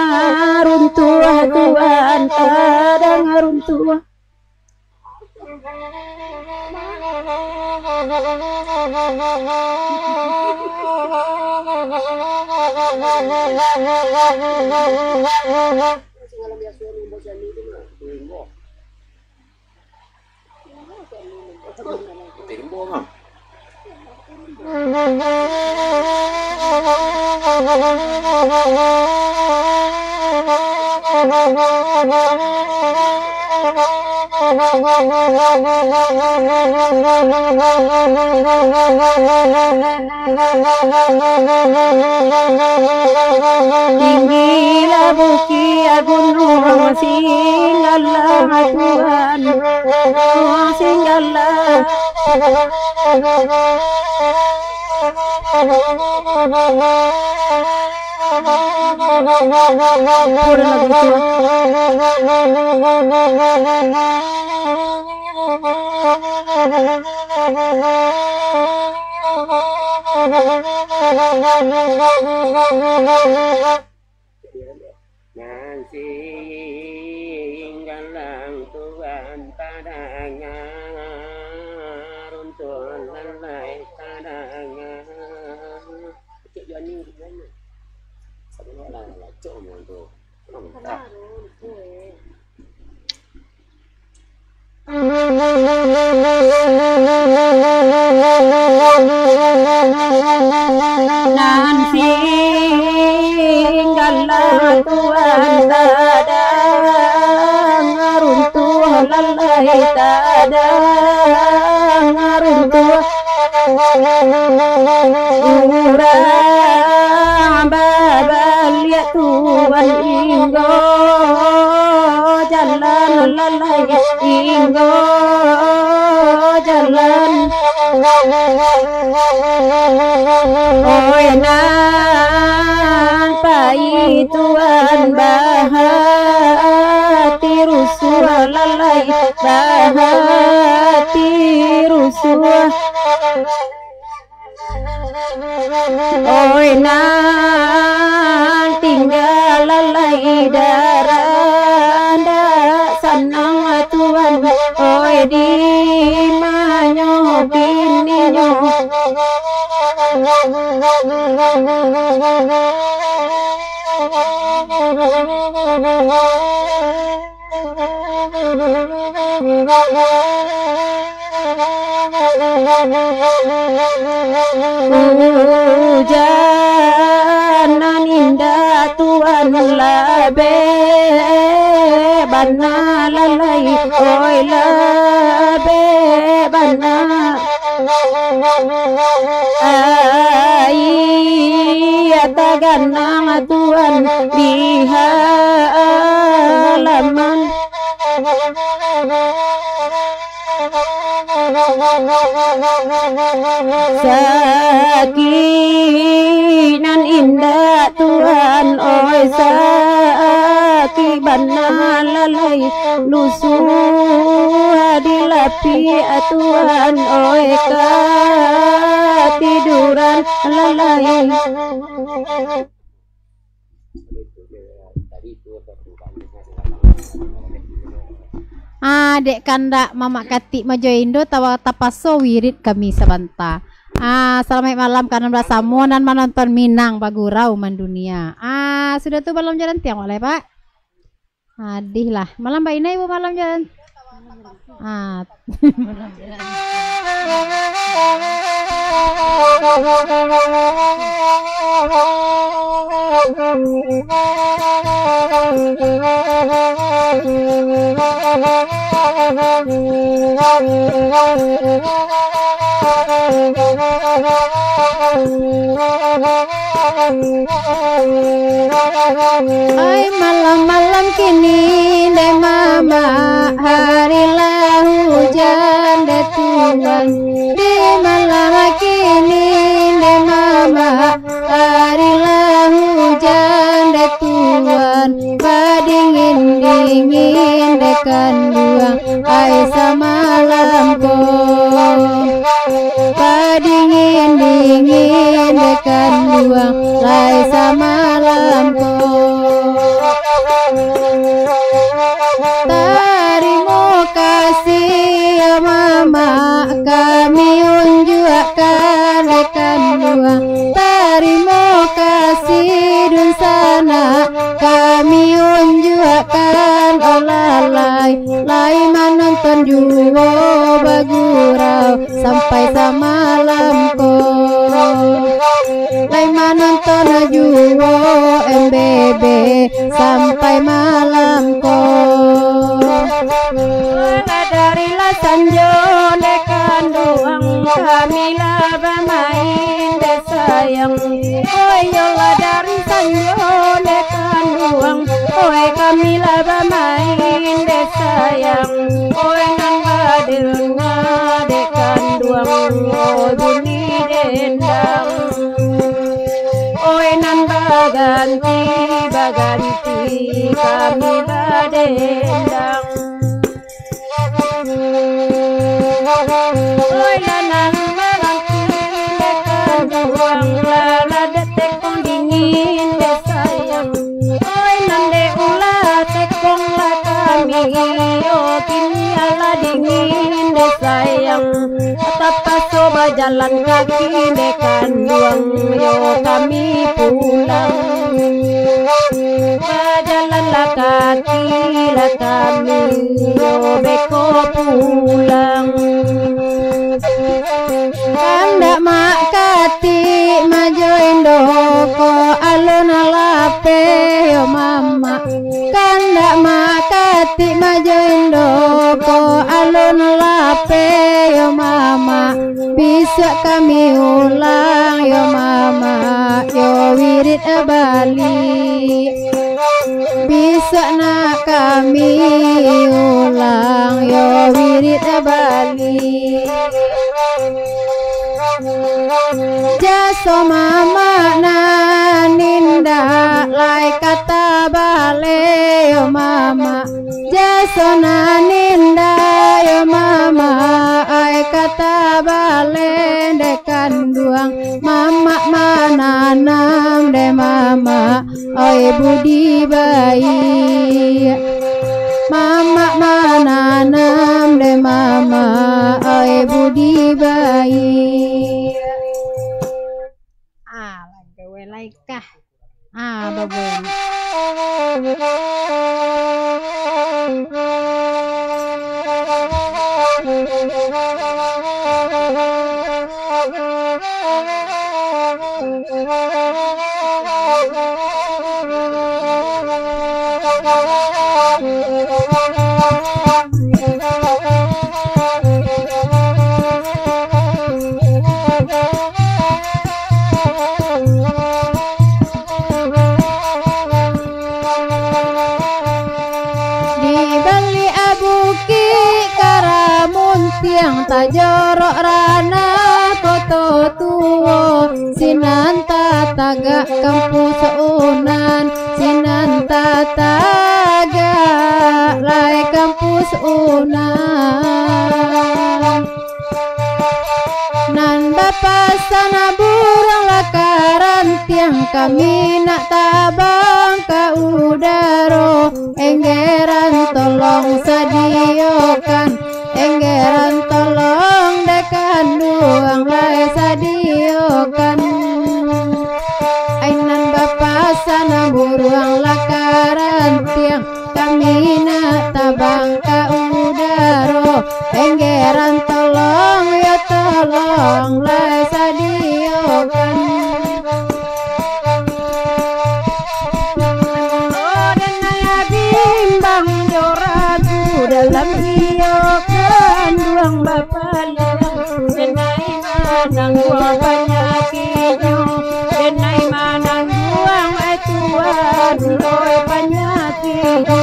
runtuah, Tuan, tadanga runtuah. Tinggilah bukik gunung, singgalang Tuan, singgalang. Nan singgalang Tuan tadanga, runtuah lalai tadanga. Cek Jani, Jani. Sabanyak lah, lacok mo tu. Mantap. Nan singgalang Tuan tadanga runtuah, lalai tadanga runtuah. Urang babaliak Tuan, inggo jalan lalai, inggo jalan. Oi, nan pai Tuan, bahati rusuah lalai, bahati rusuah. Oi, nan tingga lalai, darah ndak sanang Tuan. Oi, di manyo bininyo. Ujan nan indak Tuan, labek bana lalai, oi, labek bana. Aia taganang Tuan di halaman. Sakik nan indak Tuan, oi, sakik bana, lalai lusuah di lapiak Tuan, oi, katiduran lalai. Ah, dek kandak Mamak Katik Majo Indo, tawa-, tapaso wirid kami sabanta. Ah, salamaik malam ka nan basamo nan manonton Minang Bagurau Mandunia. Ah, sudah tu malam jalan tiang, wak lai, Pak? Adih lah. Malam bainai, Bu, malam jalan. Ah. Ai, malam-malam kini dek Mamak, hari lah hujan dek Tuan. Di malam kini dek Mamak, hari lah hujan dek Tuan. Badingin-dingin dek kanduang, ai, samalam ko. Padingin-dingin dek kanduang, lai samalam ko. Tarimo kasih, yo Mamak, kami unjuakkan dek kanduang. Tarimo kasih, dunsanak, kami unjuakkan, oh lalai. Lai manonton juo bagurau sampai samalam ko. Lai manonton juo M B B sampai malam ko. Lah dari lah sanjo dek kanduang, kami lah bamain dek sayang. Oi, yo lah dari sanjo dek kanduang, oi, kami lah bamain dek sayang. Oi, nan badunga dek kanduang, oi, bunyi dendang. Oi, nan baganti, baganti kami badendang. Oi, lah nan baganti dek kanduang, lah, lah dek tekong dingin dek sayang. Oi, nan dek ulah tekong lah kami, yo, kini alah dingin dek sayang. Tapaso bajalan kaki dek kanduang, yo, kami pulang. Bajalanlah kaki lah kami, yo, beko pulang. Kandak Mak Katik Majo Indo ko alun lapeh, yo Mamak. Kandak Mak Katik Majo Indo ko alun lapeh, yo Mamak. Bisuak kami ulang, yo Mamak, yo wirid baliak. Bisuak nak kami ulang, yo wirid baliak. Jaso Mamak nan indak lai ka tabaleh, yo Mamak. Jaso nan indak, yo Mamak, ai ka tabaleh dek kanduang. Mamak mananam dek Mamak, oi, budi baiak. Mamak mananam dek Mamak, oi, budi baiak. Ah, lagu lai kah? Ah, babuai. Tiang tajorok ranah Koto Tuo, sinan tatagak kampus Unan, sinan tatagak lai kampus Unan. Nan bapasan buruang lah ka rantiang, kami nak tabang ka udaro, enggeran tolong sadiokan. Enggeran tolong dek kanduang lai sadiokan. Ai nan bapasan buruang lah ka rantiang, kami nak tabang ka udaro. Enggeran tolong, yo tolong lai sadiokan. Oh, denai bimbang jo ragu dalam iyo kanduang bapaliang. Denai manangguang panyakiknyo, denai manangguang, ai Tuhan, oi panyakiknyo.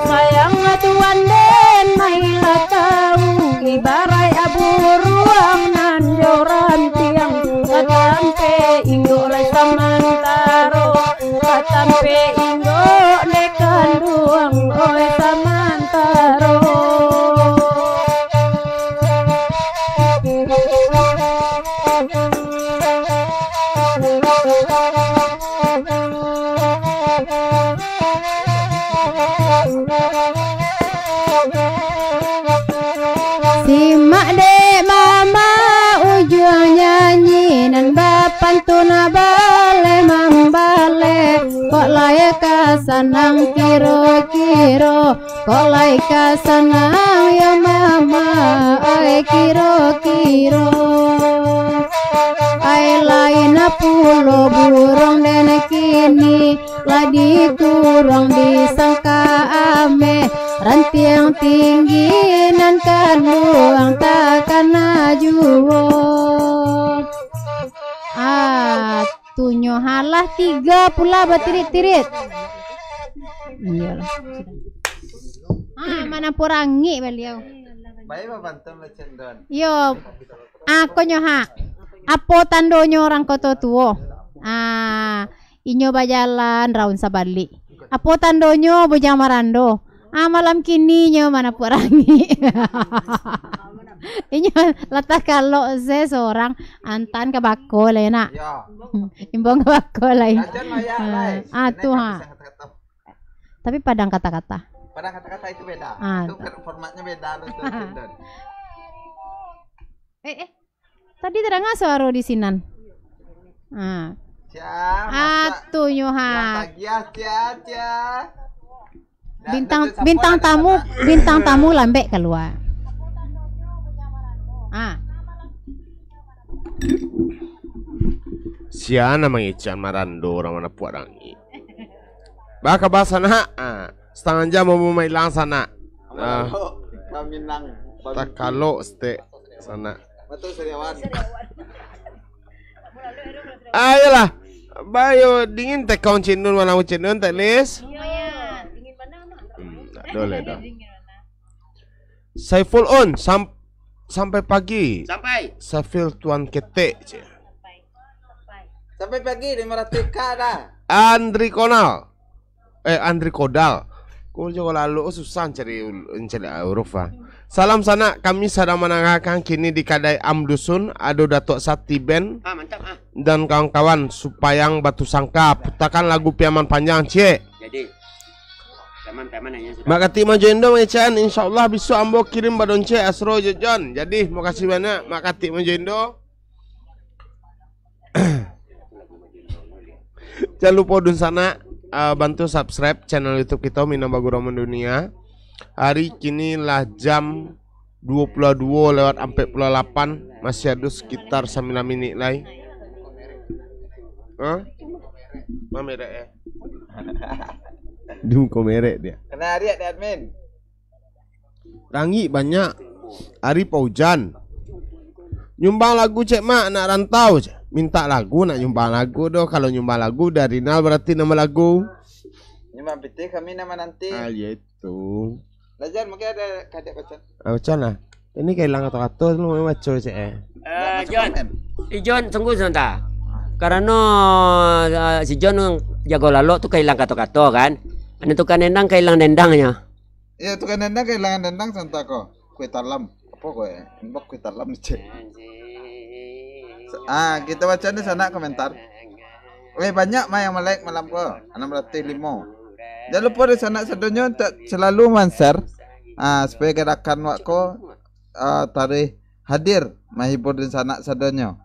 Sayang Tuhan, denai lah tau, ibaraik buruang nan jo rantiang, ka tampek inggok lai samantaro, ka tampek inggok dek kanduang, oi samantaro. Simak dek mama ujuang nyanyi nan bapantun baleh mambaleh. Kok lai ka sanang kiro-kiro, kok lai ka sanang yo mama, ai kiro-kiro. Ai lain pulo buruang den kini, lah dikuruang disangka ameh, rantiang tinggi nan kanduang takana juo. Ah, tunyo halah tiga pula batirit-tirit. Iyolah. Ah, mana porangi baliau. Baik, Bapak Anton Lecendon. Yo, ah, konyo ha. Apo tandonyo urang Koto Tuo? Ah, inyo bajalan raun sabalik. Apo tandonyo bujang marando? Ah, malam kini nyo manapuak rangik. Inyo latah kalok se sorang, antan ka bako lai nak. Yo. Imbau ka bako lai. Jajan mayak, ah, lai. Ah, tu, ha. Tapi padang kata-kata. Padang kata-kata itu beda. Ah, itu tak. Formatnya beda, lu tuh, Cendon. Eh, eh. Tadi terdengar suara di sinan. Ah. Cia, ah, masak tu nyo ha. Yang bagian, cia, cia. Bintang, bintang tamu, bintang tamu lambek kalua. Ah. Sia nan mangecek marando urang manapuak rangik. Ba kaba sanak? Ah, satangah jam ambo mailang sanak. Ah. Takalok stek sanak. Ayolah. Bayo dingin tekong cindun, malam cindun, teknis. Hmm, tak boleh dah. Saiful On, sam-, sampai pagi. Sampai. Saiful Tuan Ketek, cik. Sampai pagi, lima ratus K dah. Andri Konal. Eh, Andri Kodal. Kok jago lalu, oh, susah cari ul-, cari huruf, ah. Salam sanak, kami sadang manangakan kini di kadai Am Dusun, ado Datuk Sati Band. Ah, mantap, ah. Dan kawan-kawan, Supayang Batu Sangka, putakan lagu Piaman Panjang, cik. Jadi, piaman-piaman yang sudah. Mak Katik Majo Indo mangecek an, insyaallah bisuak ambo kirim badoncek Asro jo Jon. Jadi, makasih banyak, Mak Katik Majo Indo. Jan lupo dunsanak, ah, bantu subscribe channel YouTube kito, Minang Bagurau Mandunia. Hari kini lah jam duo puluah duo lewat ampek puluah lapan, masih ado sekitar sambilan minik lai. Hah? Mamerek, eh? Di muko merek dia. Kena ariak deh, admin. Rangik banyak. Ari paujan. Nyumbang lagu, cek mak, nak rantau, cek. Mintak lagu, nak nyumbang lagu doh. Kalau nyumbang lagu, dari Rinal berarti nama lagu. Nyumbang pitih, kami nan mananti. Ah, ya itu. Lajan, mungkin ada kadek baca. Ah, baca lah. Ini kahilang kato-kato tu, mau baca cek, eh. Eh, Jon. Ijon, tunggu sabanta. Karano, eh, si Jon jago lalok tu kahilang kato-kato, kan. Ado tukang dendang kahilang dendangnyo. Iyo, tukang dendang kahilangan dendang sabanta ko. Kue talam. Apa kue? Inbox kue talam, cek. Ah, kita baca ni sanak komentar. Eh, banyak mah yang like malam ko. Anam ratuih limo. Jangan lupa di sanak sadonyo untuk selalu man-share. Ah, supaya gerakan wak ko, ah, taruih hadir mahibur di sanak sadonyo.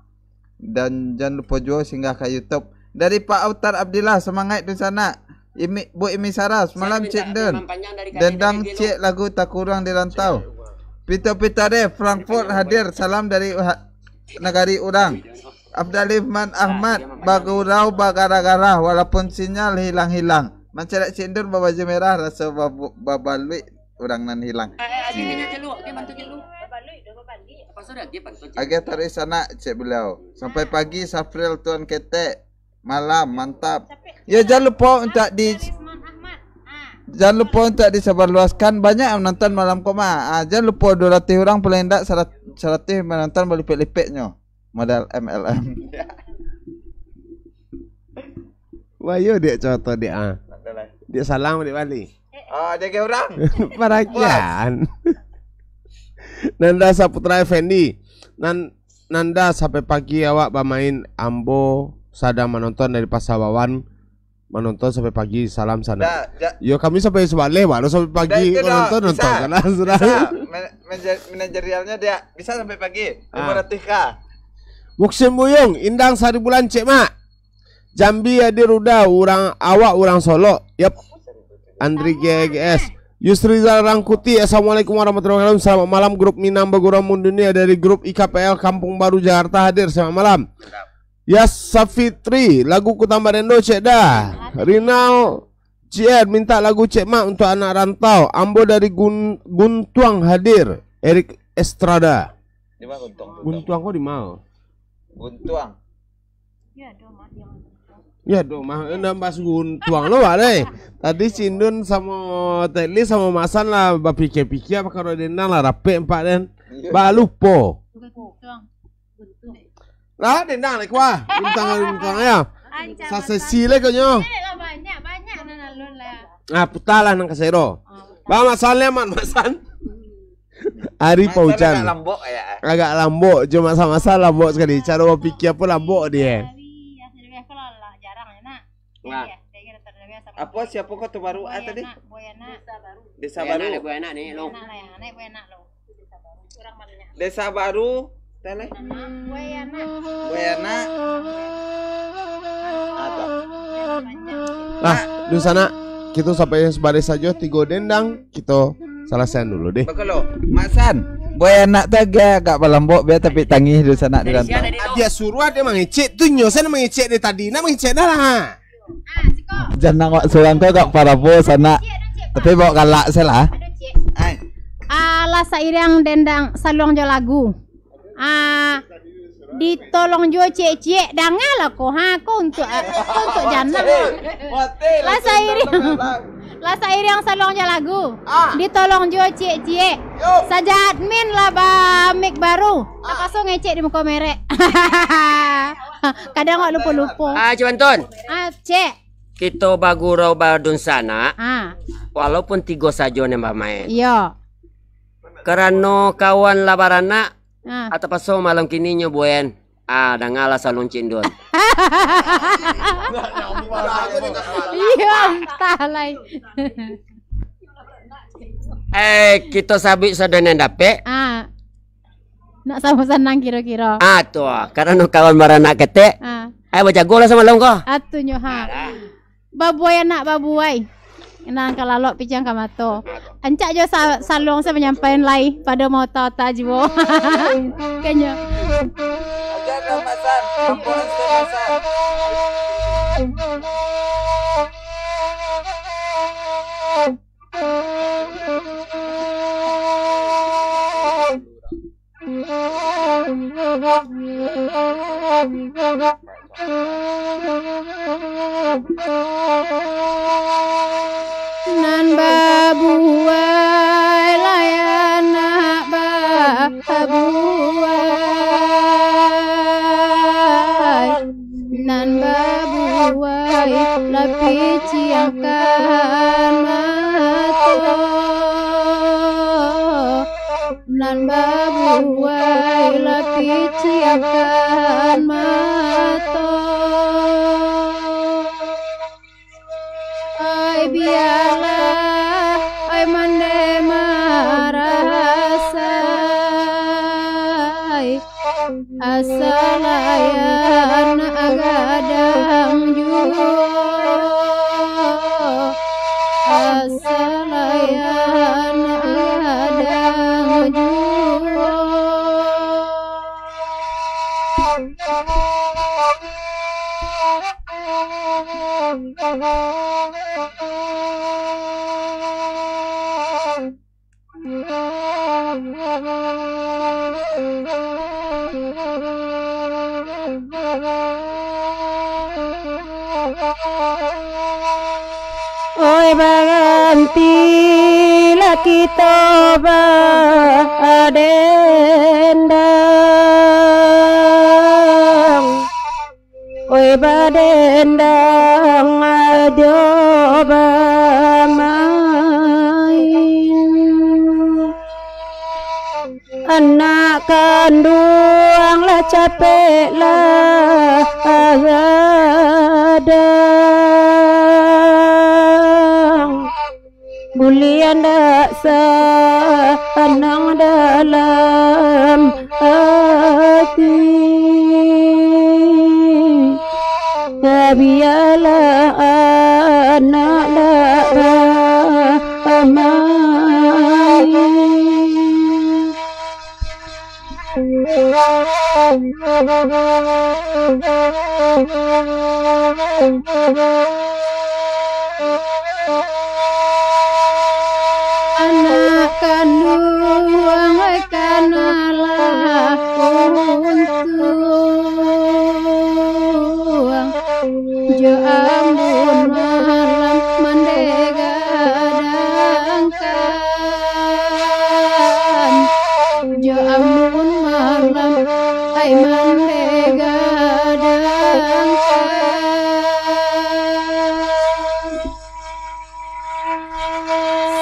Dan jangan lupa juo singgah ka YouTube. Dari Pak Autar Abdillah, semangat di sanak. Imi, Bu Imi Sarah, semalam Cik Dun. Dendang cik lagu Takurang di Rantau. Pito Pito deh, Frankfurt hadir. Salam dari ha-, nagari urang. Abdalif Man Ahmad, bagurau bagara-gara, walaupun sinyal hilang-hilang. Mancaliak Cik Dun babaju merah, raso babu-, babaluik urang nan hilang. Eh, eh, agiah minyak celuk, agiah bantu celuk. Lepas tu dah, agiah bantu celuk. Agiah taruih sanak, cek beliau. Sampai pagi, Safril Tuan Ketek. Malam, mantap. Yo, jangan lupa untuk di, jangan lupa untuk disebarluaskan. Banyak yang menonton malam ko mah. Ah, jangan lupa dua ratus urang paling indak sarat-, saratuih menonton balipek-lipeknyo. Modal M L M. Wah, yo, dek contoh dek, ah. Dek salam, dek bali. Ah, jaga urang. Parakian. Nanda Saputra Effendi. Nan-, Nanda, sampai pagi awak bamain. Ambo sadang manonton dari Pasar Bawan. Manonton sampai pagi. Salam sanak. Dah, ja- Yo, kami sampai subaleh, baru sampai pagi. Dah, itu dah. Nonton, nonton. Bisa. Salah, salah. Bisa. Man-, manajer-, manajerialnya dia bisa sampai pagi. Ah. Lima ratus K. Muksin Buyung, Indang Sari Bulan, Cek Mak. Jambi hadir udah, urang awak urang Solok. Yap. Andri G G S. Yusrizal Rangkuti, "Assalamualaikum warahmatullahi wabarakatuh. Selamat malam, grup Minang Bagurau Mundunia dari grup I K P L Kampung Baru Jakarta hadir. Selamat malam." Yas Safitri, lagu Ku Tambah Rendo cek dah. Rinal J R minta lagu Cek Mak untuk anak rantau. Ambo dari Gun-, Guntuang hadir. Erik Estrada. Di mana Guntuang? Guntuang ko di mana? Guntuang. Ya, do mah, eh, ndak bahas Guntuang lo, Wak, deh. Tadi Cindun samo Teli samo Masan lah bapikia-pikia pakaro dendang lah, rapek empat den. Iyo. Ba lupo. Bukan Guntuang. Lah, dendang lah, kuah. Guntuang, Guntuang ya. Sasesi lah konyo. Lah, banyak, banyak nan alun lah. Ah, putar lah nan kasero. Ah, putar. Ba, Masan lah, Man, Masan. Ari Masan Paujan. Agak lambok ya. Agak lambok, cuma sama-sama lambok sekali. Caro bapikia pun lambok dia. Nah. Apa, siapa kota baru, ah, tadi? Desa Baru. Desa Baru. Tadi. Buai Anak. Apa? Nah, di sana kita sampai sebaris saja tiga dendang. Kito salasaian dulu deh. Bakalo, Mak San, Buai Anak tu agak, agak balambok, biar tapi tangih dulu sanak di rantau. Dia suruah dia mangecek, tu nyo sanak mangecek dari tadi, nak mangecek dah lah. Janang wak surang ko agak parabo sanak. Tapi bawa galak salah. Alah, sairiang dendang saluang jo lagu. Ah, ditolong juo ciek-ciek, dangalah ko. Ha, ko untuk, ah, ko untuk Janang. Lah sairiang, lah sairiang saluang jo lagu. Ah. Ditolong juo ciek-ciek. Yo. Saja admin lah ba mic baru. Ah. Tapaso ngecek di muko merek. Kadang awak lupo-lupo. Ah, Cik Anton. Ah, cek. Kito bagurau badunsanak. Ah. Walaupun tigo sajo nan bamain. Iyo. Karano kawan lah baranak, ah, atapaso malam kini nyo buayan. Ah, dangalah saluang Cindun. Iyo, antah lai. Eh, kito sabuik sadonyo nan dapek. Ah. Nak samo sanang kiro-kiro. Ah, tu. Karano kawan baranak ketek. Ah. Ai, bajagolah samalam ko. Atu nyo, ha. Alah. Babuai anak babuai. Nan ka lalok piciang ka mato. Ancak jo sa-, saluang sa manyampaian lai pado maota-ota jiwo. Kanyo. Nan babuah. piciangkan mato, nan babuai lah piciangkan mato. Ai bialah, ai mande marasai, asal ai anak gadang juo, asal ai anak gadang juo. Oi, bagantilah kito badendang. Oi, badendang ajo bamain. Anak kanduang lah capek lah gadang. Buliah ndak sanang dalam ati. Bialah anak ndak bamain. Anak kanduang, ai, kanalah untuang. Jo ambun malam mande gadangkan, jo ambun malam ai mande gadangkan.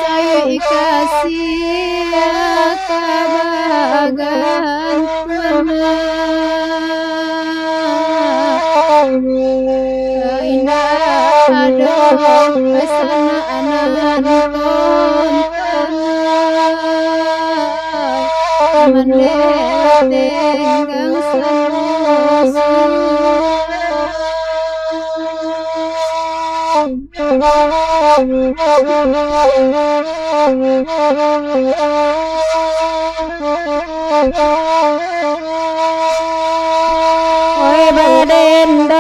Sayo ikasiah ka bagantuan, indak ado sanak nan tonton, mandeh tenggang samusua. Oi, badendang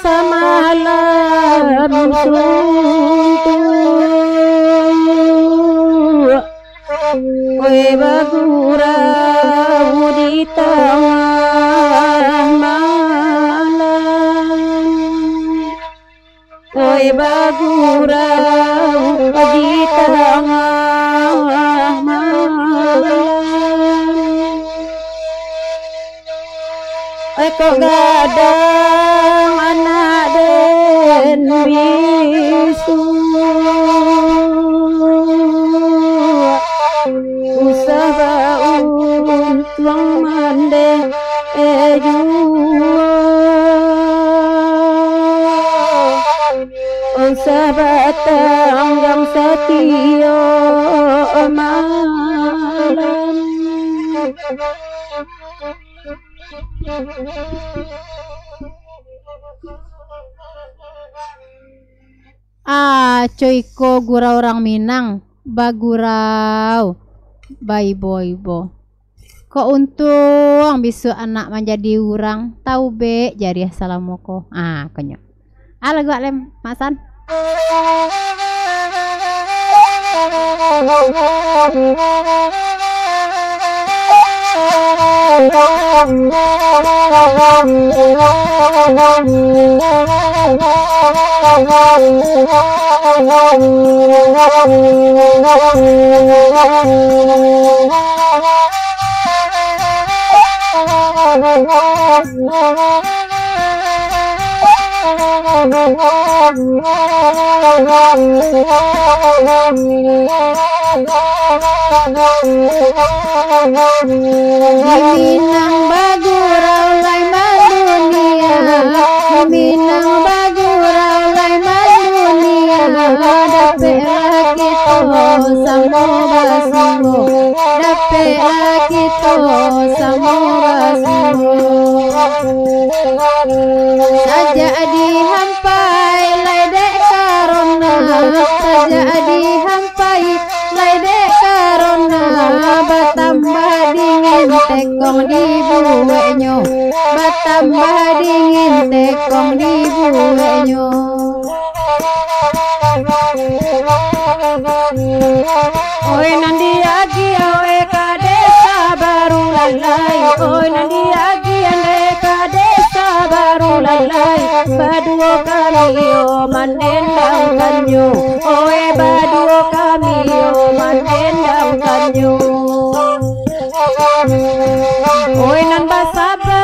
samalam suntuk. Oi, bagurau di tangah malam. Oi, bagurau di tangah malam. Oi, kok gadang anak den bisuak, usah bauntuang mandeh juo. Usah batanggang satiok malam. Ah, co iko gurau urang Minang, bagurau, baibo-ibo. Kok untuang bisuak anak manjadi urang, taubek jariah salamo ko. Ah, konyo. Ah, lagu Alem, Mak San. Di Minang bagurau lai mandunia, di Minang bagurau lai mandunia, dapeklah kito samo basimo, dapeklah kito samo basimo. Sajak dihampai lai dek karona, sajak dihampai lai dek karona, batambah dingin tekong dibueknyo, batambah dingin tekong dibueknyo. Oi nan diagiah, oi ka desa baru lalai, oi nan diagiah, oi ka desa baru lalai, baduo kami yo mandendangkannyo, oi baduo kami yo mandendangkannyo. Oi nan basaba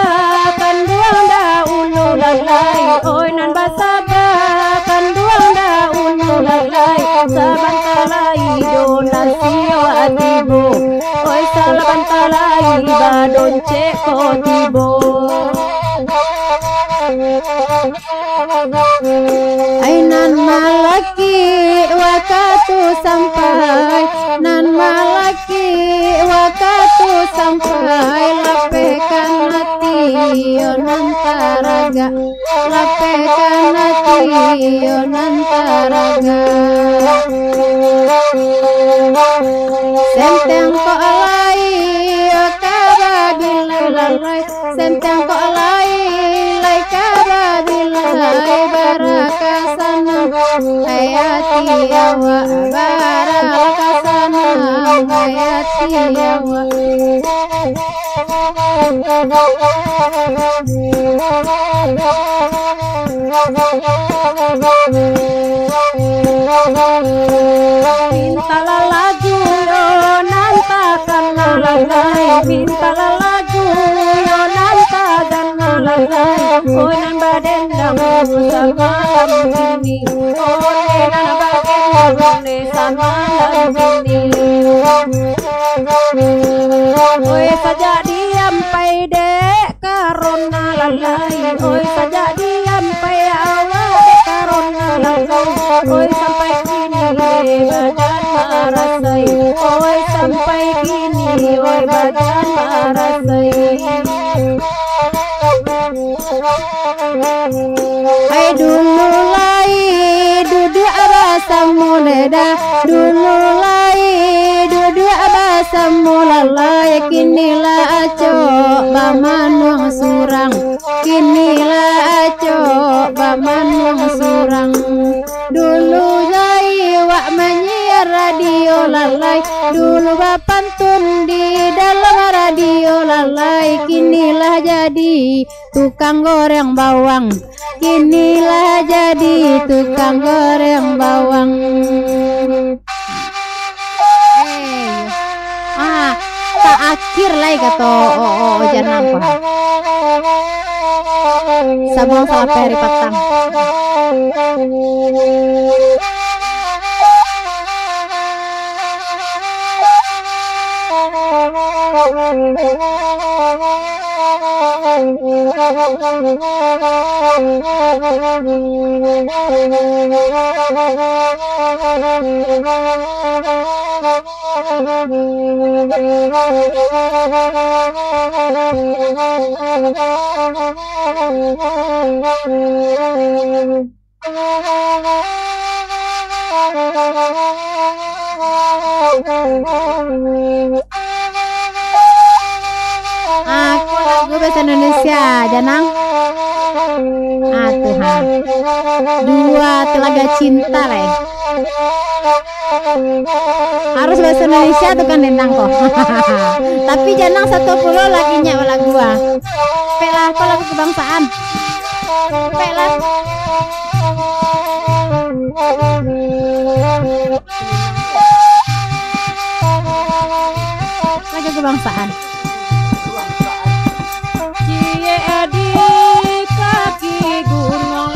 kanduang dahulu lalai, oi nan basaba kanduang dahulu lalai, sabanta lai donasi awak tibo, oi sabanta lai badoncek ko tibo. Ai nan malakik wakatu sampai, nan malakik wakatu sampai, lapehkan ati yo nan taragak, lapehkan ati yo nan taragak. Senteng kok lai yo ka babilai lalai, senteng kok lai, lai ka babilai, bara ka sanang ai ati awak, bara ka sanang ai ati awak. Mintalah lagu yo nan takana lalai, mintalah lagu yo nan takana lalai, oi nan badendang samalam kini, oi nan badendang samalam kini. Oi sajak diampai dek karona lalai, oi sajak diampai awak dek karona lalai, oi sampai kini badan marasai, oi sampai kini oi badan marasai. Ai dulu lai duduak basamo dah, dulu lai duduak basamo lalai, kini lah acok bamanuang surang, kini lah acok bamanuang surang. Dulu lai wak manyiar radio lalai, dulu bapantun di dalam radio lalai, kini lah jadi tukang goreng bawang, kini lah jadi tukang goreng bawang. Eh, ah, taakhir lai kato o, o, o, janang ko ha. Sabuang salapeh ari patang. Ah, ko lagu bahasa Indonesia, Janang. Ah, tu ha. Dua Telaga Cinta lai. Harus bahasa Indonesia tu kan, Endang ko. Tapi Janang satu pulau lagi nyak balagu ah. Pek lah, ko lagu kebangsaan. Pek lah. Lagu kebangsaan. Ciek di kaki gunung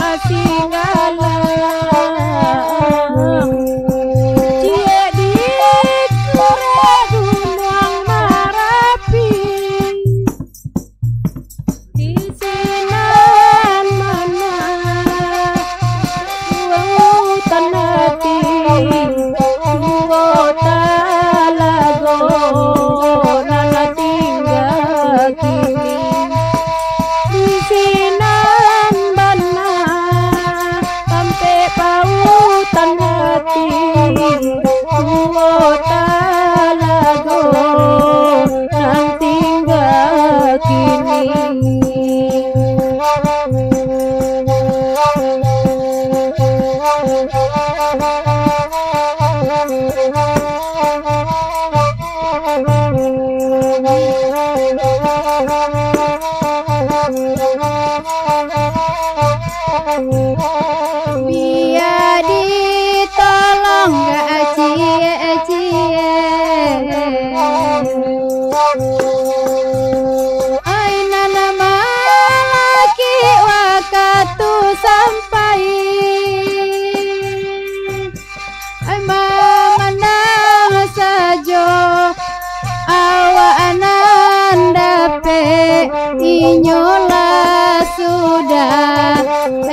Lah sudah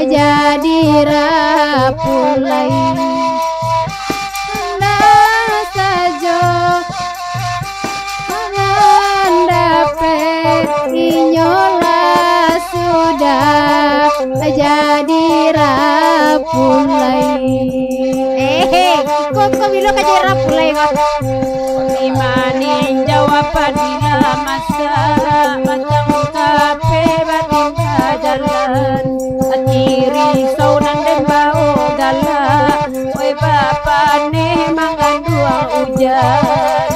jadi rapulai. Nah sajo mangan dapek, inyo lah sudah jadi rapulai. Eh, kok, kok bilo ka jadi rapulai kok? Di maninjau apabila masak, batang kape batimba jalan. Ati risau nan den bawo galak, weh bapaneh manganduang ujan.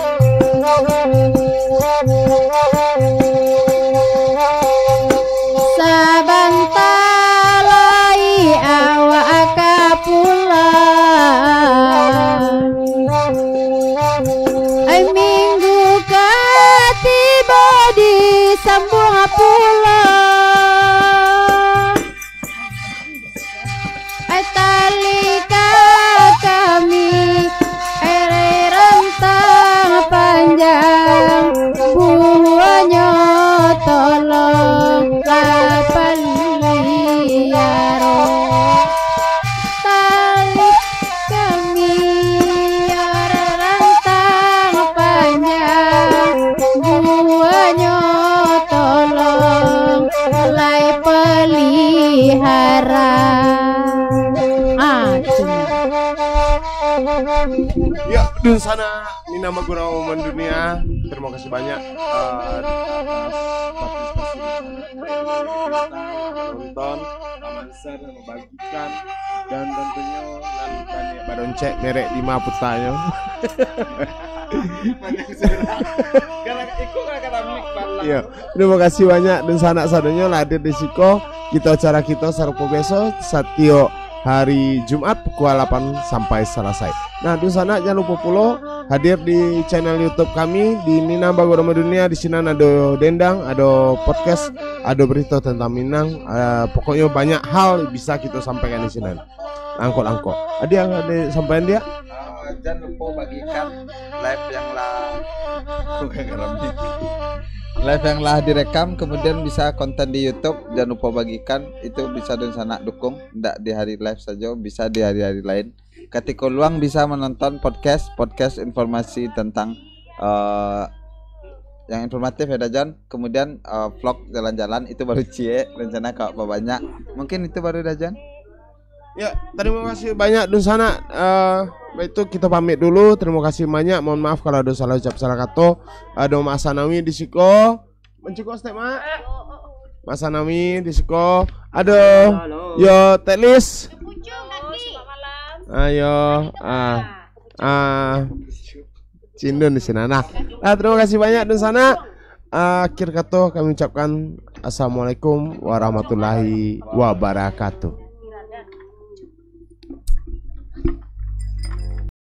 Sabanta lai awak ka pulang. Ai minggu ka tibo disambuang pulo. Ai tali ka kami, ai rantang panjang, buahnyo tolong lah paliaro. Tali kami, rantang panjang, buahnyo tolong lai pelihara. Ah, itu. Ya, dunsanak Minang Baguno Mandunia, terima kasih banyak, eh, atas partisipasi nonton, Paman Sar, membagi ikan, dan tentunyo nan banyak badoncek merek Dima Putanyo. Iya, terima kasih banyak dunsanak sadonyo lah hadir di siko. Kito acara kito sarupo biaso satiok hari Jumat pukua lapan sampai salasai. Nah, dunsanak jan lupo pulo hadir di channel YouTube kami di Minang Baguno Mandunia. Di sinan ado dendang, ado podcast, ado berita tentang Minang. Eh, pokoknyo banyak hal bisa kito sampaikan di sinan. Langkok-langkok. Adi, adi sampaian, Dia? Ah, jan lupo bagikan live yang lah, live yang lah direkam, kemudian bisa konten di YouTube, jan lupo bagikan, itu bisa dunsanak dukung, ndak di hari live sajo, bisa di hari-hari lain. Katiko luang bisa manonton podcast, podcast informasi tentang, eh, yang informatif ya, Dajan. Kemudian, eh, vlog jalan-jalan, itu baru ciek, rencana ka babanyak. Mungkin itu baru, Dajan. Ya, terima kasih banyak dunsanak. Eh, baik tu, kita pamit dulu. Terima kasih banyak. Mohon maaf kalau ada salah ucap, salah kato. Ada Mak Sanawi di siko. Menciko step, Mak. Mak Sanawi di siko. Aduh. Halo, halo. Yo, Teklis. Ayo. Ah. Ah. Cindun di sini. Nah. Ah, terima kasih banyak dunsanak. Ah, akhir kato kami ucapkan assalamualaikum warahmatullahi wabarakatuh.